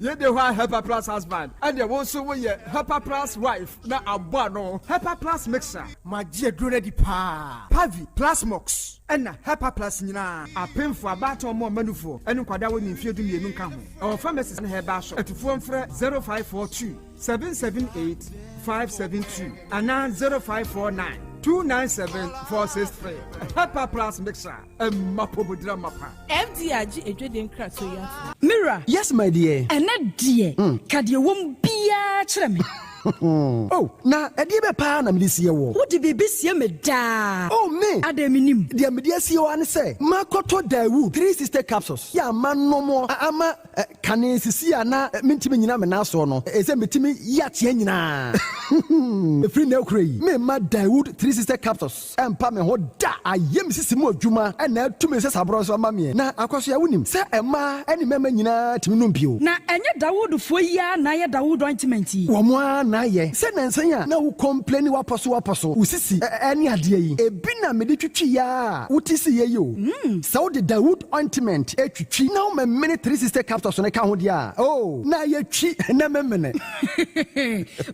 Yɛde hɔ a Hepa Plus husband, ɛneɛ wo nso woyɛ Hepa Plus wife na abɔ ano. Hepa Plus Mixture. Magye aduro no adi paa. Pavi, Plasmox, ɛna Hepa Plus nyinaa. Apemfoɔ, abaatan ɔmo ɔma nufoɔ, ɛne nkwadaa a wɔnni mfeɛ 12 nka ho. Ɛwɔ pharmacies ne herbal shop. Atufoɔ mfrɛ 0542 778 572 anaa 0549 297 463. Hepa Plus Mixture, ɛma apɔmuden amapa. FDA agye adwadie nkratoɔ yi atom. Me wura. Yes my dear. Ɛnɛ deɛ, ka deɛ ɛwɔ mu biara kyerɛ me. Oh, na ɛdeɛ bɛ paa na mede sie woɔ? Wode biribi sie me daa. Oh, me! Adɛn mennim? Deɛ mede asie wo ara ne sɛ, makɔtɔ Daewoo 360 capsules yɛ a manom a ama kane sisi a na mentumi nnyina me nan soɔ no, ɛsɛ metumi yi ateɛ nyinaa. Ɛfiri nnɛ rekora yi, meremma Daewoo 360 capsules ɛmpa me ho da. Ayɛ me sisi mu adwuma na atu me nsasaborɔ nso ama meɛ. Na Akwasoa, wonim sɛ mmaa ne mmarima nyinaa tumi nom bio. Na ɛnyɛ Dawoodfoɔ yi ara na ayɛ Dawood ointment yi? Wɔn ara na ayɛ. Sɛ nansa yi a na wo complaini w'apɔso w'apɔso, wo sisi ne adeɛ yi, ebi na mede twitwi yɛ a wote siiɛ yi o. Sɛ wode Dawood ointment twitwi na womemene 360 capsules no ka ho deɛ a, oh, na ayɛ twi na memene.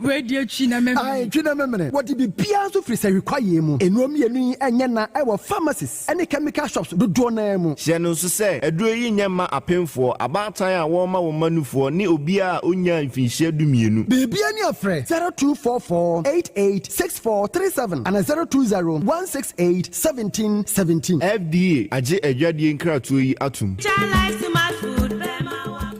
Wei deɛ twi na memene. Ae, twi na memene. Wɔde biribiara nso firi sahwi kwaeɛ mu. Nnuro mmienu yi nyɛ na ɛwɔ pharmacies ne chemical shops dodoɔ no ara mu. Hyɛ no nso sɛ, aduro yi nyɛ mma apemfoɔ, abaatan a wɔrema wɔn mma nufoɔ ne obiara a ɔnnyaa mfinhyia 12. Biribiara ni a frɛ 0244 88 6437 anaa 020 168 1717. FDA agye adwadie nkratoɔ yi atom.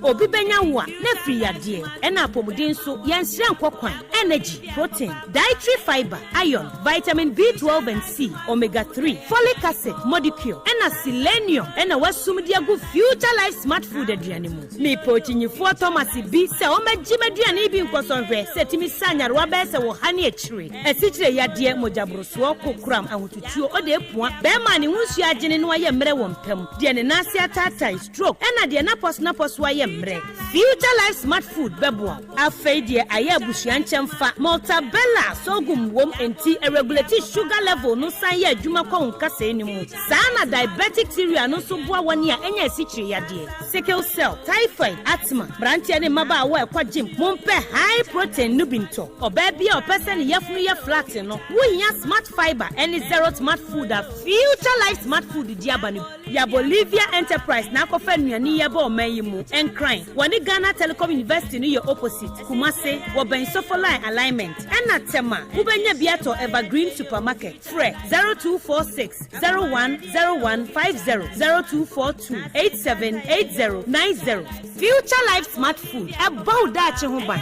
Obi bɛnya wo a, na afiri yadeɛ, ɛna apɔmuden nso, yɛnsrɛ nkɔ kwan, energy, protein, dietary fibre, iron, vitamin B12 and C, omega 3, folic acid, modicure, ɛna selenium ɛna wasum de agu Future Life Smart Food aduane mu. Mepɛ okyinyifoɔ Thomas bi sɛ ɔmmɛgye m'aduane yi bi nkɔsɔ nhwɛ sɛ ɛtumi sa nyarewa bɛyɛ sɛ wɔ ha ne akyire, asikyire yadeɛ, mogyaborosoɔ, kokoram, ahotutuo, ɔde apua, bɛrima a ne ho nsuo agyene na wayɛ mmerɛ wɔ mpa mu, deɛ ne nan ase ataatae, stroke, ɛna deɛ n'apɔso-n'apɔso ayɛ mmerɛ. Future Life Smart Food bɛboa wo. Afei deɛ ayɛ abusua nkyɛmfa, Maltabella sorghum wom enti ɛregulate sugar level no san yɛ adwuma kɔ wo nkasɛɛ no mu. Saa na diabetic cereal no nso boa wɔn a anya asikyire yadeɛ, sickle cell, typhoid, asthma. Mmeranteɛ ne mmabaawa a ɛkɔ gym, mompɛ high protein no bi ntɔ. Ɔbaa bi a ɔpɛ sɛ ne yafunu yɛ flat no, wohia Smart Fiber ne Zero Smart Food a Future Life Smart Food de aba no bi. Ya Bolivia Enterprise na akɔfa nnuane yi aba ɔman yi mu. Nkran, wɔne Ghana Telecom University no yɛ opposite. Kumase, wɔbɛn Sofolai Alignment. Ɛna Tema, wobɛnya bi atɔ Evergreen Supermarket. Frɛ 0246 010150, 0242 878090. Future Life Smart Food, ɛbɔ wo daakye ho ban.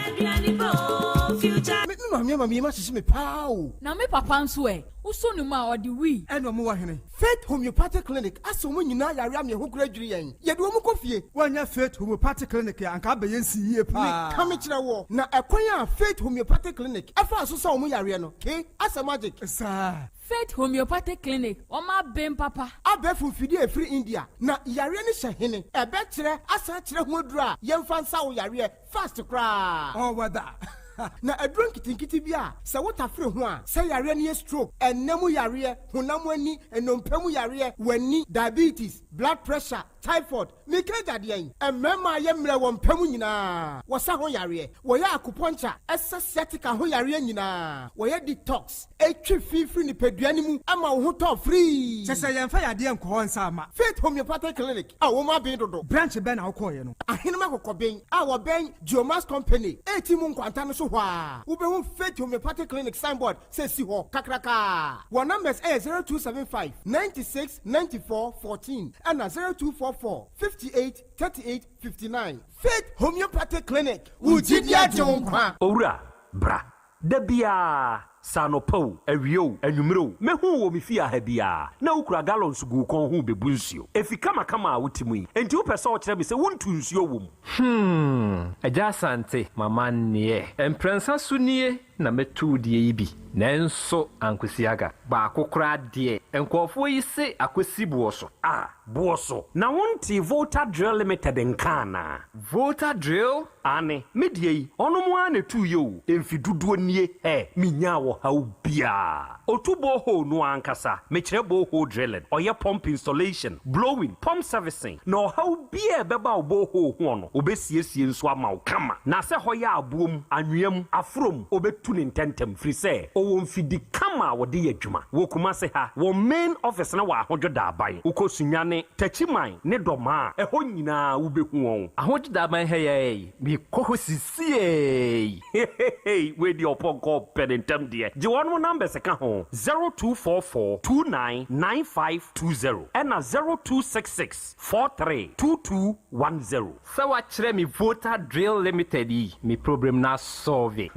Me maame ama me yam ahyehye me paa o. Na me papa nso ɛ? Wosɔ ne mu a, ɔde wii. Ɛna ɔmo wɔ hene? Faith Homeopathic Clinic asa wɔn nyinaa yare ama ɛho kora dwiri yɛn. Yɛde wɔn kɔ fie. Woannya Faith Homeopathic Clinic a, anka abɛyɛ nsi yie paa. Meka mekyerɛ woɔ, na ɛkwan a Faith Homeopathic Clinic faa so sa wɔn yareɛ no, ke, asɛ magic. Saa. Faith Homeopathic Clinic, wɔn aben papa. Abɛɛfo mfidie a ɛfiri India, na yareɛ no hyɛ hene. Ɛbɛkyerɛ asan akyerɛ ho aduro a yɛmfa nsa wo yareɛ fast koraa. All weather. Na aduro nketenkete bi a sɛ wotafere ho a, sɛ yareɛ no yɛ stroke, ɛnna mu yareɛ, honam ani, nnompe mu yareɛ, w'ani, diabetes, blood pressure, typhoid, meka agya deɛn? Mmarima a yɛ mmerɛ wɔ mpa mu nyinaa, wɔsa ho yareɛ, wɔyɛ acupuncture, ɛsa sciatica ho yareɛ nyinaa, wɔyɛ detox, ɛtwe fi firi nipadua no mu ma wo ho tɔ firii. Kyɛ sɛ yɛmfa yadeɛ nkɔ hɔ nsa mma. Faith Homeopathic Clinic a wɔn aben dodo. Branch bɛn na wokɔeɛ no? Ahenem Akokɔben a wɔbɛn Geomax Company eti mu nkwanta no so hɔ ara, wobɛhu Faith Homeopathic Clinic signboard sɛ esi hɔ kakrakaa. Wɔn numbers yɛ 0275 96 94 14 ɛna 0244 58 38 59. Faith Homeopathic Clinic, wo gyidi agye wo nkwa. Owura, bra. Da biara. Sɛ anɔpa o, awia o, anwummere o, mɛhu wo wɔ me fie ha biara, na wokura gallons gu wo kɔn ho rebɛbu nsuo. Efi kamakama a wote mu yi, enti wopɛ sɛ wokyerɛ me sɛ wontu nsuo wɔ mu? Hmm, Agya Asante, m'amanneɛ. Mprɛnsa so nie na mɛtu wo deɛ yi bi, nanso ankosi aga. Baako koraa deɛ, nkurɔfoɔ yi se akɔsi boɔ so. Ah, boɔ so? Na wontee Volta Drill Limited nka anaa? Volta Drill? Aane, me deɛ yi, ɔnom ara na ɛtuiɛ o, mfe dodoɔ nie, hɛ, menyaa ɔhaw biara. Ɔtu borehole no ankasa, mekyerɛ borehole drilling, ɔyɛ pump installation, blowing, pump servicing, na ɔhaw biara a ɛbɛba wo borehole hoɔ no, ɔbɛsiesie nso ama wo kama. Na sɛ hɔ yɛ aboɔ mu, anwea mu, aforɔ mu, ɔbɛtu no ntɛntɛm, firi sɛ ɔwɔ mfidi kama a wɔde yɛ adwuma. Wɔ Kumase ha, wɔn main office no wɔ Ahodwo Daaban. Wokɔ Sunyani, Techiman ne Dɔmaa a, ɛhɔ nyinaa wobɛhu wɔn. Ahodwo Daaban ha yi ara yi, mekɔ hɔ sisiei. Hehehe wei deɛ ɔpɔnkɔ pɛ ne ntɛm deɛ. Gye wɔnom numbers ka ho, 0244 29 9520 ɛna 0266 43 2210. Sɛ wakyerɛ me Volta Drill Limited yi, me problem no asɔlve.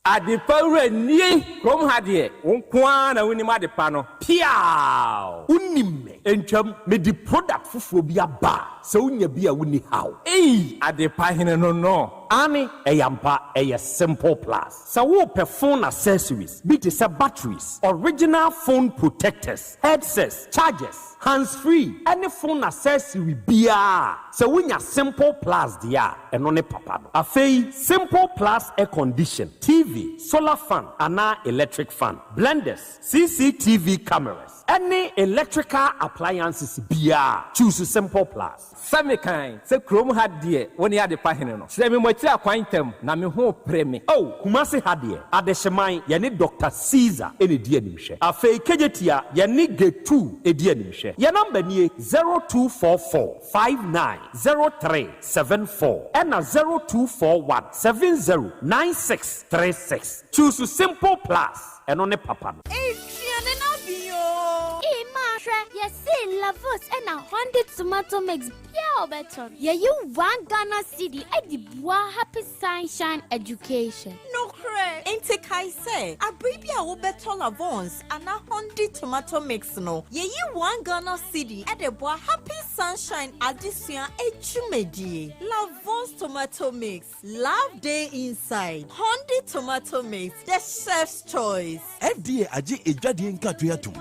Adepa wura nie! Kurom ha deɛ, wo nko ara na wonim adepa no. Piaaw! Wonim me. Ntwam, mede product foforɔ bi aba a, sɛ wonya bi a wonni haw. Ei! Adepa hene no no. Aane, ɛyɛ ampa, ɛyɛ Simple Plus. Sɛ worepɛ phone accessories bi te sɛ batteries, original phone protectors, headsets, chargers, hands free ɛne phone accessory biara a, sɛ wonya Simple Plus deɛ a, ɛno ne papa no. Afei, Simple Plus air condition, TV, solar fan anaa electric fan, blenders, CCTV cameras, ɛne electrical appliances biara, choose Simple Plus. Sɛ mekan sɛ kurom ha deɛ wo ne adepa hene no. Kyerɛ me mo akyiri akwan ntɛm na me ho repere me. Oh, Kumasi ha deɛ, Adehyeman, yɛne Doctor Caesar na ɛdi animhwɛ. Afei Kejetia, yɛne Getu di animhwɛ. Yɛn number nie, 0244 59 03 74 ɛna 0241 70 96 36. Choose Simple Plus, ɛno ne papa no. Aduane no abi oo. Ee maa hwɛ, yɛse Lavos ɛna Honda tomato mix bia a ɔbɛtɔ no, yɛyi one Ghana cedi de boa Happy Sunshine Education. Nokorɛ, enti kae sɛ, abere bi a wobɛtɔ Lavons anaa Hondi tomato mix no, yɛyi one Ghana cedi de boa Happy Sunshine adesua adwumadie. Lavons tomato mix, love dey inside. Hondi tomato mix, the chef's choice. FDA agye edwadie nkratoe atom.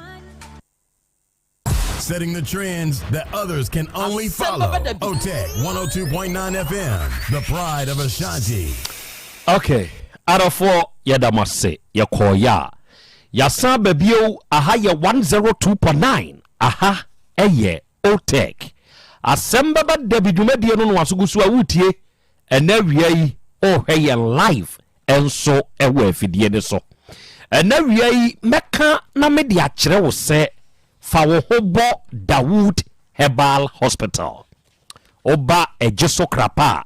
Setting the trends that others can only follow. OTEC 102.9 FM, the pride of Ashanti. Okay, adɔfoɔ yɛda mo ase yɛkɔɔyɛ a yɛasan aba bio aha yɛ 102.9 aha ɛyɛ OTEC asɛm bɛba dabi dwumadie no no aso gu so a wotie ɛnɛ awia yi ɔhwɛ yɛn live nso wɔ afidie no so. Ɛnɛ awia yi mɛka na mede akyerɛ wo sɛ fa wo ho bɔ Dawood Herbal Hospital. Woba Ɛgye so Krapa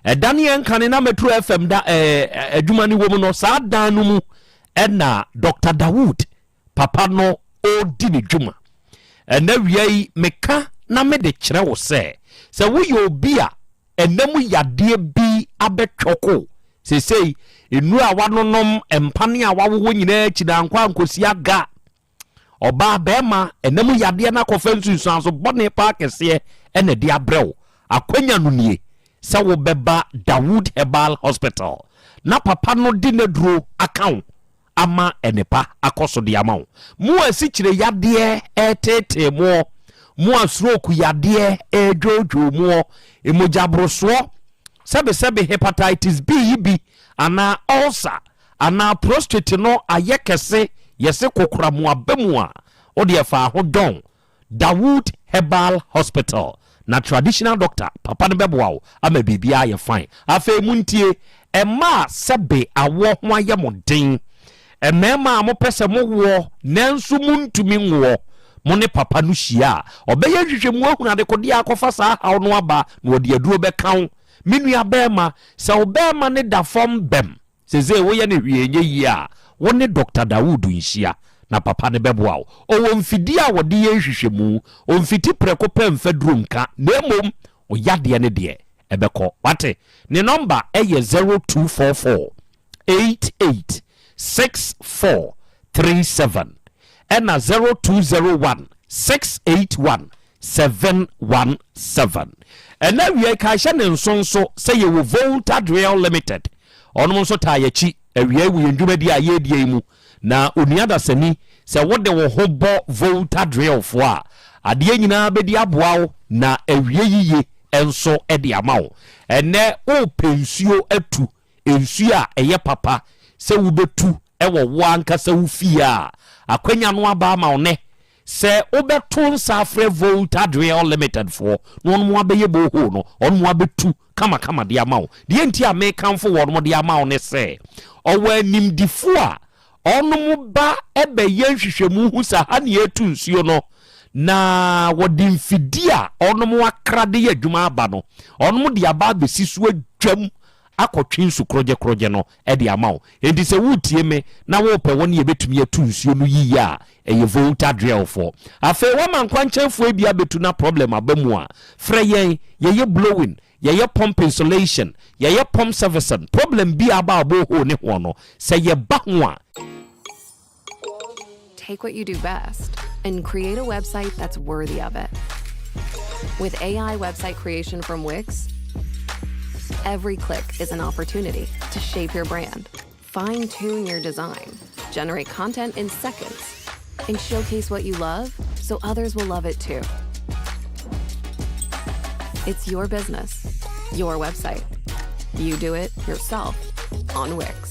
a, ɛda ne yɛn kane na Metro FM da ɛɛ adwuma no wɔ mu no, saa dan no mu ɛna Dr. Dawood papa no ɔredi ne dwuma. Ɛnɛ awia yi meka na mede kyerɛ wo sɛ sɛ woyɛ obi a Ɛna mu yadeɛ bi abɛtwɔko. Seesei, nnuro a wanonom, mpane a wawowɔ nyinaa akyi no ankɔ ankɔsi aga. Ɔbaa, barima, ɛna mu yadeɛ no akɔfa nsunsuanso bɔne paa kɛseɛ na ɛde abrɛ wo. Akwanya no nie sɛ wobɛba Dawood Herbal Hospital na papa no de n'aduro aka wo ama nnepa akɔ so de ama wo. Mo a asikyire yadeɛ reteetee moɔ, mo a stroke yadeɛ redwoodwoo moɔ, mogyaborosoɔ, sɛbesɛbe hepatitis B yi bi anaa ulcer anaa prostate no ayɛ kɛse, yɛse kokoram aba mu a, wo deɛ fa ho dɔn Dawood Herbal Hospital na traditional doctor papa no bɛboa wo ama biribiara ayɛ fine. Afei montie, mmaa a sɛbe awoɔ ho ayɛ mo den, mmarima a mopɛ sɛ mowoɔ nanso montumi nwoɔ, mo ne papa no hyia a, ɔbɛyɛ nhwehwɛmu ahunu adekodeɛ a akɔfa saa haw no aba na ɔde aduro bɛka wo. Me nua barima, sɛ wo barima no da fam bɛm, Seesei woyɛ no hwee nyɛ yie a, wo ne Dɔkta Dawood nhyia, na papa no bɛboa wo. Ɔwɔ mfidie a wɔde yɛ nhwehwɛmu. Ɔmfiti prɛko pɛ mfa duro nka, na mmom wo yadeɛ no deɛ, ɛbɛkɔ. Wate? Ne nɔmba yɛ 0244. 88 64 37 ɛna 0201 681 717. Ɛna awia ka hyɛ ne nso nso sɛ yɛwɔ Volta Drill Limited, ɔnom nso taa yɛkyi awia wɔ yɛn dwumadi a yɛredie yi mu. Na onua dasani, sɛ wode wo ho bɔ Volta Drill foɔ a, adeɛ nyinaa bɛdi aboa wo na awie yiye nso de ama wo. Ɛnnɛ worepɛ nsuo atu, nsuo a ɛyɛ papa sɛ wobɛtu wɔ wo ankasa wo fie a, akwanya no aba ama wo nnɛ sɛ wobɛto nsa afrɛ Volta Drill Limited foɔ na wɔn abɛyɛ borehole no, wɔn abɛtu kamakama de ama wo. Deɛ nti a mekamfo wɔn de ama wo ne sɛ, ɔwɔ animdefoɔ a wɔn ba bɛyɛ nhwehwɛmu hu sɛ ha ne yɛtu nsuo no, na wɔde mfidie a wɔn akra de yɛ adwuma aba no, wɔn de aba abɛsi so adwam akɔtwe nsu korɔgyekorɔgye no de ama wo. Enti sɛ woretie me na worepɛ wɔn a yɛbɛtumi atu nsuo no yiye a, ɛyɛ Volta Drillfoɔ. Afei woama nkwankyɛnfoɔ bi abɛtu na problem aba mu a, frɛ yɛn, yɛyɛ blowing, yɛyɛ pump insulation, yɛyɛ pump servicing, problem bi a aba a borehole ne hoɔ no, sɛ yɛba ho a, Take what you do best and create a website that's worthy of it. With AI website creation from Wix, every click is an opportunity to shape your brand, fine tune your design, generate content in seconds, and showcase what you love so others will love it too. It's your business, your website. You do it yourself on Wix.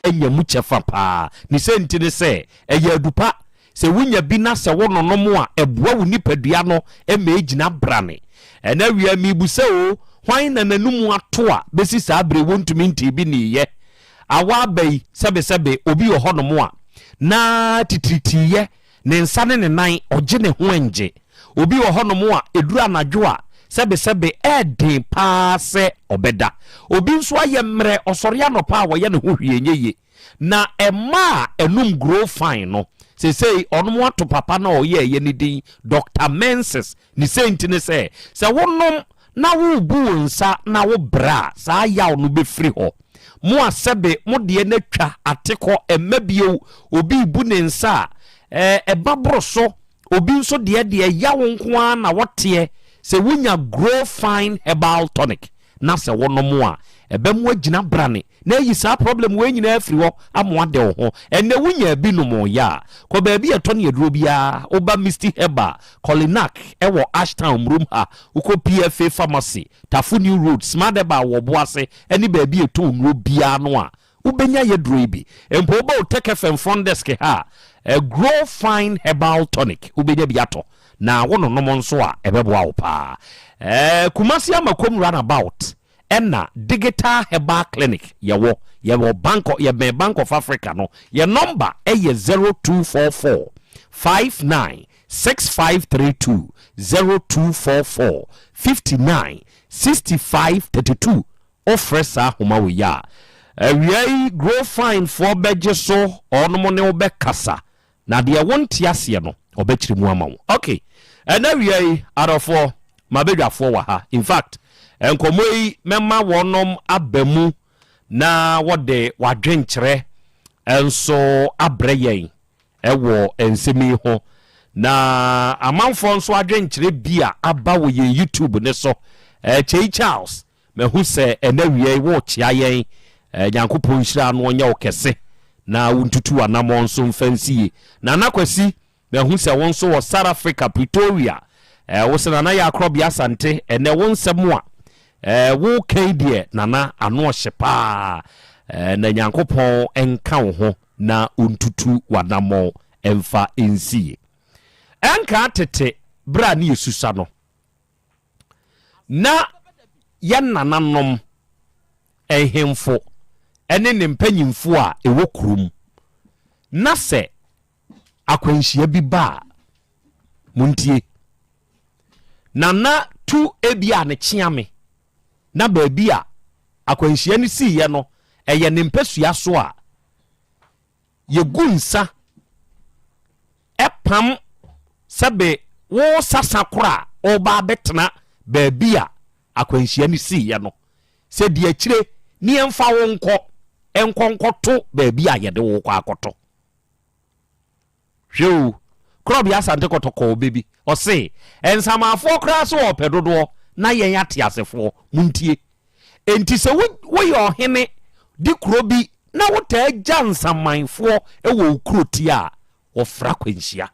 Anya mu kyɛfa paa. Ne sɛ nti ne sɛ, ɛyɛ adu pa. Sɛ wunya bi na sɛ wononom a, ɛboa wo nipadua no ma egyina brane. Ɛnnɛ awia mebisa o, hwan na n'anum ato a besi saa bere wontumi ntee bi nniyɛ? Awa aba yi, sɛbesɛbe obi wɔ hɔnom a, na titiritiiyɛ Ne nsa ne ne nan, ɔgye ne ho ngye. Obi wɔ hɔnom a, ɛduru anadwo a, sɛbesɛbe ɛyɛ den pa ara sɛ ɔbɛda. Obi nso ayɛ mmerɛ, ɔsɔre anɔpa a, wɔyɛ ne ho hwee nyɛ yie. Na mmaa a ɛnom Grow Fine no, seesei wɔnom ato papa no a ɔyɛeɛ no din Doctor Menses. Ne sei nti ne sɛ, sɛ wonom na worebu wo nsa na wobrɛ a, saa yaw no bɛfiri hɔ. Mo a sɛbe mo deɛ no atwa atekɔ, ɛmma bio, obi rebu ne nsa a, ɛba boro so, obi nso deɛ deɛ yaw nko ara na wɔteɛ. Sɛ wonya Grow Fine Herbal Tonic na sɛ wonom a, ɛbɛmo agyina brane na ayi saa problem wei nyinaa afiri hɔ ama wade wo ho. Ɛnnɛ wonyaa bi nom yɛ a, kɔ baabi a ɛtɔ ne aduro biara, woba Misty Herbal, Kolinak ɛwɔ Ashtown Murom ha, wokɔ PFA Pharmacy, Tafo New Road, Smart Herbal wɔ Ɔboase ɛne baabi a ɛtɔn nnuro biara no a, wobɛnya yɛ duro yi bi. Mpo woba Otec FM front desk ha a, Grow Fine Herbal Tonic wobɛnya bi atɔ na wononom nso a ɛbɛboa wo paa. Kumasi Amakom Runabout ɛna Digital Herbal Clinic yɛwɔ, yɛwɔ Bank, yɛbɛn Bank of Africa no, yɛ nɔmba ɛyɛ 0244 59 6532, 0244 59 65 32, wofrɛ saa ahoma wei a, awia yi Grow Fine foɔ bɛgye so, ɔnom ne wo bɛkasa Na deɛ wonte aseɛ no, ɔbɛkyerɛ mu ama wo. Ok, ɛnɛ awia yi, adɔfoɔ, m'abadwafoɔ wɔ ha. In fact, nkɔmmɔ yi mɛma wɔnom aba mu na wɔde w'adwenkyerɛ nso abrɛ yɛn wɔ nsɛm yi ho. Na amanfoɔ nso adwenkyerɛ bi a aba wɔ yɛn YouTube no so. Kyei Charles, Mahu sɛ ɛnnɛ awia yi worekyea yɛn. Nyankopɔn nhyira no ɔnyɛ wo kɛse na wontutu w'anammɔn nso mfa nsi yie. Nana Kwasi, mahu sɛ wo nso wɔ South Africa, Pretoria. Wo se Nana Yaakrɔbea Asante, ɛnnɛ wo nsɛm a woreka yi deɛ Nana ano ɔhye paa. Na Nyankopɔn nka wo ho na ontutu w'anammɔn mfa nsi yie. Ɛnkaa tete berɛ a ne yɛsusua no, Na yɛn nananom, nhemfo ne ne mpanyimfo a ɛwɔ kurom, na sɛ akwanhyia bi ba a, montie. Nana tu ebi a ne kyeame, na baabi a akwanhyia no siiɛ no, ɛyɛ ne mpasua so a, Yɛgu nsa pam sɛbe wo sasa koro a ɔreba abɛtena baabi a akwanhyia no siiɛ no, sɛ di akyire ne yɛmfa wo nkɔ nkɔ nkɔto baabi a yɛde wo kɔ akɔto. Hwɛ o, Korɔbea Asante Kɔtɔkɔɔ bɛ bi, ɔse, Nsamanfoɔ koraa se wɔpɛ dodoɔ na yɛn ateasefoɔ, montie. Enti sɛ wo, woyɛ ɔhene de kuro bi na wotaa gya nsamanfoɔ wɔ wo kuro ti a, wɔfra kwanhyia.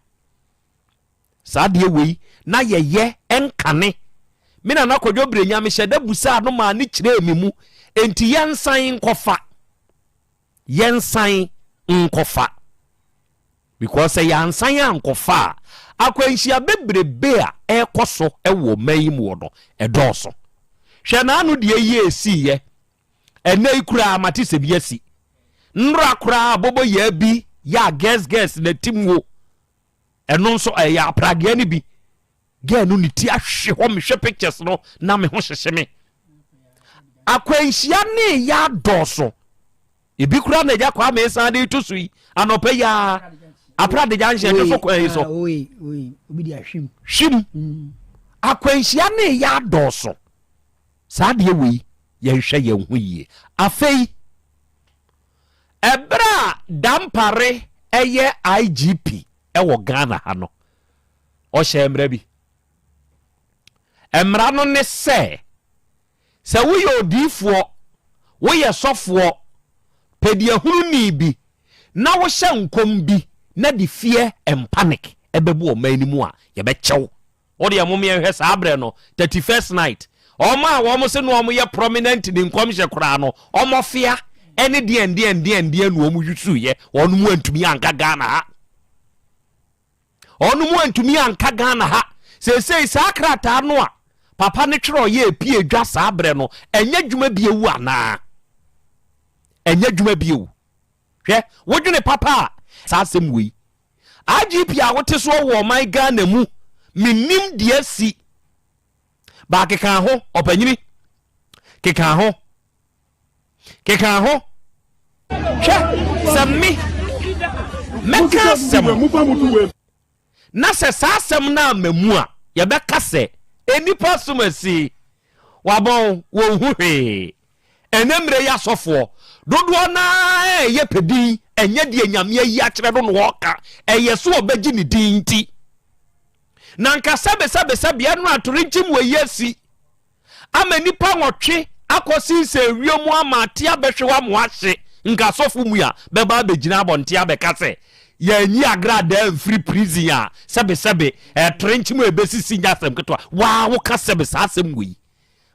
Saa adeɛ wei na yɛyɛ nkane. Me Nana Kwadwo Brenya mehyɛ da busaa no maa ne kyerɛɛ me mu, enti yɛnsan nkɔfa. Yɛnsan nkɔfa. Because sɛ yɛansan ankɔfa a, akwanhyia bebrebe a ɛrekɔ so wɔ ɔman yi mu no, ɛdɔɔso. Hwɛ n'ano deɛ yi a ɛsiiɛ, ɛnɛ yi koraa mate sɛ bi asi. Nnora koraa aboboyaa bi yɛ a girls girls na tim wo. Ɛno nso ɛyɛ apradeɛ no bi. Girl no ne ti ahwe hɔ mehwɛ pictures no na me ho hyehye me. Akwanhyia ne yɛ adɔɔso. Ebi kura na agya Kwame san de to so yi anɔpa yi a aprade junction de so kwan yi so. Hwim. Mm. Akwanhyia ne yɛ adɔɔso. Saa deɛ wei yɛnhwɛ yɛn ho yie. Afei Ɛberɛ a Dampare yɛ IGP wɔ Ghana ha no, ɔhyɛɛ mmara bi. Mmara no ne sɛ, sɛ woyɛ odiyifoɔ, woyɛ sɔfoɔ, pɛdeɛhununi bi, na wohyɛ nkɔm bi na de fear and panic bɛbɔ ɔman no mu a, yɛbɛkyɛ wo. Wo deɛ mom yɛnhwɛ saa berɛ no 31st night wɔn a wɔn se no wɔn yɛ prominent ne nkɔmhyɛ koraa no wɔn ɔfea ɛne deɛn deɛn deɛn deɛn na wɔn yusuiɛ wɔn mu antumi anka Ghana ha wɔn mu antumi anka Ghana ha seesei saa krataa no a papa no twerɛ yɛ epie dwa saa berɛ no ɛnyɛ adwuma biewu anaa ɛnyɛ adwuma biewu hwɛ wodwene papa a saa asɛm wei IGP a wote soɔ wɔ ɔman Ghana mu, mennim deɛ asi. Baa keka ho, ɔpanyini. Keka ho. Keka ho. Hwɛ, sɛ me, mɛka asɛm. Na sɛ saa asɛm no amma mu a, yɛbɛka sɛ nnipa som asi, wɔabɔn, wɔnhu hwee. Ɛnnɛ mmerɛ yi asɔfoɔ dodoɔ no ara reyɛ pɛ din, ɛnyɛ deɛ Nyame ayi akyerɛ no na wɔreka, ɛyɛ so wɔbɛgye ne din nti. Na nka sɛbesɛbesɛbe ɛno atorenkyem wɔ yi asi ama nnipa nwɔtwe akɔ sensɛn wiem ama ate abɛhwe hɔ ama wɔahye, nka asɔfo mu a bɛba abɛgyina abɔnten abɛka sɛ yɛanyi agradaa amfiri prison a sɛbesɛbe ɛtorenkyem a ɛbɛsisi nyɛ asɛm ketewa. Waa woka sɛbe saa asɛm wei.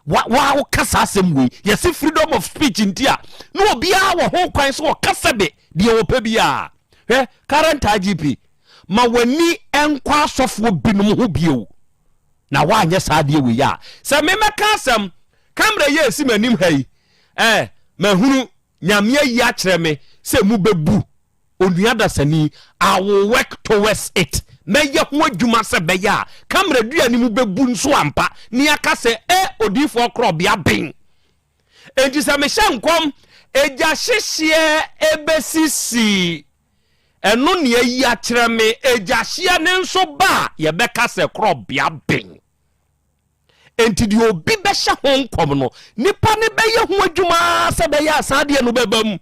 Wa waa woka saa asɛm wei. Yɛse freedom of speech nti a na obiara wɔ ho kwan sɛ ɔka sɛbe deɛ ɔpɛ biara. Hwɛ current IGP ma w'ani nkɔ asɔfoɔ binom ho bio. Na woanyɛ saa adeɛ wei a, sɛ me mɛka asɛm, camera yi a ɛsi m'anim ha yi, eh, mahunu Nyame ayi akyerɛ me sɛ mu bɛbu onua dasani, I will work towards it, mɛyɛ ho adwuma sɛ bɛyɛ a camera dua no mu bɛbu nso ampa, ne aka sɛ, eh, odiyifoɔ korɔbea ben. Enti sɛ mehyɛ nkɔm, egya hyehyeɛ ɛbɛsisi. Ɛno ne ayi akyerɛ me, egya hyeɛ no nso ba a, yɛbɛka sɛ korɔbea ben. Enti deɛ obi bɛhyɛ ho nkɔm no, nipa no bɛyɛ ho adwuma ara sɛ ɛbɛyɛ a saa adeɛ no bɛba mu.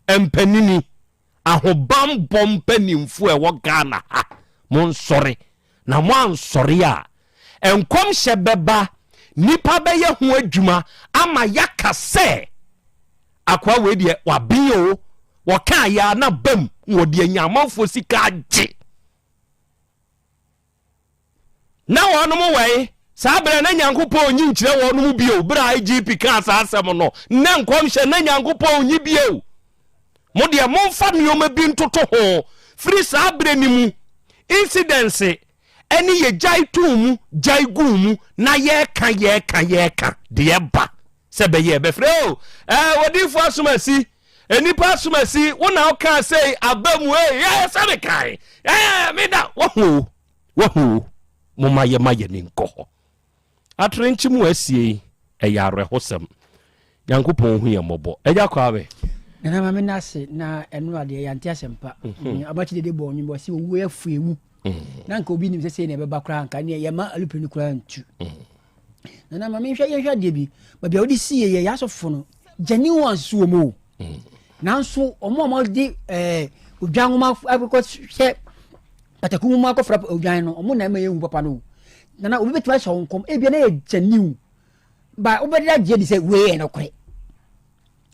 Mpanini, ahobanbɔ mpanimfoɔ a ɛwɔ Ghana ha, monsɔre. Na moansɔre a, nkɔmhyɛ bɛba, nipa bɛyɛ ho adwuma ama yɛaka sɛ akoa wei deɛ waben o, wɔkaa yɛ a na bam na wɔde anya amanfoɔ sika agye. Na wɔnom wɛe. Saa berɛ na Nyankopɔn nyi nkyerɛ wɔnom bio, berɛ a IGP kaa saa asɛm no, na nkɔmhyɛ na Nyankopɔn nyi bio. Mo deɛ momfa nnoɔma bi ntoto ho, firi saa berɛ no mu, incidents ɛne yɛgyae too mu, gyae guu mu, na yɛreka, yɛreka, yɛreka, deɛ ɛba sɛ bɛyɛ ɛbɛfrɛ o, ɛɛ, odiyifoɔ asomasi, nnipa asomasi, wo na wokaa sei, aba mu, ee, ɛɛ, sɛ mekae, ɛɛ, meda, wahu o, wahu o, momma yɛma yɛn ani nkɔ hɔ. Aterenkye mu asie yi, ɛyɛ awerɛhosɛm. Nyankopɔn hu yɛn mmɔbɔ. Agya Kwame. Nana ma me nna ase na ɛno adeɛ yɛante asɛmpa. Mhm. Amakye dede bɔɔ nwom ɔse owuo yɛ fo ewu. Mhm. Na nka obi nim sɛ sei na ɛbɛba koraa nka neɛ yɛma alupre no koraa ntu. Mhm. Nana ma menhwɛ yɛnhwɛ adeɛ bi. Baabi a wode sie yɛ yɛ asɔfo no. Genuine ones nso wɔ mu o. Nanso wɔn a wɔde ɛɛ odwan nwoma akɔkɔ hyɛ pataku nwoma akɔfra odwan no, wɔn na ɛma yɛn hu papa no o. Nana obi bɛtumi ahyɛ wɔn nkɔm, ebia na yɛ genuine, ba wobɛde agye di sɛ wei yɛ nokorɛ.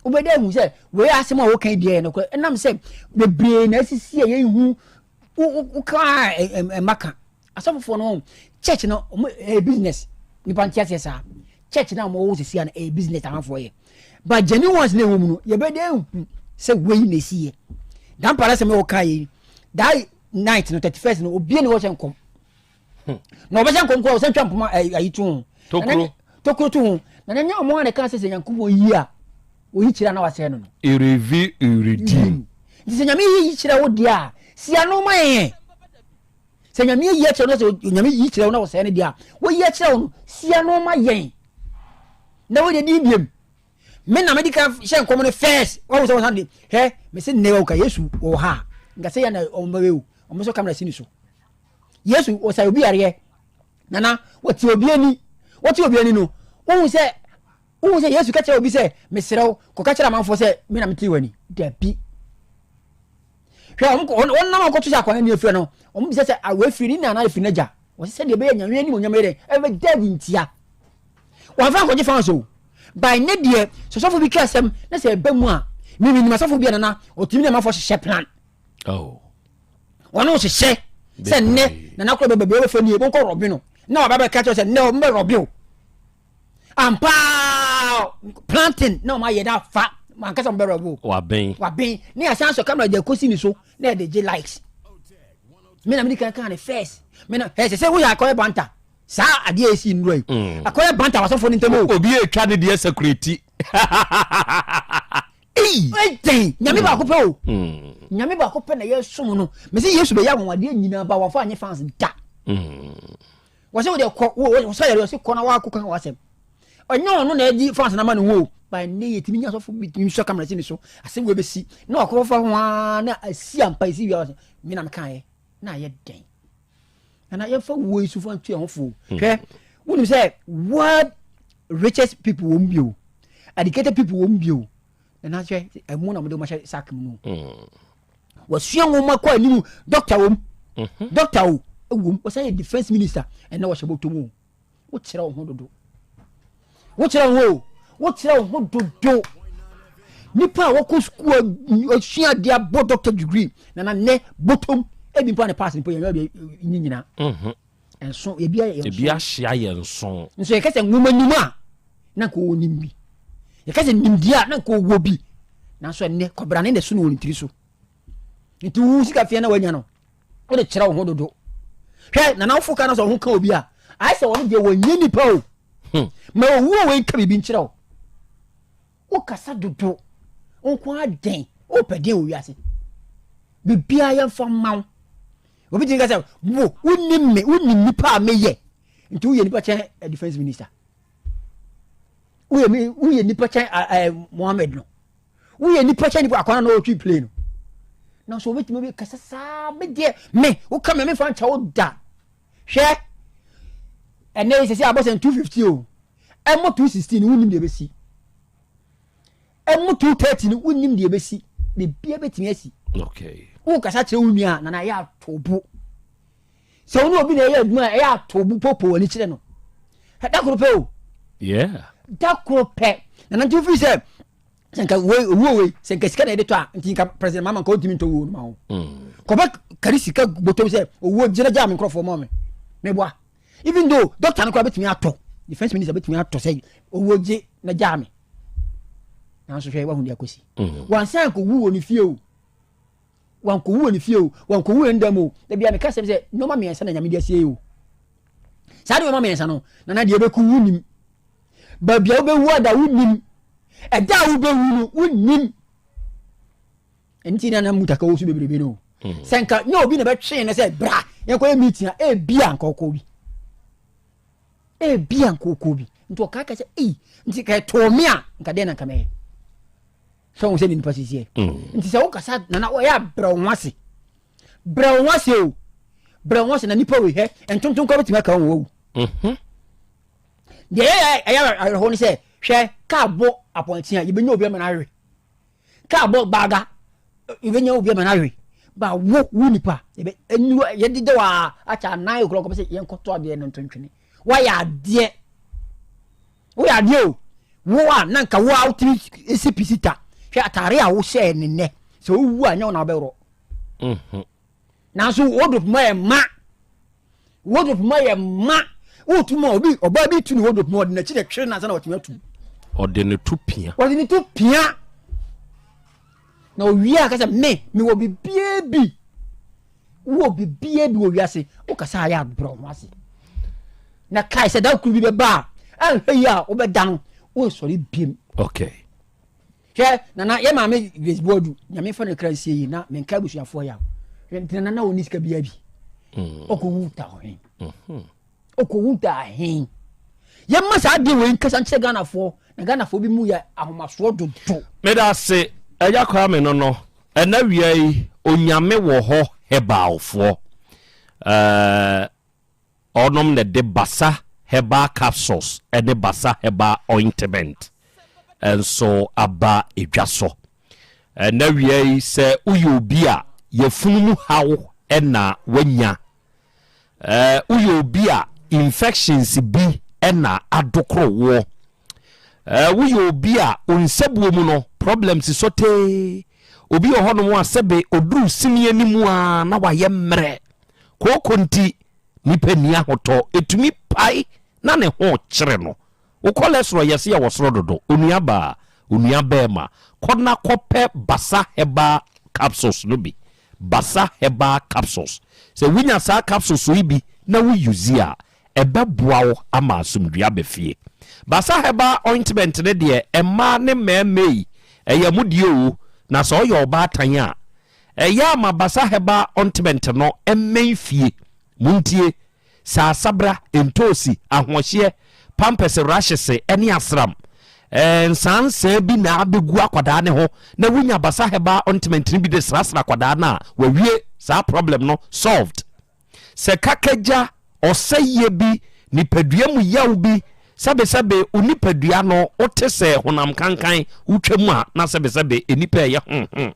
Wobɛde ahu sɛ wei asɛm a wɔka yi deɛ yɛ nokorɛ. Ɛnam sɛ bebree na asisi a yɛnhu woka a ɛma ka. Asɔfofoɔ no church no wɔn ɛyɛ business nipa nte aseɛ saa church na wɔn wɔ sisi ano ɛyɛ business amanfoɔ yɛ but genuine ones na ɛwɔ mu no yɛbɛ de ehu sɛ wei na esi yɛ dampara sɛ mɛ ɔka yɛ that night no 31st no obie ne wɔhyɛ nkɔm na ɔbɛhyɛ nkɔm kɔ ɔsɛ ntwa mpoma ayi to ho tokuro tokuro to ho na nyɛ ɔmo a na ɛka sɛ sɛ nyankopɔn yi a oyi kyerɛ na wasɛe no no erevi eredim nti sɛ nyame yi kyerɛ wo deɛ a si ano ma yɛn. Sɛ Nyame ayi akyerɛ no sɛ Nyame yi kyerɛ wo na wɔsɛe no deɛ a, wɔyi akyerɛ wo no, sia no ma yɛn. Na wɔde di biem. Me na mede ka hyɛ nkɔm no first. Wɔn sɛ wɔsan de hwɛ me se nnɛ wɔka Yesu wɔ ha. Nka sɛ yɛ na wɔn bɛwɛ o. Wɔn nso kamera si ne so. Yesu wɔsa obi yareɛ. Nana wɔte obi ani. Wɔte obi ani no. Wohu sɛ wohu sɛ Yesu ka kyerɛ obi sɛ mesrɛ wo kɔka kyerɛ amanfoɔ sɛ me na mete w'ani. Dabi. Hwɛ, wɔn wɔn wɔn nam akɔto sɛ akwadaa ni efiri no, wɔn bisa sɛ awo efiri ne nana efiri n'agya. Wɔsi sɛ deɛ ɛbɛyɛ nyame anim onyam yɛ dɛ ɛbɛ da adi ntia. Wɔn afa nkɔgye fans o. By ne deɛ sɛ sɔfo bi ka asɛm na sɛ ɛbɛ mu a, mimi nim asɔfo bi a nana ɔtumi ne amanfoɔ hyehyɛ plan. Oh. Wɔn hyehyɛ sɛ nnɛ nana korɔ bɛ baabi wɔbɛfɛ nie wɔnkɔ rɔbi no na wɔba bɛka kyerɛ sɛ nnɛ wɔn bɛ rɔbi o. Ampa planting na wɔn ayɛ na afa ankasa wɔn bɛrɛ wo. Waben. Waben ne asan sɔ camera de ekosi ne so na yɛde gye likes. Me na me di kan kan ne first. Me na ɛ sɛ sɛ woyɛ akɔyɛ banta saa adeɛ esi nnura yi. Mm. Akɔyɛ banta wasɔfo ne ntɛm o. Obi etwa ne deɛ sekuriti. Eyi. Ɛdɛn nyame baako pɛ o. Mm. Nyame baako pɛ na yɛ som no. Mesi Yesu bɛyɛ anwanwadeɛ nyinaa ba wɔn fa nye fans da. Mm. Wɔsɛ wo deɛ kɔ wo wɔsɛ yɛrɛ wɔsɛ kɔ na wakɔ kan wasɛm. Ɔnyɛ ɔno na ɛdi fans na ma ne ho o. Ba ne yɛ tumi nya sɔfo bi tumi sɔ kamera si ne so. Asɛm wo bɛsi na wakɔ fa ho ara na asi ampa esi wia wɔsɛ me na meka yɛ na ayɛ dɛn. Na na yɛmfa wuo yi so fa ntu yɛn ho fo. Hmm. Hwɛ wonim sɛ world richest people wɔm bio educated people wɔm bio na na hwɛ ɛmu na wɔde wɔn ahyɛ sack mu no. Hmm. Wɔsua nwoma kɔ anim doctor wɔm mhm. doctor o ɛwom wɔsan yɛ defence minister ɛnna wɔhyɛ bɔtɔ mu o wokyerɛ wo ho dodo wokyerɛ wo ho o wokyerɛ wo ho dodo nipa a wɔkɔ sukuu asua adeɛ abɔ doctor degree na na nnɛ bɔtɔm ebi mpo a ne pass mpo yɛn yɛ ne nyinaa mhm. nso ebi ayɛ nso ebi ahyia yɛ nso nso yɛka sɛ nwoma nim a na nka ɔwɔ nim bi yɛka sɛ nimdeɛ a na nka ɔwɔ bi nanso ɛnnɛ kɔbrane na ɛso no wɔ ne tiri so nti wo sika fia na wanya no wode kyerɛ wo ho dodo hwɛ nana wofo ka no sɛ ɔho ka obi a ayɛ sɛ ɔno deɛ wɔnyɛ nipa o hmm. ma owuo wei nka biribi nkyerɛ wo wokasa dodo nko adɛn wopɛ deɛ wɔ wiase biribiara yɛmfa mma wo obi tumi ka sɛ wo wonim me wonim nipa a meyɛ nti woyɛ nipa kyɛn eh, defense minister woyɛ me woyɛ nipa kyɛn eh, eh, Mohammed no woyɛ nipa kyɛn nipa akwana na ɔtwi plane no na so obetumi bi kasa saa me deɛ me woka me mefa nkyɛ wo da hwɛ ɛnɛ yi sɛ sɛ abɔsɛn 250 o ɛmmɔ 216 wonim deɛ ɛbɛsi Ɛmu 2:30 no wonnim deɛ ɛbɛsi biribiara bɛtumi asi. Okay. Wokasa kyerɛ wo nua a nana ɛyɛ ato bo. Sɛ wo ne obi na ɛyɛ adwuma a ɛyɛ ato bo popo w'ani kyerɛ no. Da koro pɛ o. Yeah. Da koro pɛ. Nana nti wofiri sɛ sɛ nka wei owuo wei sɛ nka sika na yɛde tɔ a nti nka president mama nka ɔntumi ntɔ wuo no ma wo. Mm. Kɔbɛ kari sika bɔtɔm sɛ owuo gyina gyaa me nkurɔfoɔ ma me. Meboa. Even though doctor no koraa bɛtumi atɔ defense minister bɛtumi atɔ sɛ owuo gye na gyaa me. Nanso hwɛ wahu deɛ akɔsi. Mm. Wansan kɔwu wɔ ne fie o. Wankɔwu wɔ ne fie o. Wankɔwu wɔ ne dam o. Da bia meka sɛm sɛ nneɛma mmiɛnsa na Nyame de asie o. Saa nneɛma mmiɛnsa no, nana deɛ ɛbɛku wo nim. Baabi a wobɛwu ada wo nim. Ɛda a wobɛwu no wo nim. Ɛnti na na mutaka wɔ so bebrebe no. Mm. Sɛ nka nyɛ obi na bɛtwee no sɛ bra yɛnkɔyɛ meeting a ebia nka ɔkɔ bi. Ebia nka ɔkɔ bi. Nti ɔkaa ka sɛ ei nti ka ɛtoo me a nka dɛn na nka mɛyɛ. Sɛ wɔn sɛ ne nipa sisiɛ. Mm. Nti sɛ wokasa nana ɔyɛ abrɛ wo ho ase. Brɛ wo ho ase o. Brɛ wo ho ase na nipa wei hɛ ntontom kɔ bɛtumi aka wɔn wawu. Mhm. Deɛ ɛyɛ ɛyɛ awerɛhoɔ ne sɛ Hwɛ, kaa bɔ apɔnkye a, yɛbɛnya obi ama no awe. Kaa bɔ baaga, yɛbɛnya obi ama no awe. Ba wo, wo nipa, yɛbɛ, enu, yɛdeda wɔ a, akyɛ anan okorɔ kɔpɛ sɛ yɛnkɔtɔ adeɛ no ntontwene. Woayɛ adeɛ. Woyɛ adeɛ o. Wo a, na nka wo a wotumi si pisita. Hwɛ ataare a wohyɛɛ ne nnɛ. Sɛ wowu a, nyɛ wo na wobɛworɔ. Mhm. Nanso wardrobe mu ayɛ ma. Wardrobe mu ayɛ ma. Wotu mu a obi ɔbaa bi tu ne wardrobe mu ɔde n'akyi na twere nansa na watumi atu. Ɔde ne to pia. Ɔde ne to pia. Na owie a kasa me mewɔ bibie bi. Wowɔ bibie bi wɔ wiase. Wokasa ayɛ abrɛ ho ase. Na kae sɛ da koro bi bɛba a anhwɛ yi a wobɛda no wonsɔre biem. Okay. Hwɛ nana yɛ maame Grace Boadu nyame fa ne kra nsie yi na menka abusuafoɔ yaw. Hwɛ nti nana na ɔni sika biara bi. Mm. Ɔkɔwu ta ɔhen. Mm-hmm. Ɔkɔwu ta ahen. Yɛmma saa adeɛ wei nkasa nkyerɛ Ghanafoɔ na Ghanafoɔ bi mu yɛ ahomasoɔ dodo. Meda ase Agya Kwame no no ɛna wia yi Onyame wɔ hɔ Hebalfoɔ ɛɛ. Ɔnom na ɛde Basa Herbal Capsules ne Basa Herbal Ointment nso aba dwa so. Ɛnnɛ awia yi, sɛ woyɛ obi a yafunu mu haw na woanya, woyɛ obi a infections bi na adokoro woɔ, woyɛ obi a wo nsabuo mu no problems sɔtee, obi wɔ hɔnom a sɛbe ɔduru sini anim a na wayɛ mmerɛ, Kooko nti, nipa nni ahotɔ. Ɛtumi pae na ne ho kyere no. Wo cholesterol yɛse ɛwɔ soro dodo. Onua baa, onua bɛɛma, kɔ na kɔpɛ Basa Herbal Capsules no bi. Basa Herbal Capsules. Sɛ wonya saa capsules yi bi na wo use a, ɛbɛboa wo ama asomdwie aba fie. Basa Herbal Ointment no deɛ, mmaa ne mmarima yi, ɛyɛ mo deɛ o. Na sɛ ɔyɛ ɔbaatan a, Ɛyɛ a ma Basa Herbal Ointment no mmɛn fie. Montie, Sɛ asabra, ntoosi, ahoɔhyeɛ, pampɛse, rahyese ne asram nsaansaa bi na abɛgu akwadaa no ho na wonya Basa Herbal Ointment no bi de srasra akwadaa no a, wawie saa problem no, solved. Sɛ kakagya, ɔsɛeɛ bi, nipadua mu yaw bi, sɛbesɛbe wo nipadua no wote sɛ honam kankan, wotwa mu a na sɛbesɛbe nnipa ɛyɛ ho ho.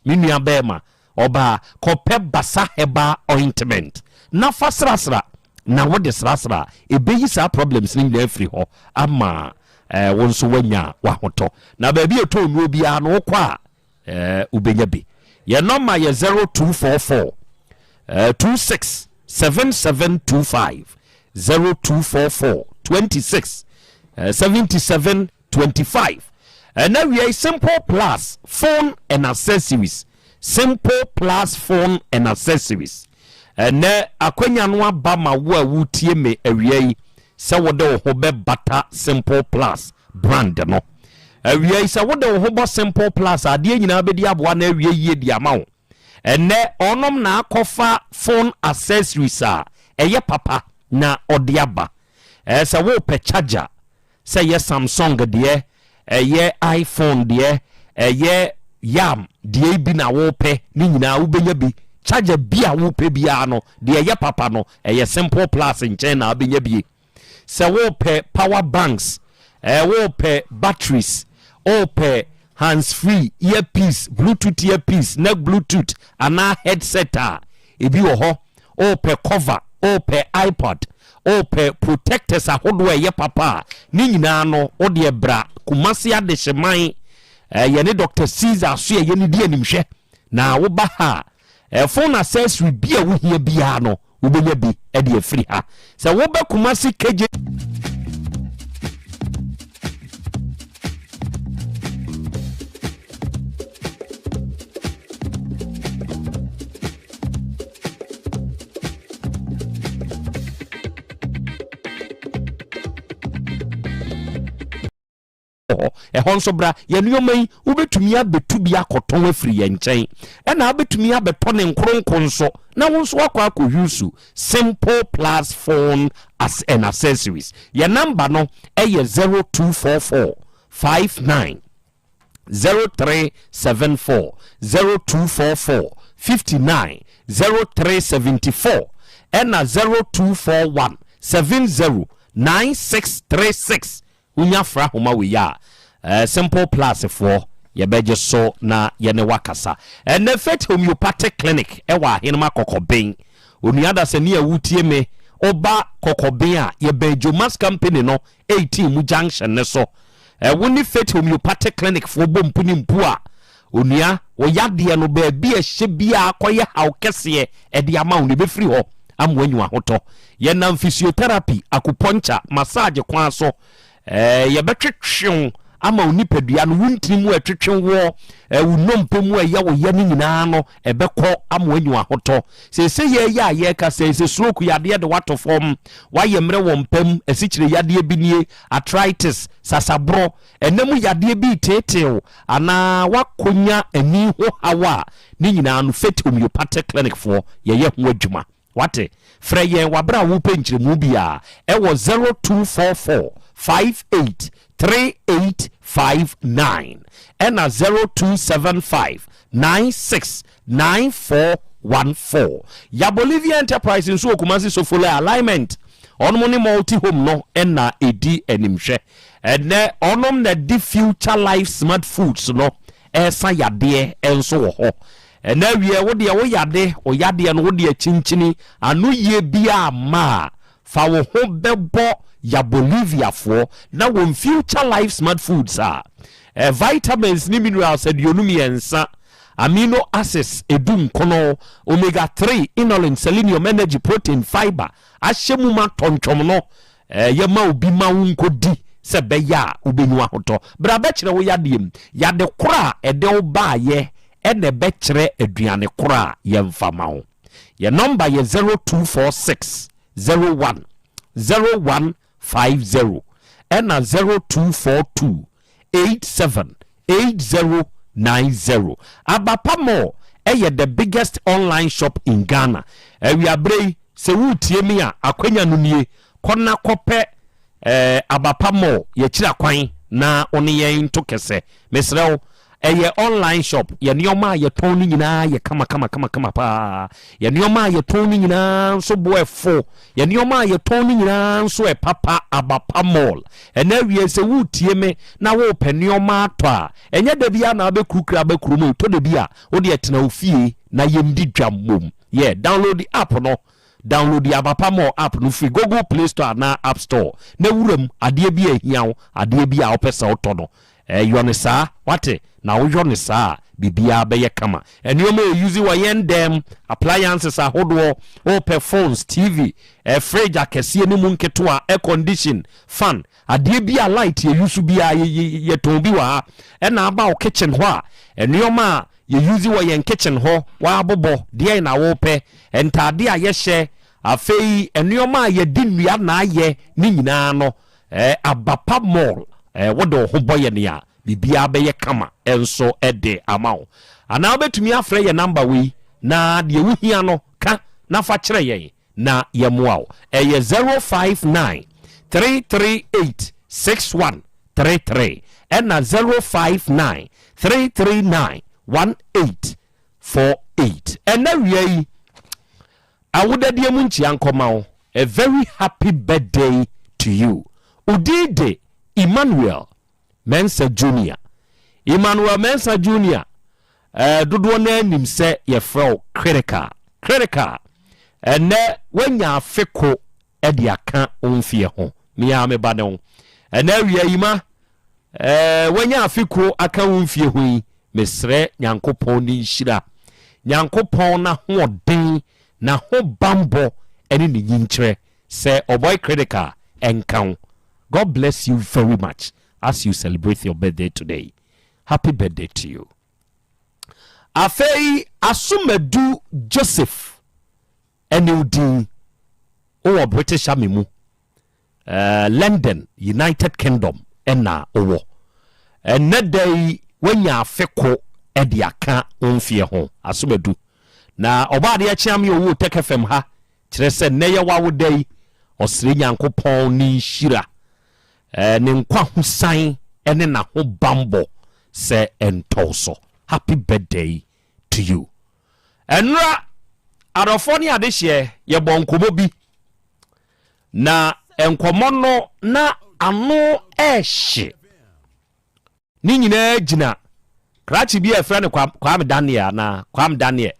Me nua bɛɛma, ɔbaa, kɔpɛ Basa Herbal Ointment na fa srasra, na wode srasra a, ɛbɛyi saa problems no nyinaa afiri hɔ ama eh, wo nso woanya w'ahotɔ. Na baabi a ɛtɔ nnuro biara no wokɔ a, eh, wobɛnya bi. Yɛn nɔma yɛ 0244 eh, 26 7725 0244 26 eh, 77 25. Ɛna wiei Simple Plus phone and accessories Simple Plus phone and accessories Ɛnɛ akwanya no aba ma wo a wotie me awia yi sɛ wode wo ho bɛbata Simple Plus brand no. Awia yi sɛ wode wo ho bɔ Simple Plus a adeɛ nyinaa bɛdi aboa na awie yie di ama wo. Ɛnɛ ɔnom na akɔfa phone accessories a ɛyɛ papa na ɔde aba. Ɛɛ sɛ wopɛ charger Sɛ ɛyɛ Samsung deɛ, ɛyɛ iPhone deɛ, ɛyɛ Yam deɛ bi na wopɛ, ne nyinaa wobɛnya bi. Charger bi a wopɛ biara no, deɛ ɛyɛ papa no, ɛyɛ Simple Plus nkyɛn na wobɛnya bie. Sɛ wopɛ power banks, ɛɛ wopɛ batteries, wopɛ hands free, earpiece, bluetooth earpiece, neck bluetooth anaa headset a, ebi wɔ hɔ. Wopɛ cover, wopɛ iPod, wopɛ protectors ahodoɔ a ɛyɛ papa a, ne nyinaa no wo deɛ bra Kumasi Adehyeman, eh, yɛne Dr. Caesar so yɛyɛ ne di animhwɛ na woba ha a, eh, phone accessory bi a wohia biara no wobɛnya bi de afiri ha. Sɛ woba Kumasi KJ hɔ ɛhɔ nso bra yɛn nneɛma yi wobɛtumi abɛtu bi akɔtɔn afiri yɛn nkyɛn ɛna wobɛtumi abɛtɔ ne nkoronko nso na wo nso akɔ akɔ use simple plus phone as and accessories yɛn namba no ɛyɛ 0244 59 0374 0244 59 0374 ɛna 0241 70 9636. Wonya fra homa wei a, eh, Simple Plus foɔ yɛbɛgye so na yɛne wakasa. Ɛnɛ Faith Homeopathic Clinic ɛwɔ Ahenema Kɔkɔben. Onua dasani a wotie me, woba Kɔkɔben a, yɛbɛn Jomas Company no 18 mu junction no so. Wo ne Faith Homeopathic Clinic foɔ bɔ mpu ne mpu a, onua, wo yadeɛ no baabi a ɛhyɛ biara kɔyɛ haw kɛseɛ ɛde ama wo no, ɛbɛfiri hɔ ama woanya ahotɔ. Yɛnam physiotherapy, acupuncture, massage kwan so Yɛbɛtwetwe wo ama wo nipadua no, wo ntini mu a ɛtwetwe woɔ, wo nnompe mu a ɛyɛ wo ya no nyinaa no, ɛbɛkɔ ama woanya w'ahotɔ. Seesei yɛyɛ a yɛreka sɛ, sɛ stroke yadeɛ de woato fam, woayɛ mmerɛ wɔ mpa mu, asikyire yadeɛ bi nie, arthritis, sasaborɔ, ɛna mu yadeɛ bi reteetee wo, anaa woakɔnya ani ho haw a, ne nyinaa no, Faith Homeopathic Clinic foɔ, yɛyɛ ho adwuma. Wate? Frɛ yɛn wɔ bere a worepɛ nkyerɛmu biara ɛwɔ 0244 58 3859 ɛna 0275 96 9414. Ya Bolivia Enterprise nso wɔ Kumasi Sofole Alignment. Ɔnom ne Multi Home no na ɛdi animhwɛ. Ɛnɛ ɔnom na ɛde Future Life Smart Foods no ɛresa yadeɛ nso wɔ hɔ. Ɛnɛ awiɛ wo deɛ wo yade, wo yadeɛ no wo deɛ kyinkyini ano yie biara mma a, fa wo ho bɛbɔ ya Boliviafoɔ na wɔn Future Life Smart Foods a eh, vitamins ne minerals 23, amino acids 19, omega 3, inulin, selenium, energy, protein, fiber ahyɛ mu ma tɔntwɔm no Yɛ ma obi ma wo nkɔdi sɛ ɛbɛyɛ a wobɛnya ahotɔ. Bra bɛkyerɛ wo yadeɛ mu. Yade korɔ a ɛde wo baeɛ na ɛbɛkyerɛ aduane korɔ a yɛmfa ma wo. Yɛn nɔmba yɛ 0246 01 0150 ɛna 0242 87 8090. Abapa Mall yɛ the biggest online shop in Ghana. Awiaberɛ yi, sɛ woretie me a, akwanya no nie, kɔ na kɔpɛ eh, Abapa Mall, yɛkyiri akwan na wo ne yɛn nto kɛsɛ. Mesrɛ wo, ɛyɛ online shop, yɛ nneɛma a yɛtɔn no nyinaa yɛ kama kama kama kama paa. Yɛ nneɛma a yɛtɔn no nyinaa nso bo ɛfo. Yɛ nneɛma a yɛtɔn no nyinaa nso ɛpapa. Abapa Mall. Ɛnɛ awie sɛ woretie me na worepɛ nneɛma atɔ a, ɛnyɛ da biara na wobɛkurukura aba kurom o. Ɛtɔ da bi a, wo deɛ tena wo fie na yɛndi dwa mmom. Yeah, download the app no. Download the Abapa Mall app no firi Google Play Store anaa App Store na wura mu. Adeɛ bi a ɛhia wo, adeɛ bi a wopɛ sɛ wotɔ no, yɔ no saa. Woate? Na woyɔ no saa a, biribiara bɛyɛ kama. Nneɛma a yɛuse wɔ yɛn dan mu, appliances ahodoɔ, wopɛ phones, TV, fridge akɛseɛ ne mu nketewa, air condition, fan, adeɛ bi a light yɛ use biara yɛtɔn bi wɔ ha. Ɛna aba wo kitchen hɔ a, nneɛma a yɛ use wɔ yɛn kitchen hɔ, w'abobɔ, deɛn na wopɛ, ntaade a yɛhyɛ, afei nneɛma a yɛde nnua na ayɛ ne nyinaa no, Abapa Mall, wode wo ho bɔ yɛn a, biribiara bɛyɛ kama nso de ama wo. Anaa wobɛtumi afrɛ yɛn namba wei na deɛ wohia no ka na fa kyerɛ yɛn na yɛmmoa wo. Ɛyɛ 059 338 6133 ɛna 059 339 1848. Ɛnɛ wia yi, awodadie mu nkyia nkɔma wo. A very happy birthday to you. Wo din de Emmanuel Mensah Junior. Emmanuel Mensah Junior, eh, dodoɔ no ara nim sɛ yɛfrɛ wo Critical. Critical, ɛnɛ woanya afe ko de aka wo mfeɛ ho. Me ara me ba ne wo. Ɛnɛ awia yi ma, eh, woanya afe ko aka wo mfeɛ ho yi, mesrɛ Nyankopɔn ne nhyira, Nyankopɔn n'ahoɔden, n'ahobanbɔ ne ne nyinkyerɛ sɛ ɔbɔe Critical ɛnka wo. God bless you very much as you celebrate your birthday today. Happy birthday to you. Afei Asomadu Joseph ɛne wo din wowɔ British Army mu uh, London United Kingdom ɛna wowɔ ɛnɛ da yi woanya afe ko ɛde aka wo mfeɛ ho Asomadu na ɔbɔ adeɛ kyeame owuo Tech FM ha Kyerɛ sɛ nnɛ yɛ w'awoda yi, ɔsrɛ Nyankopɔn ne nhyira, ne nkwahosan ne n'ahobanbɔ sɛ ɛntɔ wo so. Happy birthday to you. Ɛnora, adɔfoɔ ne adehyeɛ, yɛbɔɔ nkɔmmɔ bi, na nkɔmmɔ no na. Ano ɛhye. Ne nyinaa gyina krakye bi a yɛfrɛ no Kwame Daniel anaa Kwame Daniel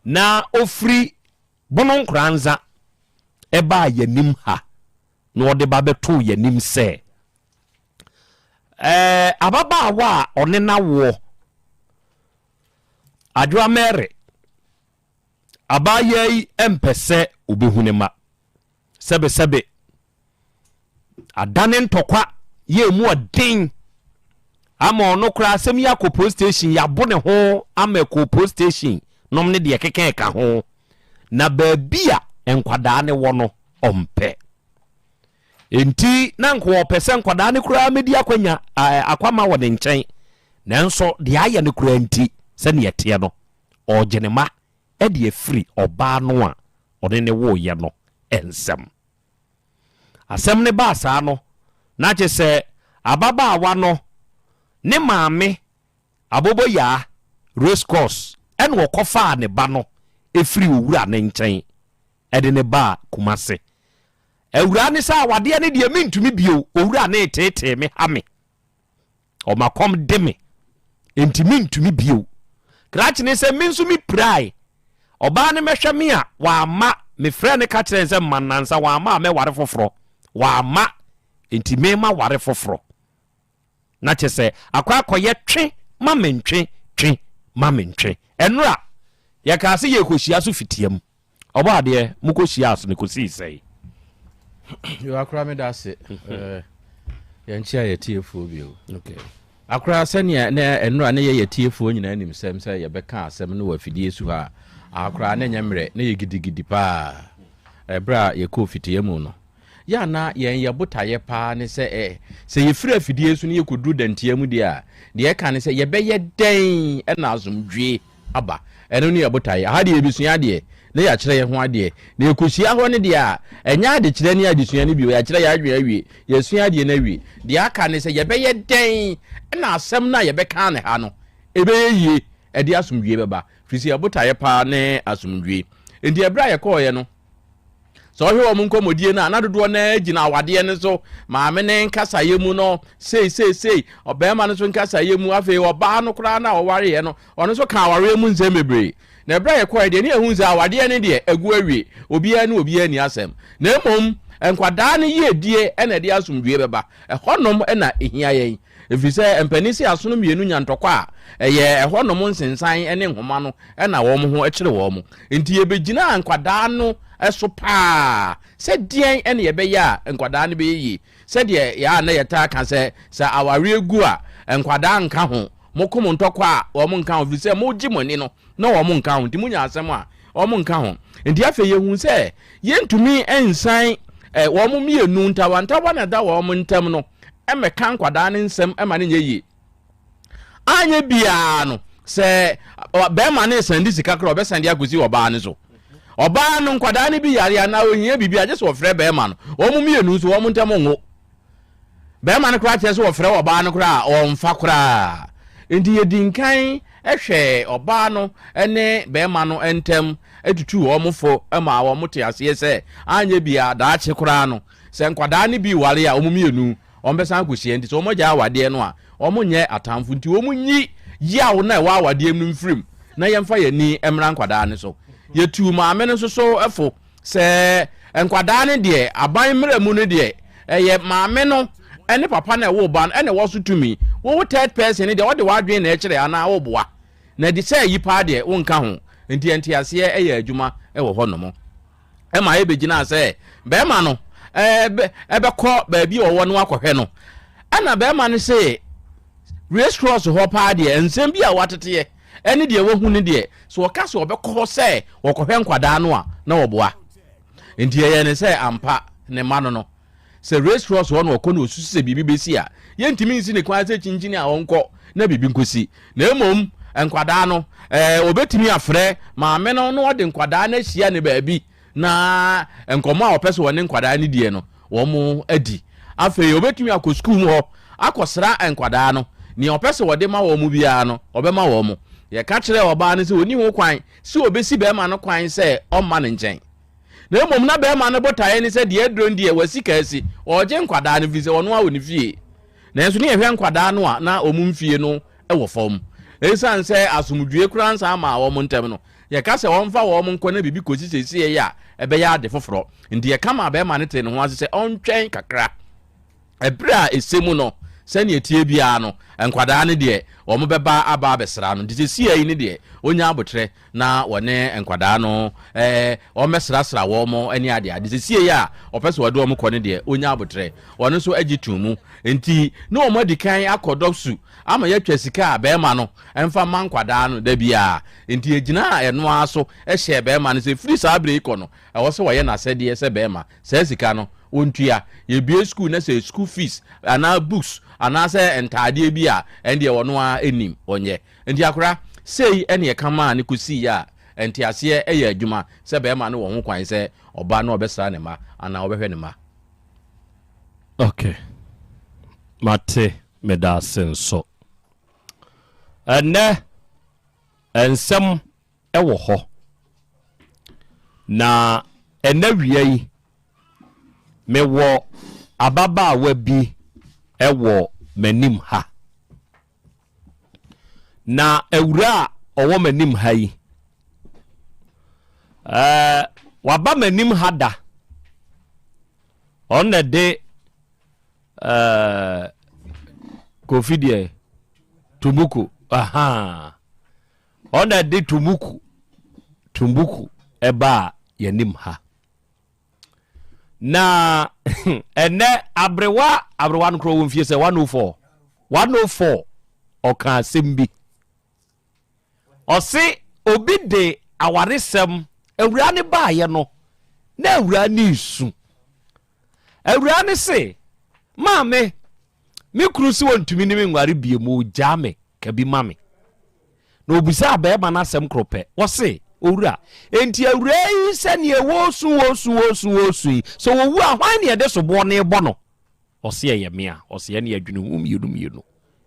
na ɔfiri Bono Nkoranza ɛbaa yɛnim ha na ɔde ba bɛtoo yɛnim sɛ ɛɛ ababaawa a ɔne n'awoɔ Adwoa Mary abaayewa yi mpɛ sɛ ɔbɛhu ne ma sɛbesɛbe adane ntɔkwa yɛ emu ɔden ama ɔno koraa asɛm yi akɔ police station yɛabo ne ho ama ɛkɔ police station nom ne deɛ keka ɛka ho na baabi a nkwadaa ne wɔ no ɔmpɛ enti na nka ɔpɛ sɛ nkwadaa ne koraa mɛdi akwanya akwama wɔ ne nkyɛn nanso deɛ ayɛ no koraa nti sɛdeɛ ɛteɛ no ɔregye ne ma de afiri ɔbaa no a ɔne no woeɛ no nsam. Asɛm no baa saa no, na kyerɛ sɛ ababaawa no ne maame Aboboyaa, Race Course, ɛna ɔkɔfaa ne ba no firii owura no nkyɛn de no baa Kumase. Awuraa no sɛ awadeɛ no deɛ mentumi bio, owura no reteetee me ha me. Ɔma kɔm de me, enti mentumi bio. Krakye ne sɛ me nso mepirae. Ɔbaa no mɛhwɛ me a, wamma. Mefrɛɛ no ka kyerɛɛ no sɛ mma nnansa, wamma a mɛware foforɔ. Wamma, enti me maware foforɔ. Na kyerɛ sɛ akɔ akɔyɛ twe ma mentwe, twe ma mentwe. Ɛnora, yɛkaa sɛ yɛrekɔhyia so fitiam. Ɔbɔ adeɛ mo kɔ hyia so no kɔ sii sɛn? Yo akora me da ase. Eh, yɛn kyia yɛ tiefoɔ bio. Okay. Akora sɛnea na ɛnora ne yɛ yɛ tiefoɔ nyinaa nim sɛm sɛ yɛbɛka asɛm no wɔ afidie so ha. Akora ne nyɛ mmerɛ ne yɛ gidigidi paa. Ɛberɛ a yɛkɔɔ fitiɛ mu no. Yɛ a na yɛn yɛ botaeɛ paa ne sɛ ɛ, sɛ yɛfiri afidie so ne yɛkɔduru dantia mu deɛ a, deɛ ɛka ne sɛ yɛbɛyɛ dɛn na asomdwie aba. Ɛno ne yɛn botaeɛ. Aha deɛ yɛbɛsua adeɛ na yɛakyerɛ yɛn ho adeɛ. Na yɛkɔhyia hɔ no deɛ a, ɛnyɛ adekyerɛ ne adesua no bio. Yɛakyerɛ yɛn adwene awie. Yɛasua adeɛ no awie. Deɛ aka ne sɛ yɛbɛyɛ dɛn na asɛm no a yɛbɛka no ha no, ɛbɛyɛ yie, ɛde asomdwie bɛba. Firi sɛ yɛn botaeɛ paa ne asomdwie. Enti ɛberɛ a yɛkɔeɛ no, Sɛ ɔhwɛ wɔn nkɔmmɔdie no a, na dodoɔ no ara gyina awadeɛ no so. Maame no nkasaeɛ mu no, sei sei sei, ɔbarima no nso nkasaeɛ mu, afei ɔbaa no koraa no a ɔwareeɛ no, ɔno nso kaa awareɛ mu nsɛm bebree. Na ɛberɛ a yɛkɔeɛ deɛ, ne yɛhu sɛ awadeɛ no deɛ, agu awie. Obiara ne obiara nni asɛm. Na mmom, nkwadaa no yiedie na ɛde asomdwoeɛ bɛba. Ɛhɔnom na ɛhia yɛn. Ɛfiri sɛ mpanin se asono mmienu nya ntɔkwa a, ɛyɛ ɛhɔnom nsensan ne nhoma no na wɔn ho kyere wɔn. Enti yɛbɛgyinaa nkwadaa no so pa ara sɛ deɛn na yɛbɛyɛ a nkwadaa no bɛyɛ yie. Sɛdeɛ yɛ a na yɛtaa ka sɛ, sɛ awareɛ gu a, nkwadaa nka ho. Moko mo ntɔkwa a, wɔn nka ho, ɛfiri sɛ mogye mo ani no, na wɔn nka ho. Nti monya asɛm a, wɔn nka ho. Nti afei yɛhuu sɛ yɛntumi nsan wɔn mmienu ntawantawa na ɛda wɔn ntam no mmɛka nkwadaa no nsɛm ma no nyɛ yie. Anyɛ biara no, sɛ bɛrima no resan de sika koraa ɔbɛsan de akɔsi ɔbaa no so. Ɔbaa no nkwadaa no bi yare anaa ohia biribi agye sɛ ɔfrɛ bɛrima no. Wɔn mmienu nso wɔn ntam nwo. Bɛrima no koraa kyerɛ sɛ ɔfrɛ ɔbaa no koraa a ɔmfa koraa. Nti yɛdi nkan hwɛ ɔbaa no ne bɛrima no ntam tutu wɔn fo ma wɔn te aseɛ sɛ anyɛ biara daakye koraa no sɛ nkwadaa no bi ware a wɔn mmienu wɔbɛsan akɔhyia nti sɛ wɔagyae awadeɛ no a, wɔnyɛ atamfo nti wɔnyi yaw no a ɛwɔ awadeɛ mu no mfiri mu na yɛmfa yɛn ani mmra nkwadaa no so. Yɛtuu maame no nso so fo sɛ nkwadaa no deɛ aban mmara mu no deɛ ɛyɛ maame no ne papa no a ɛwɔ ba no ɛna ɛwɔ so tumi. Wo third person no deɛ wɔde w'adwene na ɛkyerɛ anaa woboa na de sɛ ayi paa deɛ wonka ho nti nteaseɛ ɛyɛ adwuma wɔ hɔ nom. Ɛma ebegyinaa sɛ bɛrima no bɛkɔ baabi a ɔwɔ no akɔhwɛ no. Ɛna bɛrima no se race cross hɔ paa deɛ, nsɛm bi a wateteɛ ɛne deɛ wahu no deɛ, sɛ ɔka sɛ ɔbɛkɔ hɔ sɛ ɔkɔhwɛ nkwadaa no a, na ɔboa. Nti ɛyɛ ne sɛ ampa ne mma no no. Sɛ race cross hɔ na ɔkɔ na ɔsusu sɛ biribi bɛsi a, yɛntumi nsi ne kwan sɛ kyinkyini a ɔnkɔ na biribi nkɔsi. Na mmom nkwadaa no, ɛɛ, ɔbɛtumi afrɛ maame no na ɔde nkwadaa no ahyia ne baabi na nkɔmmɔ a ɔpɛ sɛ ɔne nkwadaa no die no, wɔn adi. Afei ɔbɛtumi akɔ sukuu mu hɔ akɔsra nkwadaa no. Nea ɔpɛ sɛ ɔde ma wɔn biara no, ɔbɛma wɔn. Yɛka kyerɛɛ ɔbaa no sɛ ɔnni ho kwan sɛ ɔbɛsi barima no kwan sɛ ɔmma ne nkyɛn. Na mmom na barima no botaeɛ ne sɛ deɛ aduro no deɛ wasi ka asi, ɔregye nkwadaa no firi sɛ ɔno ara wɔ ne fie. Nanso ne yɛhwɛ nkwadaa no a na wɔn mfie no wɔ fam. Esiane sɛ asomdwoeɛ koraa nsan mmaa wɔn ntam no, yɛka sɛ wɔmfa wɔn nkɔ na biribi kɔsi seesei a, ɛbɛyɛ ade foforɔ. Nti yɛka maa barima no tee ne ho ase sɛ ɔntwɛn kakra. Ɛberɛ a ɛsɛ mu no, sɛdeɛ ɛteɛ biara no, nkwadaa no deɛ, wɔbɛba aba abɛsra no. Nti seesei yi no deɛ, ɔnya aboterɛ na wɔne nkwadaa no eh, wɔmmɛsrasra wɔn ne adeade. Seesei a ɔpɛ sɛ ɔde wɔn kɔ no deɛ, ɔnya aboterɛ. Wɔn nso agye too mu. Nti ne wɔn adi kan akɔ dɔksu ama yɛatwa sika a barima no mfa mma nkwadaa no da biara. Nti yɛgyinaa ɛno ara so hyɛɛ barima no sɛ firi saa berɛ yi kɔ no, ɛwɔ sɛ ɔyɛ n'asɛdeɛ sɛ barima. Saa sika no, ɔntua. Yɛbue sukuu na sɛ school fees anaa books anaasɛ ntaadeɛ bi a, ɛndeɛ ɔno ara nnim, ɔnyɛ. Nti akora, sei ne ɛka maa no kɔsiiɛ a, nteaseɛ yɛ adwuma sɛ barima no wɔ ho kwan sɛ ɔba na ɔbɛsra ne mma anaa ɔbɛhwɛ ne mma. Ok, mate, medaase nso. Ɛnnɛ, nsɛm wɔ hɔ. Na ɛnnɛ wia yi, mewɔ ababaawa bi wɔ m'anim ha. Na awura a ɔwɔ m'anim ha yi, ɛɛ waba m'anim ha da. Ɔno na ɛde ɛɛ kofi deɛ tumuku ahaa. Ɔna ɛde Tumuku, Tumbuku, ɛbaa yɛnim ha. Na ɛnɛ abrewa, abrewa no korɔ wɔ mfie sɛ 104, 104, ɔka asɛm bi. Ɔse obi de awaresɛm, awuraa no baayɛ no, na awuraa no resu. Awuraa no se, maame, me kunu se wɔntumi ne me nware bie mu, ɔgyaa me. Ka bi ma me. Na obisaa barima no asɛm koro pɛ. Ɔse, Owura, enti awuraa yi sɛdeɛ wɔresu, wɔresu, wɔresu, wɔresu yi, sɛ ɔwu a, hwan na yɛde soboɔ no rebɔ no? Ɔse, Ɛyɛ me a. Ɔse, Ɛnneɛ adwene ho mmienu mmienu.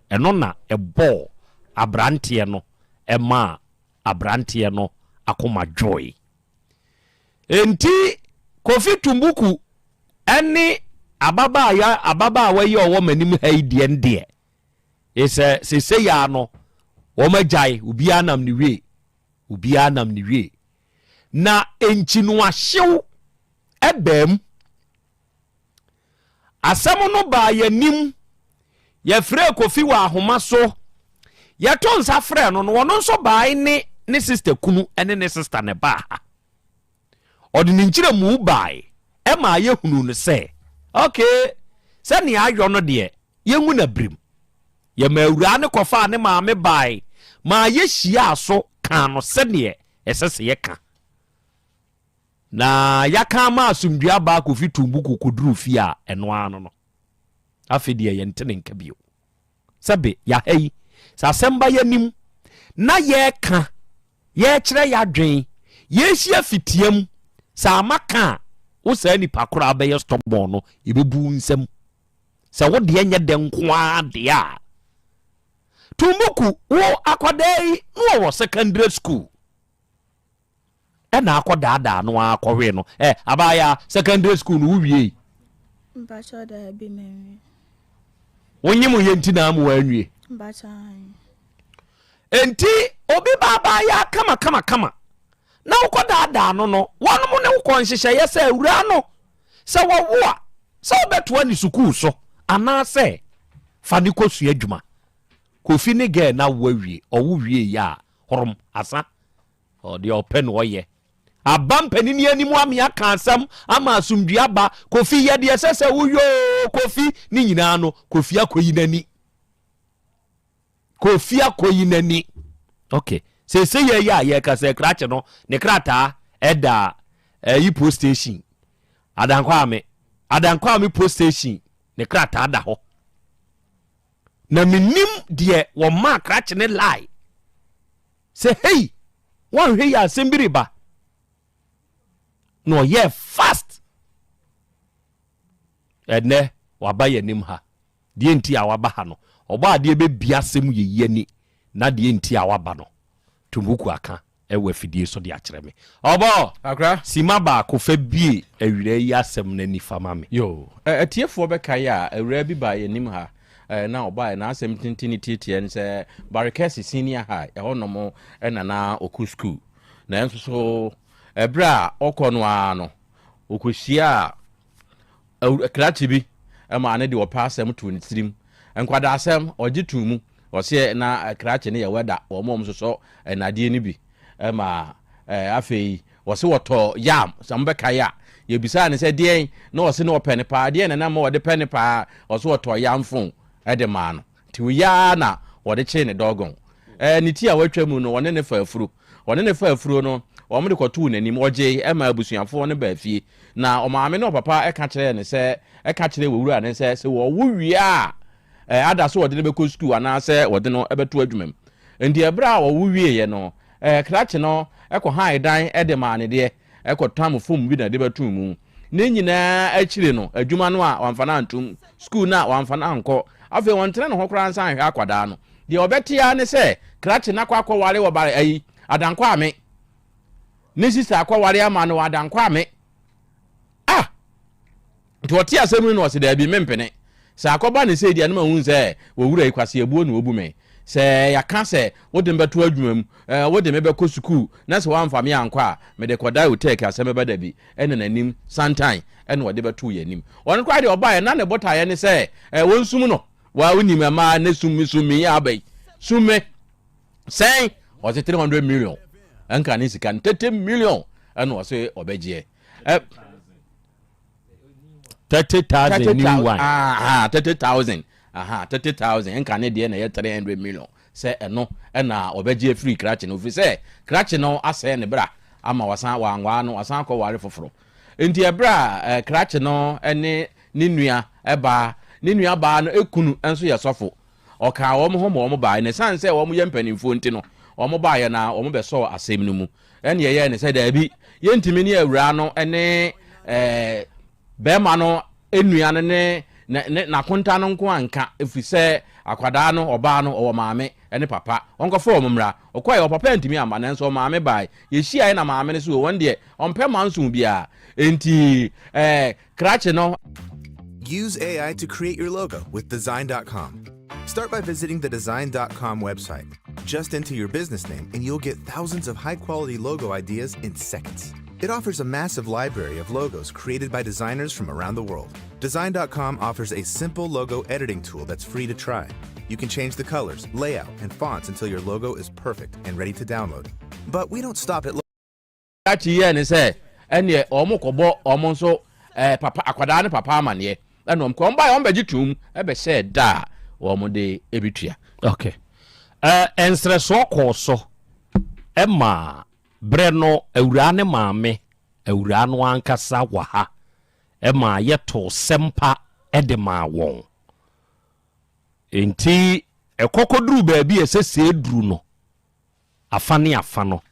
Ɛno na ɛbɔɔ aberanteɛ no, ɛmaa aberanteɛ no akoma dwoe. Enti Kofi Tumbuku ne ababaawa ababaawa yi a ɔwɔ m'anim ha yi deɛ deɛ, Sɛ sesei ara no wɔn agyae, obiara nam ne wie, obiara nam ne wie. Na nkyinoahyew baa mu. Asɛm no baa yɛn anim, yɛfrɛɛ Kofi wɔ ahoma so, yɛto nsa frɛɛ no no, ɔno nso bae ne ne sista kunu ne ne sista na ɛbaa ha. Ɔde ne nkyerɛmu bae ɛmaa yɛhunuu no sɛ, okay, sɛnea ayɔ no deɛ, Yɛngu no abirim. Yɛmaa awuraa no kɔfaa ne maame bae maa yɛhyiaa so kaa no sɛdeɛ ɛsɛ sɛ yɛka. Na yɛaka ama asomdwoeɛ aba akɔfi Tumbuku kɔduruu fie a ɛno ara no no. Afei deɛ yɛnte ne nka bio. Sɛbe yɛaha yi, sɛ asɛm ba yɛanim na yɛreka, yɛrekyerɛ yɛadwen, yɛrehyia fitiam, sɛ ama ka a, wo saa nipa korɔ a wobɛyɛ stubborn no, yɛbɛbu wo nsam. Sɛ wo deɛ nyɛ dɛ nko ara deɛ a, Tumbuku, wo akwadaa yi na ɔwɔ secondary school ɛna akɔ daadaa no ara kɔhwee no. Ɛ abaayaa, secondary school no wo wiei? Mpakyɛw daabi manwie. Wonyem yɛ nti na ama wanwie? Mpakyɛw aane. Enti obi ba abaayaa kama kama kama na wokɔ daadaa no no, wɔnom ne wo kɔ nhyehyɛeɛ sɛ awuraa no Sɛ wɔwo a, sɛ wobɛtoa ne sukuu so anaasɛ fa no kɔsua adwuma. Kofi ne girl no awo awie, ɔwo wieeɛ a, hrom, asa. Deɛ ɔpɛ na ɔyɛ. Aba mpanini anim ame aka asɛm ama asomdwie aba. Kofi yɛ deɛ ɛsɛ sɛ woyɛ oo, Kofi, ne nyinaa no, Kofi akɔyi n'ani. Kofi akɔyi n'ani. Ok, seesei yɛ yɛ a yɛka sɛ krakye no ne krataa ɛda ɛyi post station. Adankwame, Adankwame post station ne krataa da hɔ. Na menim deɛ wɔmaa krakye ne lie sɛ hei wɔnhwɛ yɛ asɛm bi reba. Na ɔyɛɛ fast. Ɛnɛ waba yɛn anim ha. Deɛ nti a waba ha no, Ɔbɔadeɛ bɛbia asɛm yei ani na deɛ nti a waba no, Tumbuku aka wɔ afidie so de akyerɛ me. Ɔbɔ! Akra. Sima baako fa bue awuraa yi asɛm no ani fa ma me. Yoo. Ɛ, atiefoɔ bɛkae a, awuraa bi baa yɛn anim ha, ɛ, na ɔbaeɛ, n'asɛm tenten ne tiatia ne sɛ, Barikɛse Senior High, ɛhɔnom na na ɔkɔ sukuu. Nanso so, ɛberɛ a ɔkɔ no ara no, ɔkɔhyiaa Krakye bi maa no de ɔpɛ asɛm too ne tirim. Nkwadaasɛm, ɔgye too mu. Ɔseɛ na krakye no yɛ wɛda, wɔn a wɔsosɔ nnadeɛ no bi ma afei ɔse wɔtɔ yam, sɛ mobɛkae a. Yɛbisaa no sɛ deɛn na ɔse na ɔpɛ no paa, deɛn na na ma ɔde pɛ no paa, ɔse ɔtɔɔ yam fon de maa no. Nti wei ara na wɔde kyee ne dɔgɔn. Ɛɛ, ne ti a watwa mu no, wɔne no faa afuro. Wɔne no faa afuro no, wɔde kɔtoo n'anim. Ɔgyee ɛma abusuafoɔ no baa fie. Na ɔmaame ne ɔpapa ka kyerɛɛ no sɛ, ka kyerɛɛ owura no sɛ, sɛ wɔwo wie a, ɛɛ, ada sɛ wɔde no bɛkɔ sukuu anaasɛ wɔde no bɛto adwuma mu. Nti ɛberɛ a wɔwo wieeɛ no, ɛɛ, krakye no kɔhae dan de maa no deɛ. kɔtam fom bi na ɛde bɛtoo mu. Ne nyinaa akyiri no, adwuma no a wamfa no antom, sukuu no a wamfa no ankɔ, afei ɔntene ne ho koraa nsan nhwɛ akwadaa no. Deɛ ɔbɛte ara ne sɛ krakye no akɔ akɔware wɔ bare ayi, Adankwame. Ne sista akɔware ama no wɔ Adankwame. Ah! Nti ɔtee asɛm no na ɔse, Daabi, mempene. Sɛ akɔba no sei deɛ na mahu sɛ owura yi kwaseabuo na ɔbu me. Sɛ yɛaka sɛ wode me bɛto adwuma mu, wode me bɛkɔ sukuu na sɛ woamfa me ankɔ a, mede kɔdae Otɛɛki asɛm bɛba da bi na n'anim santan na ɔde bɛtoo yɛn anim. Ɔno koraa deɛ ɔbaeɛ na ne botaeɛ ne sɛ wɔnsum no. Waa wonim mmaa ne sum me sum me yi aba yi, sum me. Sɛn? Ɔse 300 million. Ɛnka ne sika no 30 million ɛna ɔse ɔbɛgyeɛ. 30,000 new one. Aha, 30,000. Aha, 30,000. Nka ne deɛ na ɛyɛ 300 million. Sɛ ɛno ɛna ɔbɛgye afiri krakye no. Ofiri sɛ krakye no asɛe ne bra ama wasan wanwaa no, wasan akɔ ware foforɔ. Nti ɛberɛ a eh, krakye no ne ne nua baa, ne nua baa no ekunu nso yɛ sɔfo. Ɔkaa wɔn ho ma wɔn baeɛ, na ɛsiane sɛ wɔn yɛ mpanimfoɔ nti no, wɔn baeɛ na wɔn bɛsɔɔ asɛm no mu. Ɛnna yɛyɛɛ no sɛ, Daabi, yɛntumi ne awuraa no ne ɛɛ barima no nua no ne ne ne n'akonta no nko anka, ɛfiri sɛ akwadaa no, ɔbaa no, ɔwɔ maame ne papa. Ɔnkɔfa wɔn mmra. Ɔkɔeɛ, ɔpapa antumi amma, nanso ɔmaame baeɛ. Yɛhyiaeɛ na maame no so, wɔn deɛ, ɔmpɛ manso biara. Enti ɛɛ krakye no. Use AI to create your logo with Design.com. Start by visiting the Design.com website. Just enter your business name and you'll get thousands of high quality logo ideas in seconds. It offers a massive library of logos created by designers from around the world. Design.com offers a simple logo editing tool that's free to try. You can change the colors, layout, and fonts until your logo is perfect and ready to download. But we don't stop at Akyi yɛɛ ne sɛ ɛneɛ wɔn kɔbɔ wɔn nso ɛɛ papa akwadaa ne papa amaneɛ ɛna wɔn kɔ wɔn baeɛ wɔn bɛgye tuum ɛbɛhyɛɛ da a wɔn de ɛbɛtua. Okay. Ɛɛ nsrɛsoɔ kɔɔ so ɛma berɛ no awuraa ne maame awuraa no ankasa wɔ ha ɛma yɛtoo sɛmpa ɛde maa wɔn. Enti ɛkɔ kɔduruu baabi a ɛsɛ sɛ ɛduru no afa ne afa no,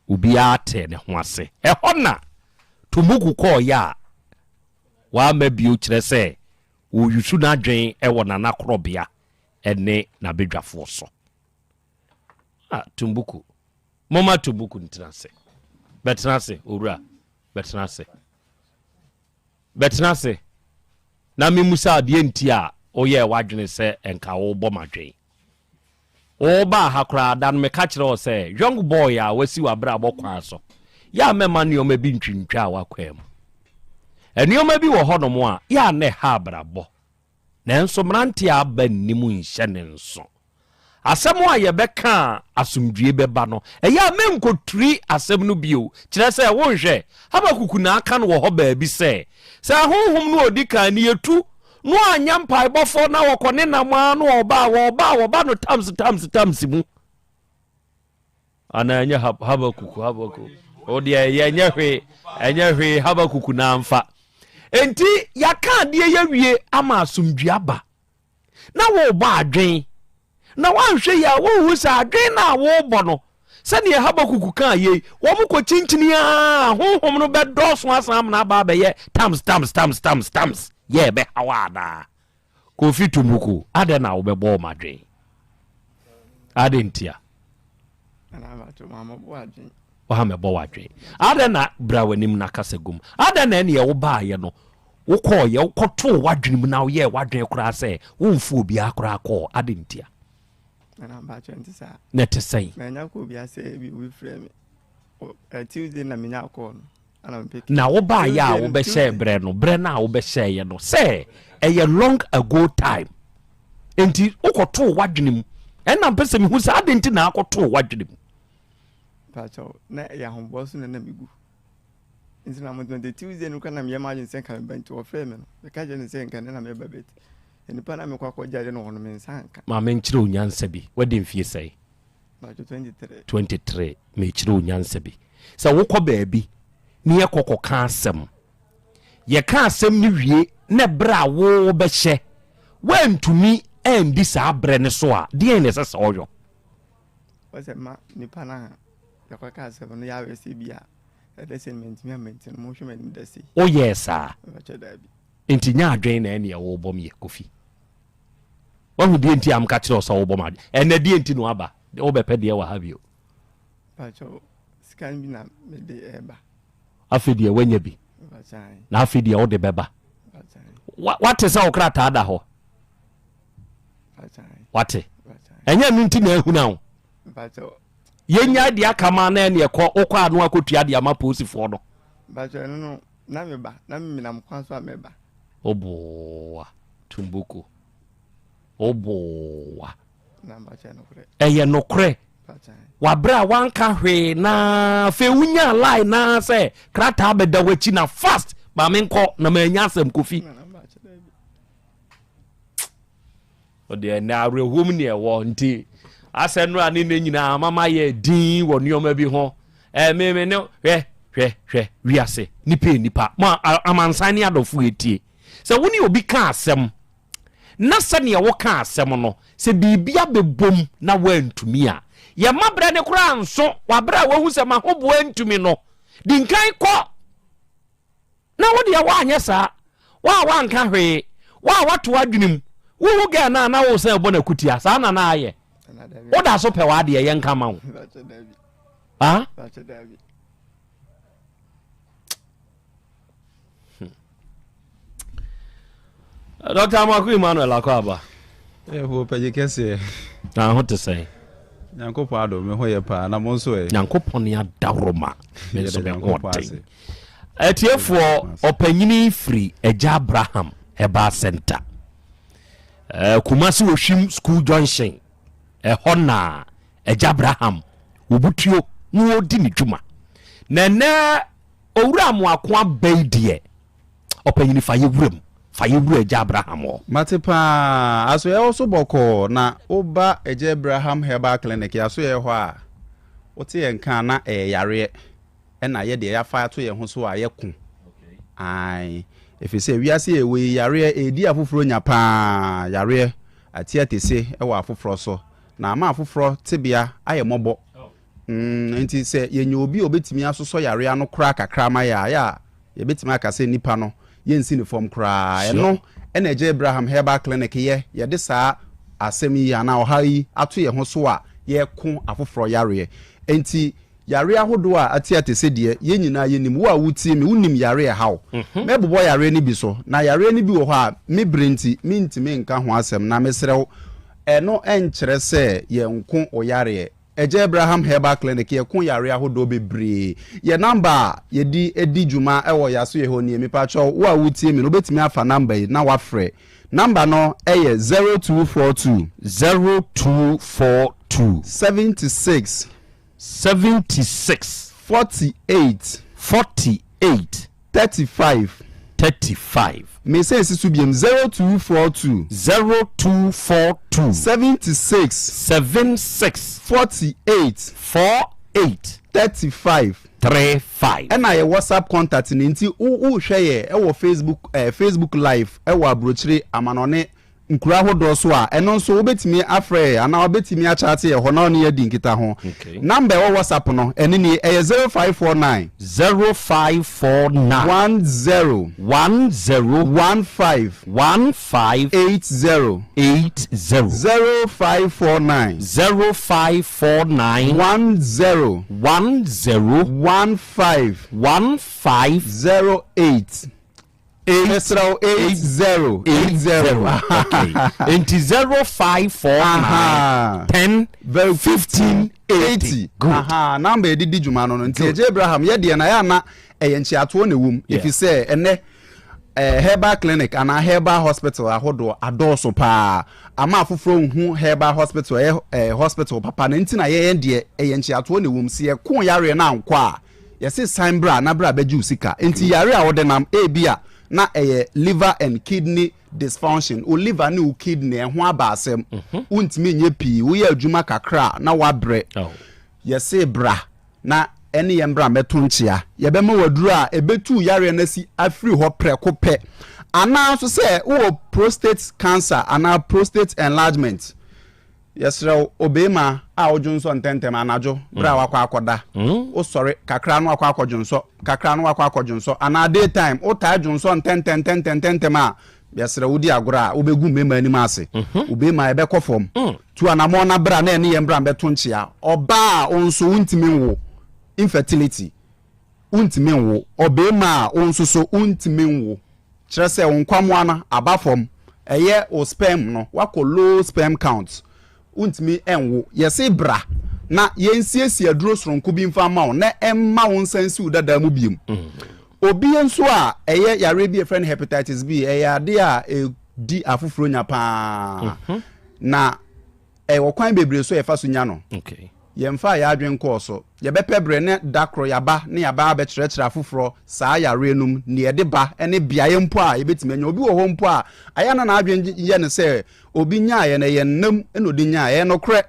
obiara tee ne ho ase. Ɛhɔ na Tomoku kɔeɛ a wamma bio, kyerɛ sɛ ɔreyusu n'adwene wɔ Nana Korɔbea ne n'abadwafoɔ so. Ah, Tumbuku. Momma Tumbuku ntena ase. Bɛtena ase, owura. Bɛtena ase. Bɛtena ase na memmisa wo deɛ nti a woyɛɛ w'adwene sɛ nka worebɔ m'adwene. Wobaa ha koraa da no meka kyerɛɛ wo sɛ young boy a wasi w'abrabɔ kwan so yɛ a mɛma nneɛma bi ntwintwaa w'akwan mu. Nneɛma bi wɔ hɔnom a yɛ a na ɛha abrabɔ. Nanso mmerante a aba nnim nhyɛ ne nso. Asɛm a yɛbɛka a asomdwoe bɛba no, ɛyɛ a menkotiri asɛm no bio. Kyerɛ sɛ, wonhwɛ, Habakuk na aka no wɔ hɔ baabi sɛ, sɛ ahonhom no a odi kan no yɛtu no anyɛ mpaebɔfoɔ na wɔkɔ ne nam ara na wɔba a, wɔba a wɔba no tams tams tams mu. Anaa ɛnyɛ Habakuk, Habakuk. O deɛ ɛyɛ ɛnyɛ hwee, ɛnyɛ hwee, Habakuk na amfa. Enti yɛaka adeɛ yɛwie ama asomdwoe aba. na worebɔ adwen, na woanhwɛ yie a wonhu sɛ adwen no a worebɔ no, sɛdeɛ Habakuk kaa yei, wɔn kɔkyinkyini a honhom no bɛdɔɔso asan amena aba abɛyɛ tams tams tams tams tams yɛ ɛbɛhaw anaa? Kofi Tumbuku, adɛn na wobɛbɔ wɔn adwen? Adɛn ntia? Waha mɛbɔ w'adwen. Adɛn na bra w'anim na kasa gum. Adɛn na ɛneɛ wobaayɛ no wokɔɔyɛ wokɔtoo w'adwene mu na woyɛɛ w'adwene koraa sɛ womfo obiara koraa kɔɔ adɛn ntia? Na ɛte sɛn? Na wobaayɛ a wobɛhyɛɛ berɛ no berɛ no a wobɛhyɛeɛ no sɛ ɛyɛ long ago time nti wokɔtoo w'adwene mu ɛna mpɛ sɛ mehu sɛ adɛn nti na akɔtoo w'adwene mu. Mpakyɛw, na ɛyɛ ahoboa so na na migu. Nti na mo nti Tuesday no kora na meyɛ m'adwene sɛ nka meba nti wɔfrɛɛ me no, meka kyerɛ no sɛ nka ɛnɛ na meba but nnipa na mekɔ akɔgye ade no wɔ no me nsa anka. Ma menkyerɛ wo nyansa bi. Wadi mfie sɛn? Mpakyɛw, 23. 23. Mekyerɛ wo nyansa bi. Sɛ wokɔ baabi na yɛkɔ kɔka asɛm, yɛka asɛm no wie na berɛ a wo wobɛhyɛ, woantumi andi saa berɛ no so a, deɛn na ɛsɛ sɛ ɔyɔ? Ɔsɛ ma nipa no a yɛkɔka asɛm no yɛ awɛ sɛ bi a ɛdɛ sɛ mantumi ammɛnti no monhwɛ m'anim da sei. Woyɛɛ saa? Mepakyɛ daabi. Nti nyɛ adwene na ɛneɛ wobɔ me yɛ Kofi. Wahu deɛ nti a meka kyerɛ wo sɛ wobɔ me adwene. Ɛnɛ deɛ nti na waba? Wobɛpɛ deɛ wɔ ha bio. Mepakyɛ sika bi na mede ɛba. Afei deɛ wanya bi. Na afei deɛ wode bɛba. Wate sɛ wo krataa da hɔ? Wate? Ɛnyɛ ɛno nti na ahuna wo. Yɛnya deɛ aka ma na ɛne ɛkɔ wokɔ ano akɔtua de ama polisifoɔ no. Woboa Tumbuku. Woboa. Ɛyɛ nokorɛ. Wabrɛ a wanka hwee na afei wonyaa line na sɛ krataa bɛda w'akyi na fast ma menkɔ na manya asɛm Kofi. Ɔde ɛnɛ awerɛhoɔ mu ne ɛwɔ nti asɛ nnora ne nɛ nyinaa mama yɛ din wɔ nneɛma bi ho ɛmeme ne hwɛ hwɛ hwɛ wiase nipa nipa mo amansan ne adɔfo etie sɛ wo ne obi ka asɛm na sɛnea woka asɛm no sɛ biribi abɛbom na woantumi a yɛma berɛ ne koraa nso waberɛ a wahu sɛ mahoboa ntumi no di nkan kɔ Na wo deɛ woanyɛ saa, wo a woanka hwee, wo a woato w'adwene mu, wohu girl no a na wosan bɔ no akutia, saa na na ayɛ? Woda so pɛ w'adeɛ, yɛnka ma wo. Ah? Dr. Amoako Emmanuel akɔ aba. Ɛho pɛgye kɛseɛ. Na ho te sɛn? Nyankopɔn adom me ho yɛ paa na mo nso ɛ. Nyankopɔn ne adaworoma me nso me ho ɔden. Atiefoɔ ɔpanyini firi Agya Abraham Herbal Center. Eh, Kumasi Ohwim School Junction. Ɛhɔ na Agya Abraham wɔbutuo na wɔdi ne dwuma. Na ɛnɛ Owura Amoako aba yi deɛ Ɔpanyini fa yɛ wuram, fa yɛ wura Agya Abraham hɔ. Mate paa, asoɛɛ hɔ so bɔkɔɔ na wo ba Agya Abraham Herbal Clinic yɛ asoɛɛ hɔ a, wo te yɛn nka a na ɛyɛ yareɛ ɛna yɛ deɛ yɛafa ato yɛn ho so a yɛ ko ae ɛfiri sɛ wiase yɛ wɔ yi yareɛ ɛredi afoforɔ nya paa yareɛ ati atese wɔ afoforɔ so na ama afoforɔ tebea ayɛ mmɔbɔ mm, nti sɛ yɛnya obi a ɔbɛtumi asosɔ yareɛ ano koraa kakra ma yɛ a yɛ a Yɛbɛtumi aka sɛ nipa no, yɛnsi no fam koraa. Ɛno na Agya Abraham Herbal Clinic yɛ. Yɛde saa asɛm yi anaa ɔhaw yi ato yɛn ho so a yɛreko afoforɔ yareɛ. Enti yareɛ ahodoɔ a ate ate sɛ deɛ yɛn nyinaa yɛnim. Wo a wotie me, wonim yareɛ a ɛha wo. Mɛbobɔ yareɛ no bi so. Na yareɛ no bi wɔ hɔ a, me berɛ nti, mentumi nka ho asɛm. Na mesrɛ wo, ɛno nkyerɛ sɛ yɛnko wo yareɛ. Agya Abraham Herbal Clinic, yɛko yareɛ ahodoɔ bebree. Yɛ number a yɛde di dwuma wɔ yɛasoyɛ hɔ nie. Mepakyɛw, wo a wotie me no, wobɛtumi afa number yi na woafrɛ. Number no yɛ 0242. 0242. 76. 76. 48. 48. 35. 35. Mesan si so biom, 0242. 0242. 76. 76. 48. 48. 35. 35. Ɛna yɛ WhatsApp contact no nti wo wohwɛ yɛ ɛwɔ Facebook eh, Facebook live ɛwɔ aburokyire amanɔne. nkuro ahodoɔ so a, ɛno nso wobɛtumi afrɛ yɛn anaa wobɛtumi akyate yɛn hɔ na wo ne yɛn adi nkitaho. Number ɛwɔ WhatsApp no, ɛno nie, ɛyɛ 0549. 0549. 10. 10. 15. 15. 80. 80. 0549. 0549. 10. 10. 15. 15. 08. Mesrɛ wo, 80. 80. Okay. Nti 0549 10 15 80. Good. Aha, number yɛde di dwuma no no. Nti Agya Abraham, yɛ deɛ na yɛ ana ɛyɛ nkyeatoɔ na ɛwom. Ɛfiri sɛ ɛnɛ eh, herbal clinic anaa herbal hospital ahodoɔ adɔɔso paa. Ama afoforɔ nhu herbal hospital ɛyɛ eh, hospital papa no. Nti na yɛyɛ deɛ ɛyɛ nkyeatoɔ na ɛwom. Sɛ yɛko yareɛ no ankɔ a, Yɛse san bra na bra bɛgye wo sika. Nti yare a wode nam ebia na ɛyɛ liver and kidney dysfunction, wo liver ne wo kidney ɛho aba asɛm, wontumi nyɛ pii, woyɛ adwuma kakra a na woabrɛ. Yɛse bra na ɛne yɛn bra mmɛto nkyea. Yɛbɛma wo aduro a ɛbɛtu wo yareɛ no asi afiri hɔ prɛko pɛ. Anaa nso sɛ wowɔ prostate cancer anaa prostate enlargement, Yɛsrɛ wo, obeema a wodwonsɔ ntɛmntɛm anadwo bere a woakɔ akɔda, wosɔre kakra na woakɔ akɔdwonsɔ, kakra na woakɔ akɔdwonsɔ, anaa daytime wotaa dwonsɔ ntɛmntɛm ntɛmntɛm ntɛmntɛm a, yɛsrɛ wo di agorɔ a wobɛgu mmarima anim ase. Wo beema ɛbɛkɔ fam. Tu anammɔn na bra na ɛne yɛn bra mbɛto nkyea. Ɔbaa a wo nso wontumi nwo, infertility, wontumi nwo. Ɔbeema a wo nso so wontumi nwo. Kyerɛ sɛ wo nkwammoa no aba fam, ɛyɛ wo sperm no, woakɔ low sperm count, wontumi nwo. Yɛse bra na yɛnsiesie aduro soronko bi mfa mma wo na ɛmma wo nsa nsi wo dadaa mu biom. Obi nso a ɛyɛ yareɛ bi a yɛfrɛ no hepatitis B, ɛyɛ adeɛ a ɛdi afoforɔ nya paa. Na Ɛwɔ kwan bebree so a yɛfa so nya no. Yɛmfaa yɛn adwene nkɔɔ so. Yɛbɛpɛ berɛ ne da korɔ yɛaba ne yɛaba abɛkyerɛkyerɛ afoforɔ saa yareɛ nom, deɛ ɛde ba ne beaeɛ mpo a yɛbɛtumi anya. Obi wɔ hɔ mpo a, ayɛ a na n'adwene yɛ no sɛ obi nyaaeɛ no, ɛyɛ nnam na ɔde nyaaeɛ. Ɛyɛ nokorɛ,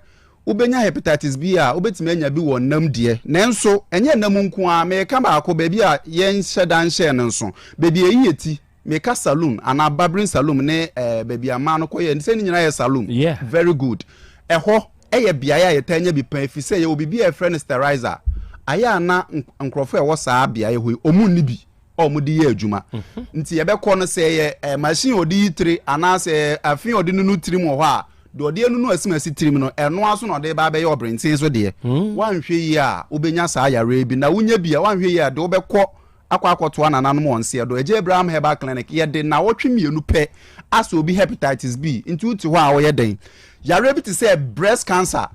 wobɛnya hepatitis B a, wobɛtumi anya bi wɔ nnam deɛ, nanso ɛnyɛ nnam nko ara. Mereka baako, baabi a yɛnhyɛ da nhyɛɛ no nso, baabi a ɛyi yɛ ti. Meka saloon anaa barbering saloon ne eh, baabi a mmaa no kɔyɛ sɛ ne nyinaa yɛ saloon. Yeah. Very good. Ɛhɔ yɛ beaeɛ a yɛtaa nya bi paa ɛfiri sɛ yɛwɔ biribi a yɛfrɛ no sterilizer. Ayɛ a na nkurɔfoɔ a ɛwɔ saa beaeɛ hɔ yi, wɔn nni bi a wɔde yɛ adwuma. Mhm. Nti yɛbɛkɔ no sɛ ɛyɛ eh, machine a wɔde yi tiri anaasɛ ɛyɛ afe a wɔde nunu tirim wɔ hɔ a, deɛ ɔde anunu asimasi tirim no, ɛno ara so na ɔde ba abɛyɛ ɔbrenten so deɛ. Hmm. Woanhwɛ yie a, wobɛnya saa yareɛ bi. Na wonya bi a, woanhwɛ yie a, de wobɛkɔ akɔ akɔtoa nananom wɔn nseɛ do. Agya Abraham Herbal Clinic, yɛde nnawɔtwe mmienu pɛ asɔ obi hepatitis B, nti wote hɔ a woyɛ dɛn? Yareɛ bi te sɛ breast cancer,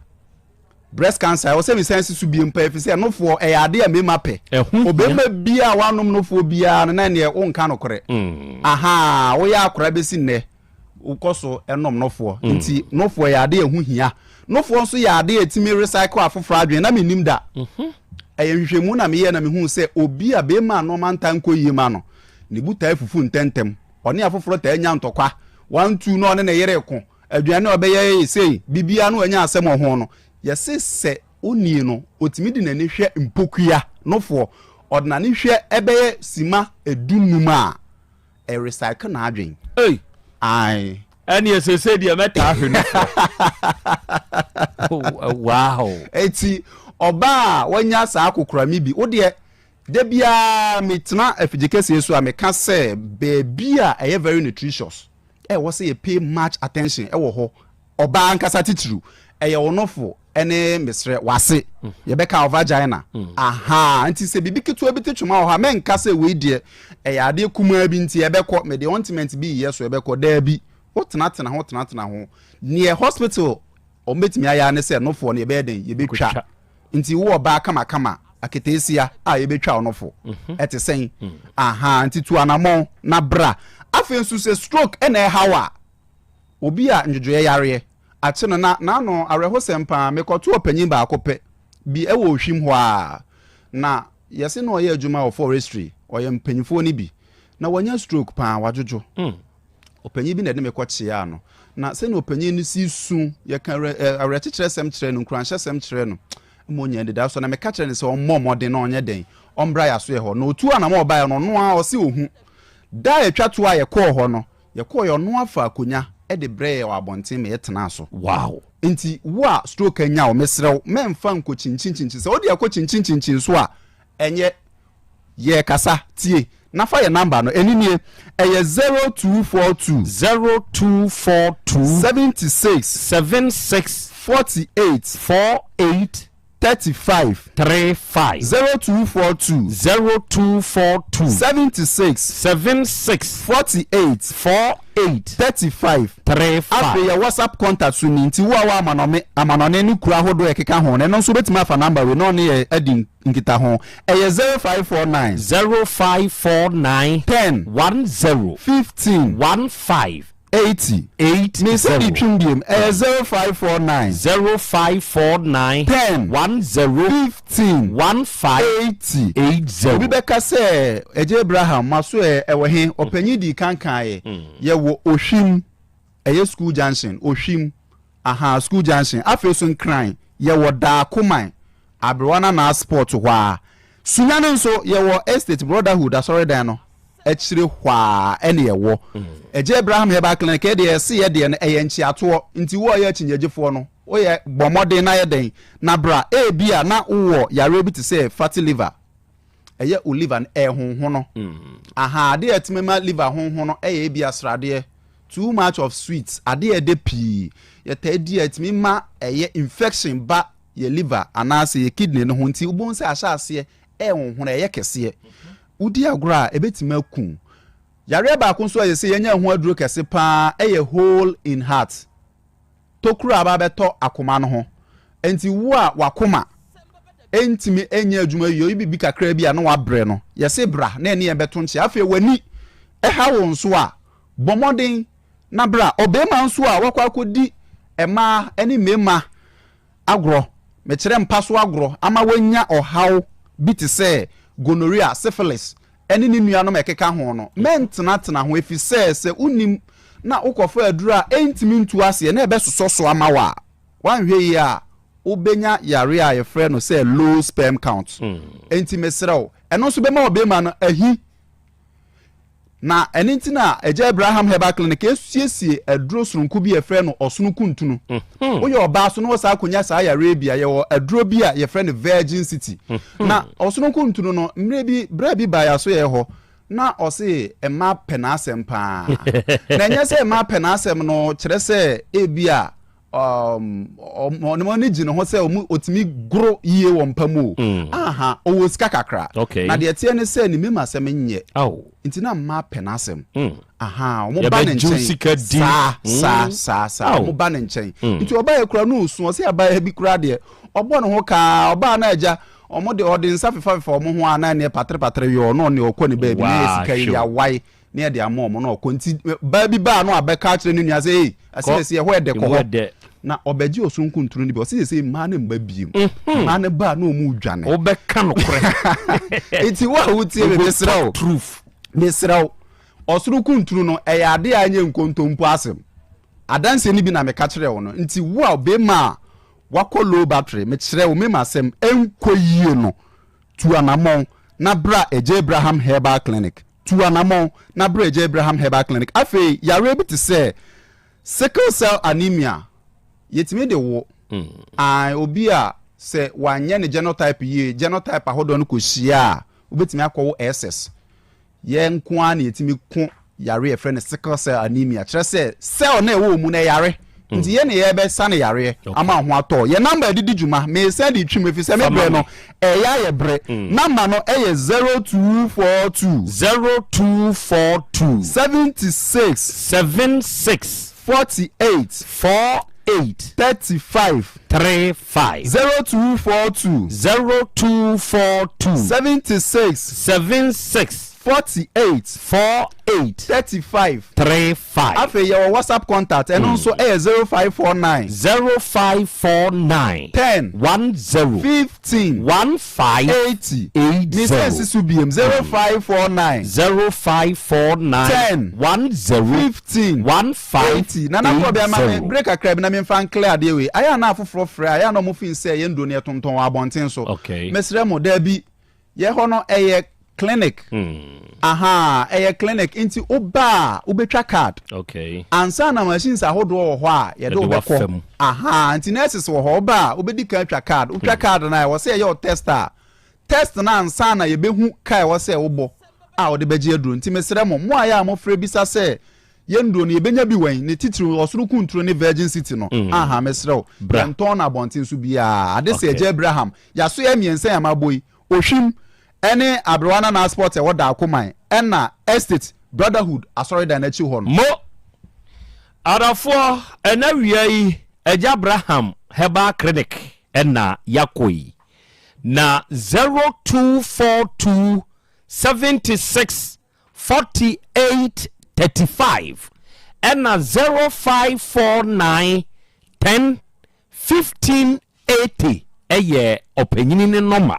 breast cancer, ɛwɔ sɛ mesan si so biem paa ɛfiri sɛ nofoɔ ɛyɛ adeɛ a mmarima pɛ. Ɔbarima biara a wanom nofoɔ biara no na ɛneɛ wonka nokorɛ. Mm. Ahaa, woyɛ akora bɛsi nnɛ. wokɔ so nom nofoɔ mm. nti nofoɔ yɛ adeɛ ɛho hia nofoɔ nso yɛ adeɛ ɛtumi recycle afoforɔ adwene na mennim da mhm. ɛyɛ nhwehwɛmu na meyɛ na mehu sɛ obi a bɛrima a nɔɔma nta nkɔ yie ma no ne bu taa fufu ntɛntɛm ɔne afoforɔ taa nya ntɔkwa wantu na ɔne ne yere ko aduane a ɔbɛyɛ sei biribiara no anya asɛm wɔ ho no yɛse sɛ onii no ɔtumi de n'ani hwɛ mpokua nofoɔ ɔde n'ani hwɛ ɛbɛyɛ sima edunum a Ɛrecycle n'adwen. Ei! Ae. Ɛneɛ seesei deɛ mɛtaa ahwe no fɔ. Wow! Eti ɔbaa a wanya saa kokorami bi, wo deɛ da biara metena afidie kɛseɛ so a meka sɛ baabi a ɛyɛ very nutritious ɛwɔ sɛ yɛ pay much attention ɛwɔ hɔ Ɔbaa ankasa titiriw, ɛyɛ wo nofo ne mesrɛ, w'ase, yɛbɛka wo vagina, ahaa, nti sɛ biribi ketewa bi te twoma wɔ hɔ a, mɛnka sɛ wei deɛ ɛyɛ adeɛ kumaa bi nti ɛbɛkɔ, mede ointment bi reyɛ so ɛbɛkɔ, daabi, wotenatena ho tenatena ho, neɛ hospital wɔbɛtumi ayɛ ara ne sɛ nofoɔ no yɛbɛyɛ dɛn, yɛbɛtwa, nti wo ɔbaa kamakama, aketeesia a yɛbɛtwa wo nofo, ɛte sɛn, ahaa, nti tu anamɔn na bra, afei nso sɛ stroke na ɛha wo a, Obi a ndwodwoeɛ yareɛ akye no na n'ano awerɛhosɛm paa mekɔtoo ɔpanyin baako pɛ bi wɔ Ohwim hɔ ara na yɛse na ɔyɛ adwuma wɔ forestry ɔyɛ mpanyinfoɔ no bi na wanya stroke paa wadwodwo ɔpanyin bi na ɛde me kɔ kyeaa no na sɛnea ɔpanyin no si su yɛka awerɛkyekyerɛsɛm kyerɛ no nkuranhyɛsɛm kyerɛ no ma ɔnya anidasoɔ na meka kyerɛ no sɛ ɔmmɔ mmɔden na ɔnyɛ dɛn ɔmbra yɛasoɛ hɔ na ɔtu anam a ɔbaeɛ no ɔno ara ɔse ɔhu da a ɛtwa toɔ a yɛkɔɔ hɔ no Yɛkɔeɛ, ɔno afa akonya. de brɛɛ yɛn wɔ abɔnten ma yɛtenaa so. Wow! Enti wo a stroke anya wo, mesrɛ wo, mɛmfa nkɔ kyinkyinkyinkyin. Sɛ wode ɛkɔ kyinkyinkyinkyin so a, ɛnyɛ. Yɛrekasa, tie, na fa yɛn number no. Ɛno nie, ɛyɛ 0242. 0242. 76. 76. 48. 48. 35. 35. 0242. 0242. 76. 76. 48. 48. 35. 35. Afei yɛ WhatsApp contact so ni, nti wo a wɔ amanɔme, amanɔne ne kuro ahodoɔ a ɛkeka ho no, ɛno nso wobɛtumi afa number wei na ɔne yɛ adi nkitaho. Ɛyɛ 0549. 0549. 10. 10. 15. 15. 80. 8 Me nsa 0. di twem biem. Ɛyɛ 0549. 0549. 10. 10. 15. 15. 80. 80. Obi bɛka sɛ, Agya Abraham, maso ɛ, ɛwɔ he? Ɔpanyin dii kan kaeɛ. Yɛwɔ Ohwim, ɛyɛ School Junction, Ohwim. Ahaa school junction afei so nkran yɛwɔ Daakoman aberewa nanaa spot hɔ aa Sunyani nso yɛwɔ estate brotherhood asɔredan no akyire hɔ aa ɛne yɛwɔ Agya Abraham Herbal Clinic yɛ deɛ yɛse yɛ deɛ no ɛyɛ nkyeatoɔ nti wo a ɔyɛ akyinnyegyefoɔ no woyɛ bɔ mmɔden na yɛ dɛn na bra ebia na wowɔ yareɛ bi te sɛ fatty liver ɛyɛ wo liver no ɛhonhono aha adeɛ a ɛtumi ma liver honhono ɛyɛ ebi asradeɛ too much of sweets adeɛ a ɛdɛ pii yɛtaa di a ɛtumi ma ɛyɛ infection ba yɛ liver anaasɛ yɛ kidney no ho nti wobɛhu sɛ ahyɛ aseɛ ɛhonhono ɛyɛ kɛseɛ wodi agorɔ a ɛbɛtumi aku yareɛ baako nso a yɛsɛ yɛnya ho aduro kɛse paa ɛyɛ hole in heart tokuro a aba abɛtɔ akoma no ho. Enti wo a w'akoma ntumi nyɛ adwuma yie, ɔyɛ biribi kakra bi a na wabrɛ no, yɛse bra na ɛne yɛn bɛto nkyea. Afei w'ani ha wo nso a, bɔ mmɔden na bra. Ɔbarima nso a wakɔ akɔdi mmaa ne mmarima agorɔ, mekyerɛ mpa so agorɔ, ama wanya ɔhaw bi te sɛ gonorrhea, syphilis, ne ne nuanom a ɛkeka ho no, mɛntenatena ho, efisɛ sɛ wunnim na wokɔfa aduru a entumi ntu aseɛ na ɛbɛsosɔ so ama wo a, woanhwɛ yie a, wobɛnya yareɛ a yɛfrɛ no sɛ low sperm count. Enti mesrɛ wo, ɛno nso bɛma ɔbarima no ahi. Na ɛno nti na Agya Abraham Herbal Clinic asiesie aduro soronko bi a yɛfrɛ no ɔsono kuntunu. Mhm. Woyɛ ɔbaa so na wɔsaa akɔnya saa yareɛ bi a, yɛwɔ aduro bi a yɛfrɛ no Virgin City. Mhm. Na ɔsono kuntunu no, mmerɛ bi, berɛ bi baa yɛaso yɛ hɔ, na ɔse mmaa pɛ n'asɛm paa. Na ɛnyɛ sɛ mmaa pɛ n'asɛm no kyerɛ sɛ ebi a um, ɔno ani gye ne ho sɛ ɔmu ɔtumi goro yie wɔ mpa mu o mm. aha ɔwɔ sika kakra okay. na deɛ ɛteɛ ne sɛ ne mema asɛm nyɛ oh. nti na mmaa pɛ n'asɛm mm. aha ɔmo ba ne nkyɛn saa mm. saa saa saa ɔmo ba ne nkyɛn mm. nti ɔbaa yɛ kura no osu ɔsɛ abaa bi kura deɛ ɔbɔ ne ho kaa ɔbaa na agya ɔmo de ɔde nsa fefa fefa ɔmo ho a na neɛ patere patere yɛ ɔno ɔne ɔkɔ ne baabi na yɛ sika yi yawae ne yɛde ama wɔn na ɔkɔ nti baa bi baa no abɛka akyerɛ ne nua sɛ ei asiesie ɛhɔ ɛdɛ kɔ hɔ na ɔbɛgye ɔsonko nturo no bi ɔsi sɛ mmaa no mba biem mhm. mmaa no baa na ɔmu dwane wobɛka nokorɛ nti wo a wotie me mesrɛ wo mesrɛ wo ɔsoro kuntunu no ɛyɛ ade a ɛnyɛ nkontompo asɛm adanseɛ no bi na meka kyerɛ wo no nti wo a bɛma a wakɔ low battery mekyerɛ wo mema asɛm ɛnkɔ yie no tu anamɔn na bra Agya Abraham Herbal Clinic. Tu anamɔn na bra Agya Abraham Herbal Clinic. Afei, yareɛ bi te sɛ sickle cell anemia, yɛtumi de wo. Ae, obi a sɛ wanyɛ ne genotype yie, genotype ahodoɔ no kɔhyia a, wobɛtumi akɔwo SS. Yɛn nko ara na yɛtumi ko yareɛ a yɛfrɛ no sickle cell anemia. Kyerɛ sɛ cell no a ɛwɔ mu no ɛyare. Mm. Nti yɛn na yɛbɛsa no yareɛ ama ho atɔ. Yɛn namba yɛde di dwuma, mesan de twim ɛfiri sɛ me berɛ no ɛyɛ ayɛ berɛ. Mm. Namba no ɛyɛ 0242. 0242. 76. 76. 48. 48. 35. 35. 0242. 0242. 76. 76. 48. 48. 35. 35. Afei yɛwɔ WhatsApp contact ɛno nso ɛyɛ 0549. 0549. 10. 10. 15. 15. 80. 80. Ne sɛ nsi so biem 0549. 0549. 10. 10. 15. 15. 80. Nana Korɔbea ma me bere kakra bi na memfa nkle adeɛ wei. Ayɛ a na afoforɔ frɛ a, ɛyɛ a na wɔn feel sɛ yɛn nnuro no yɛtontɔn wɔ abɔnten so. Okay. Mesrɛ mo, daabi. Yɛ hɔ no ɛyɛ. clinic. Ahaa, ɛyɛ clinic nti woba a wobɛtwa card. Okay. Ansa na machines ahodoɔ wɔ hɔ a yɛde Yɛde wo wo afa bɛkɔ. mu. Ahaa, nti nurses wɔ hɔ, woba a wobɛdi kan atwa card. Wotwa card no a, ɛwɔ sɛ yɛyɛ wo test a, test no ansa na yɛbɛhu ka a ɛwɔ sɛ wobɔ a wode bɛgye aduro. Nti mesrɛ mo, mo a ɛyɛ a mofrɛ bisa sɛ yɛn nnuro no yɛbɛnya bi wɛn, ne titiriw Ɔsoro Kunturo ne Virgin City no, ahaa, mesrɛ wo, Bra. yɛntɔn no abɔnten so biara. Ade sɛ Okay. Agya Abraham, yɛasoɛ mmiɛnsa yi a mabɔ yi, Ohwim, ɛne Aberewa Nana Spot a ɛwɔ Darkoman ɛna Estate Brotherhood asɔredan no akyi hɔ no. Mo, Adafoɔ, ɛnɛ awia yi, Agya Abraham Herbal Clinic ɛna yɛakɔ yi, na 0242 76 48 35 ɛna 0549 10 15 80 yɛ ɔpanyini no nɔma.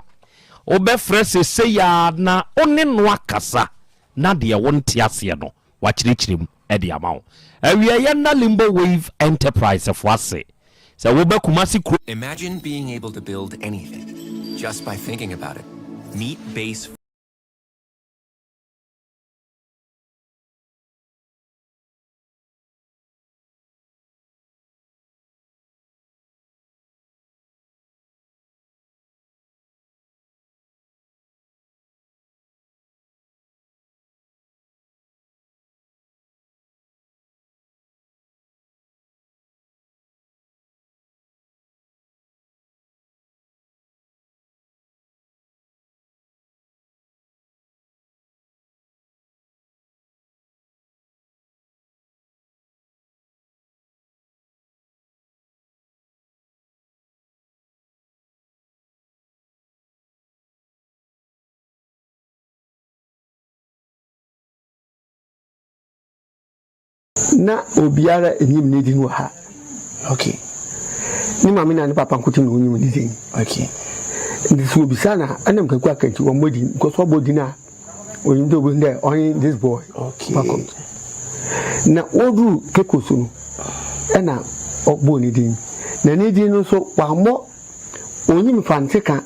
Wobɛfrɛ sesei ara na wo ne no akasa na deɛ wonte aseɛ no wakyerɛkyerɛ mu de ama wo. Awieɛ nna Limbo Wave Enterprise foɔ ase sɛ woba Kumasi kuro. Imagine being able to build anything just by thinking about it. Meet Base. Na obiara nnyim ne dzin wɔ ha. Okay. Ne maame na ne papa nkotsee na wonyim ne dzin. Okay. Ntsi sɛ wobisa no a, nna Kwaku Akantsi wɔmmbɔ dzin because wɔbɔ dzin a onyim dɛ obohu dɛ ɔnye this boy. Okay. Welcome. Na wodur Cape Coast no, nna ɔbɔɔ ne dzin. Na ne dzin no so ɔammbɔ, onyim Mfantse ka.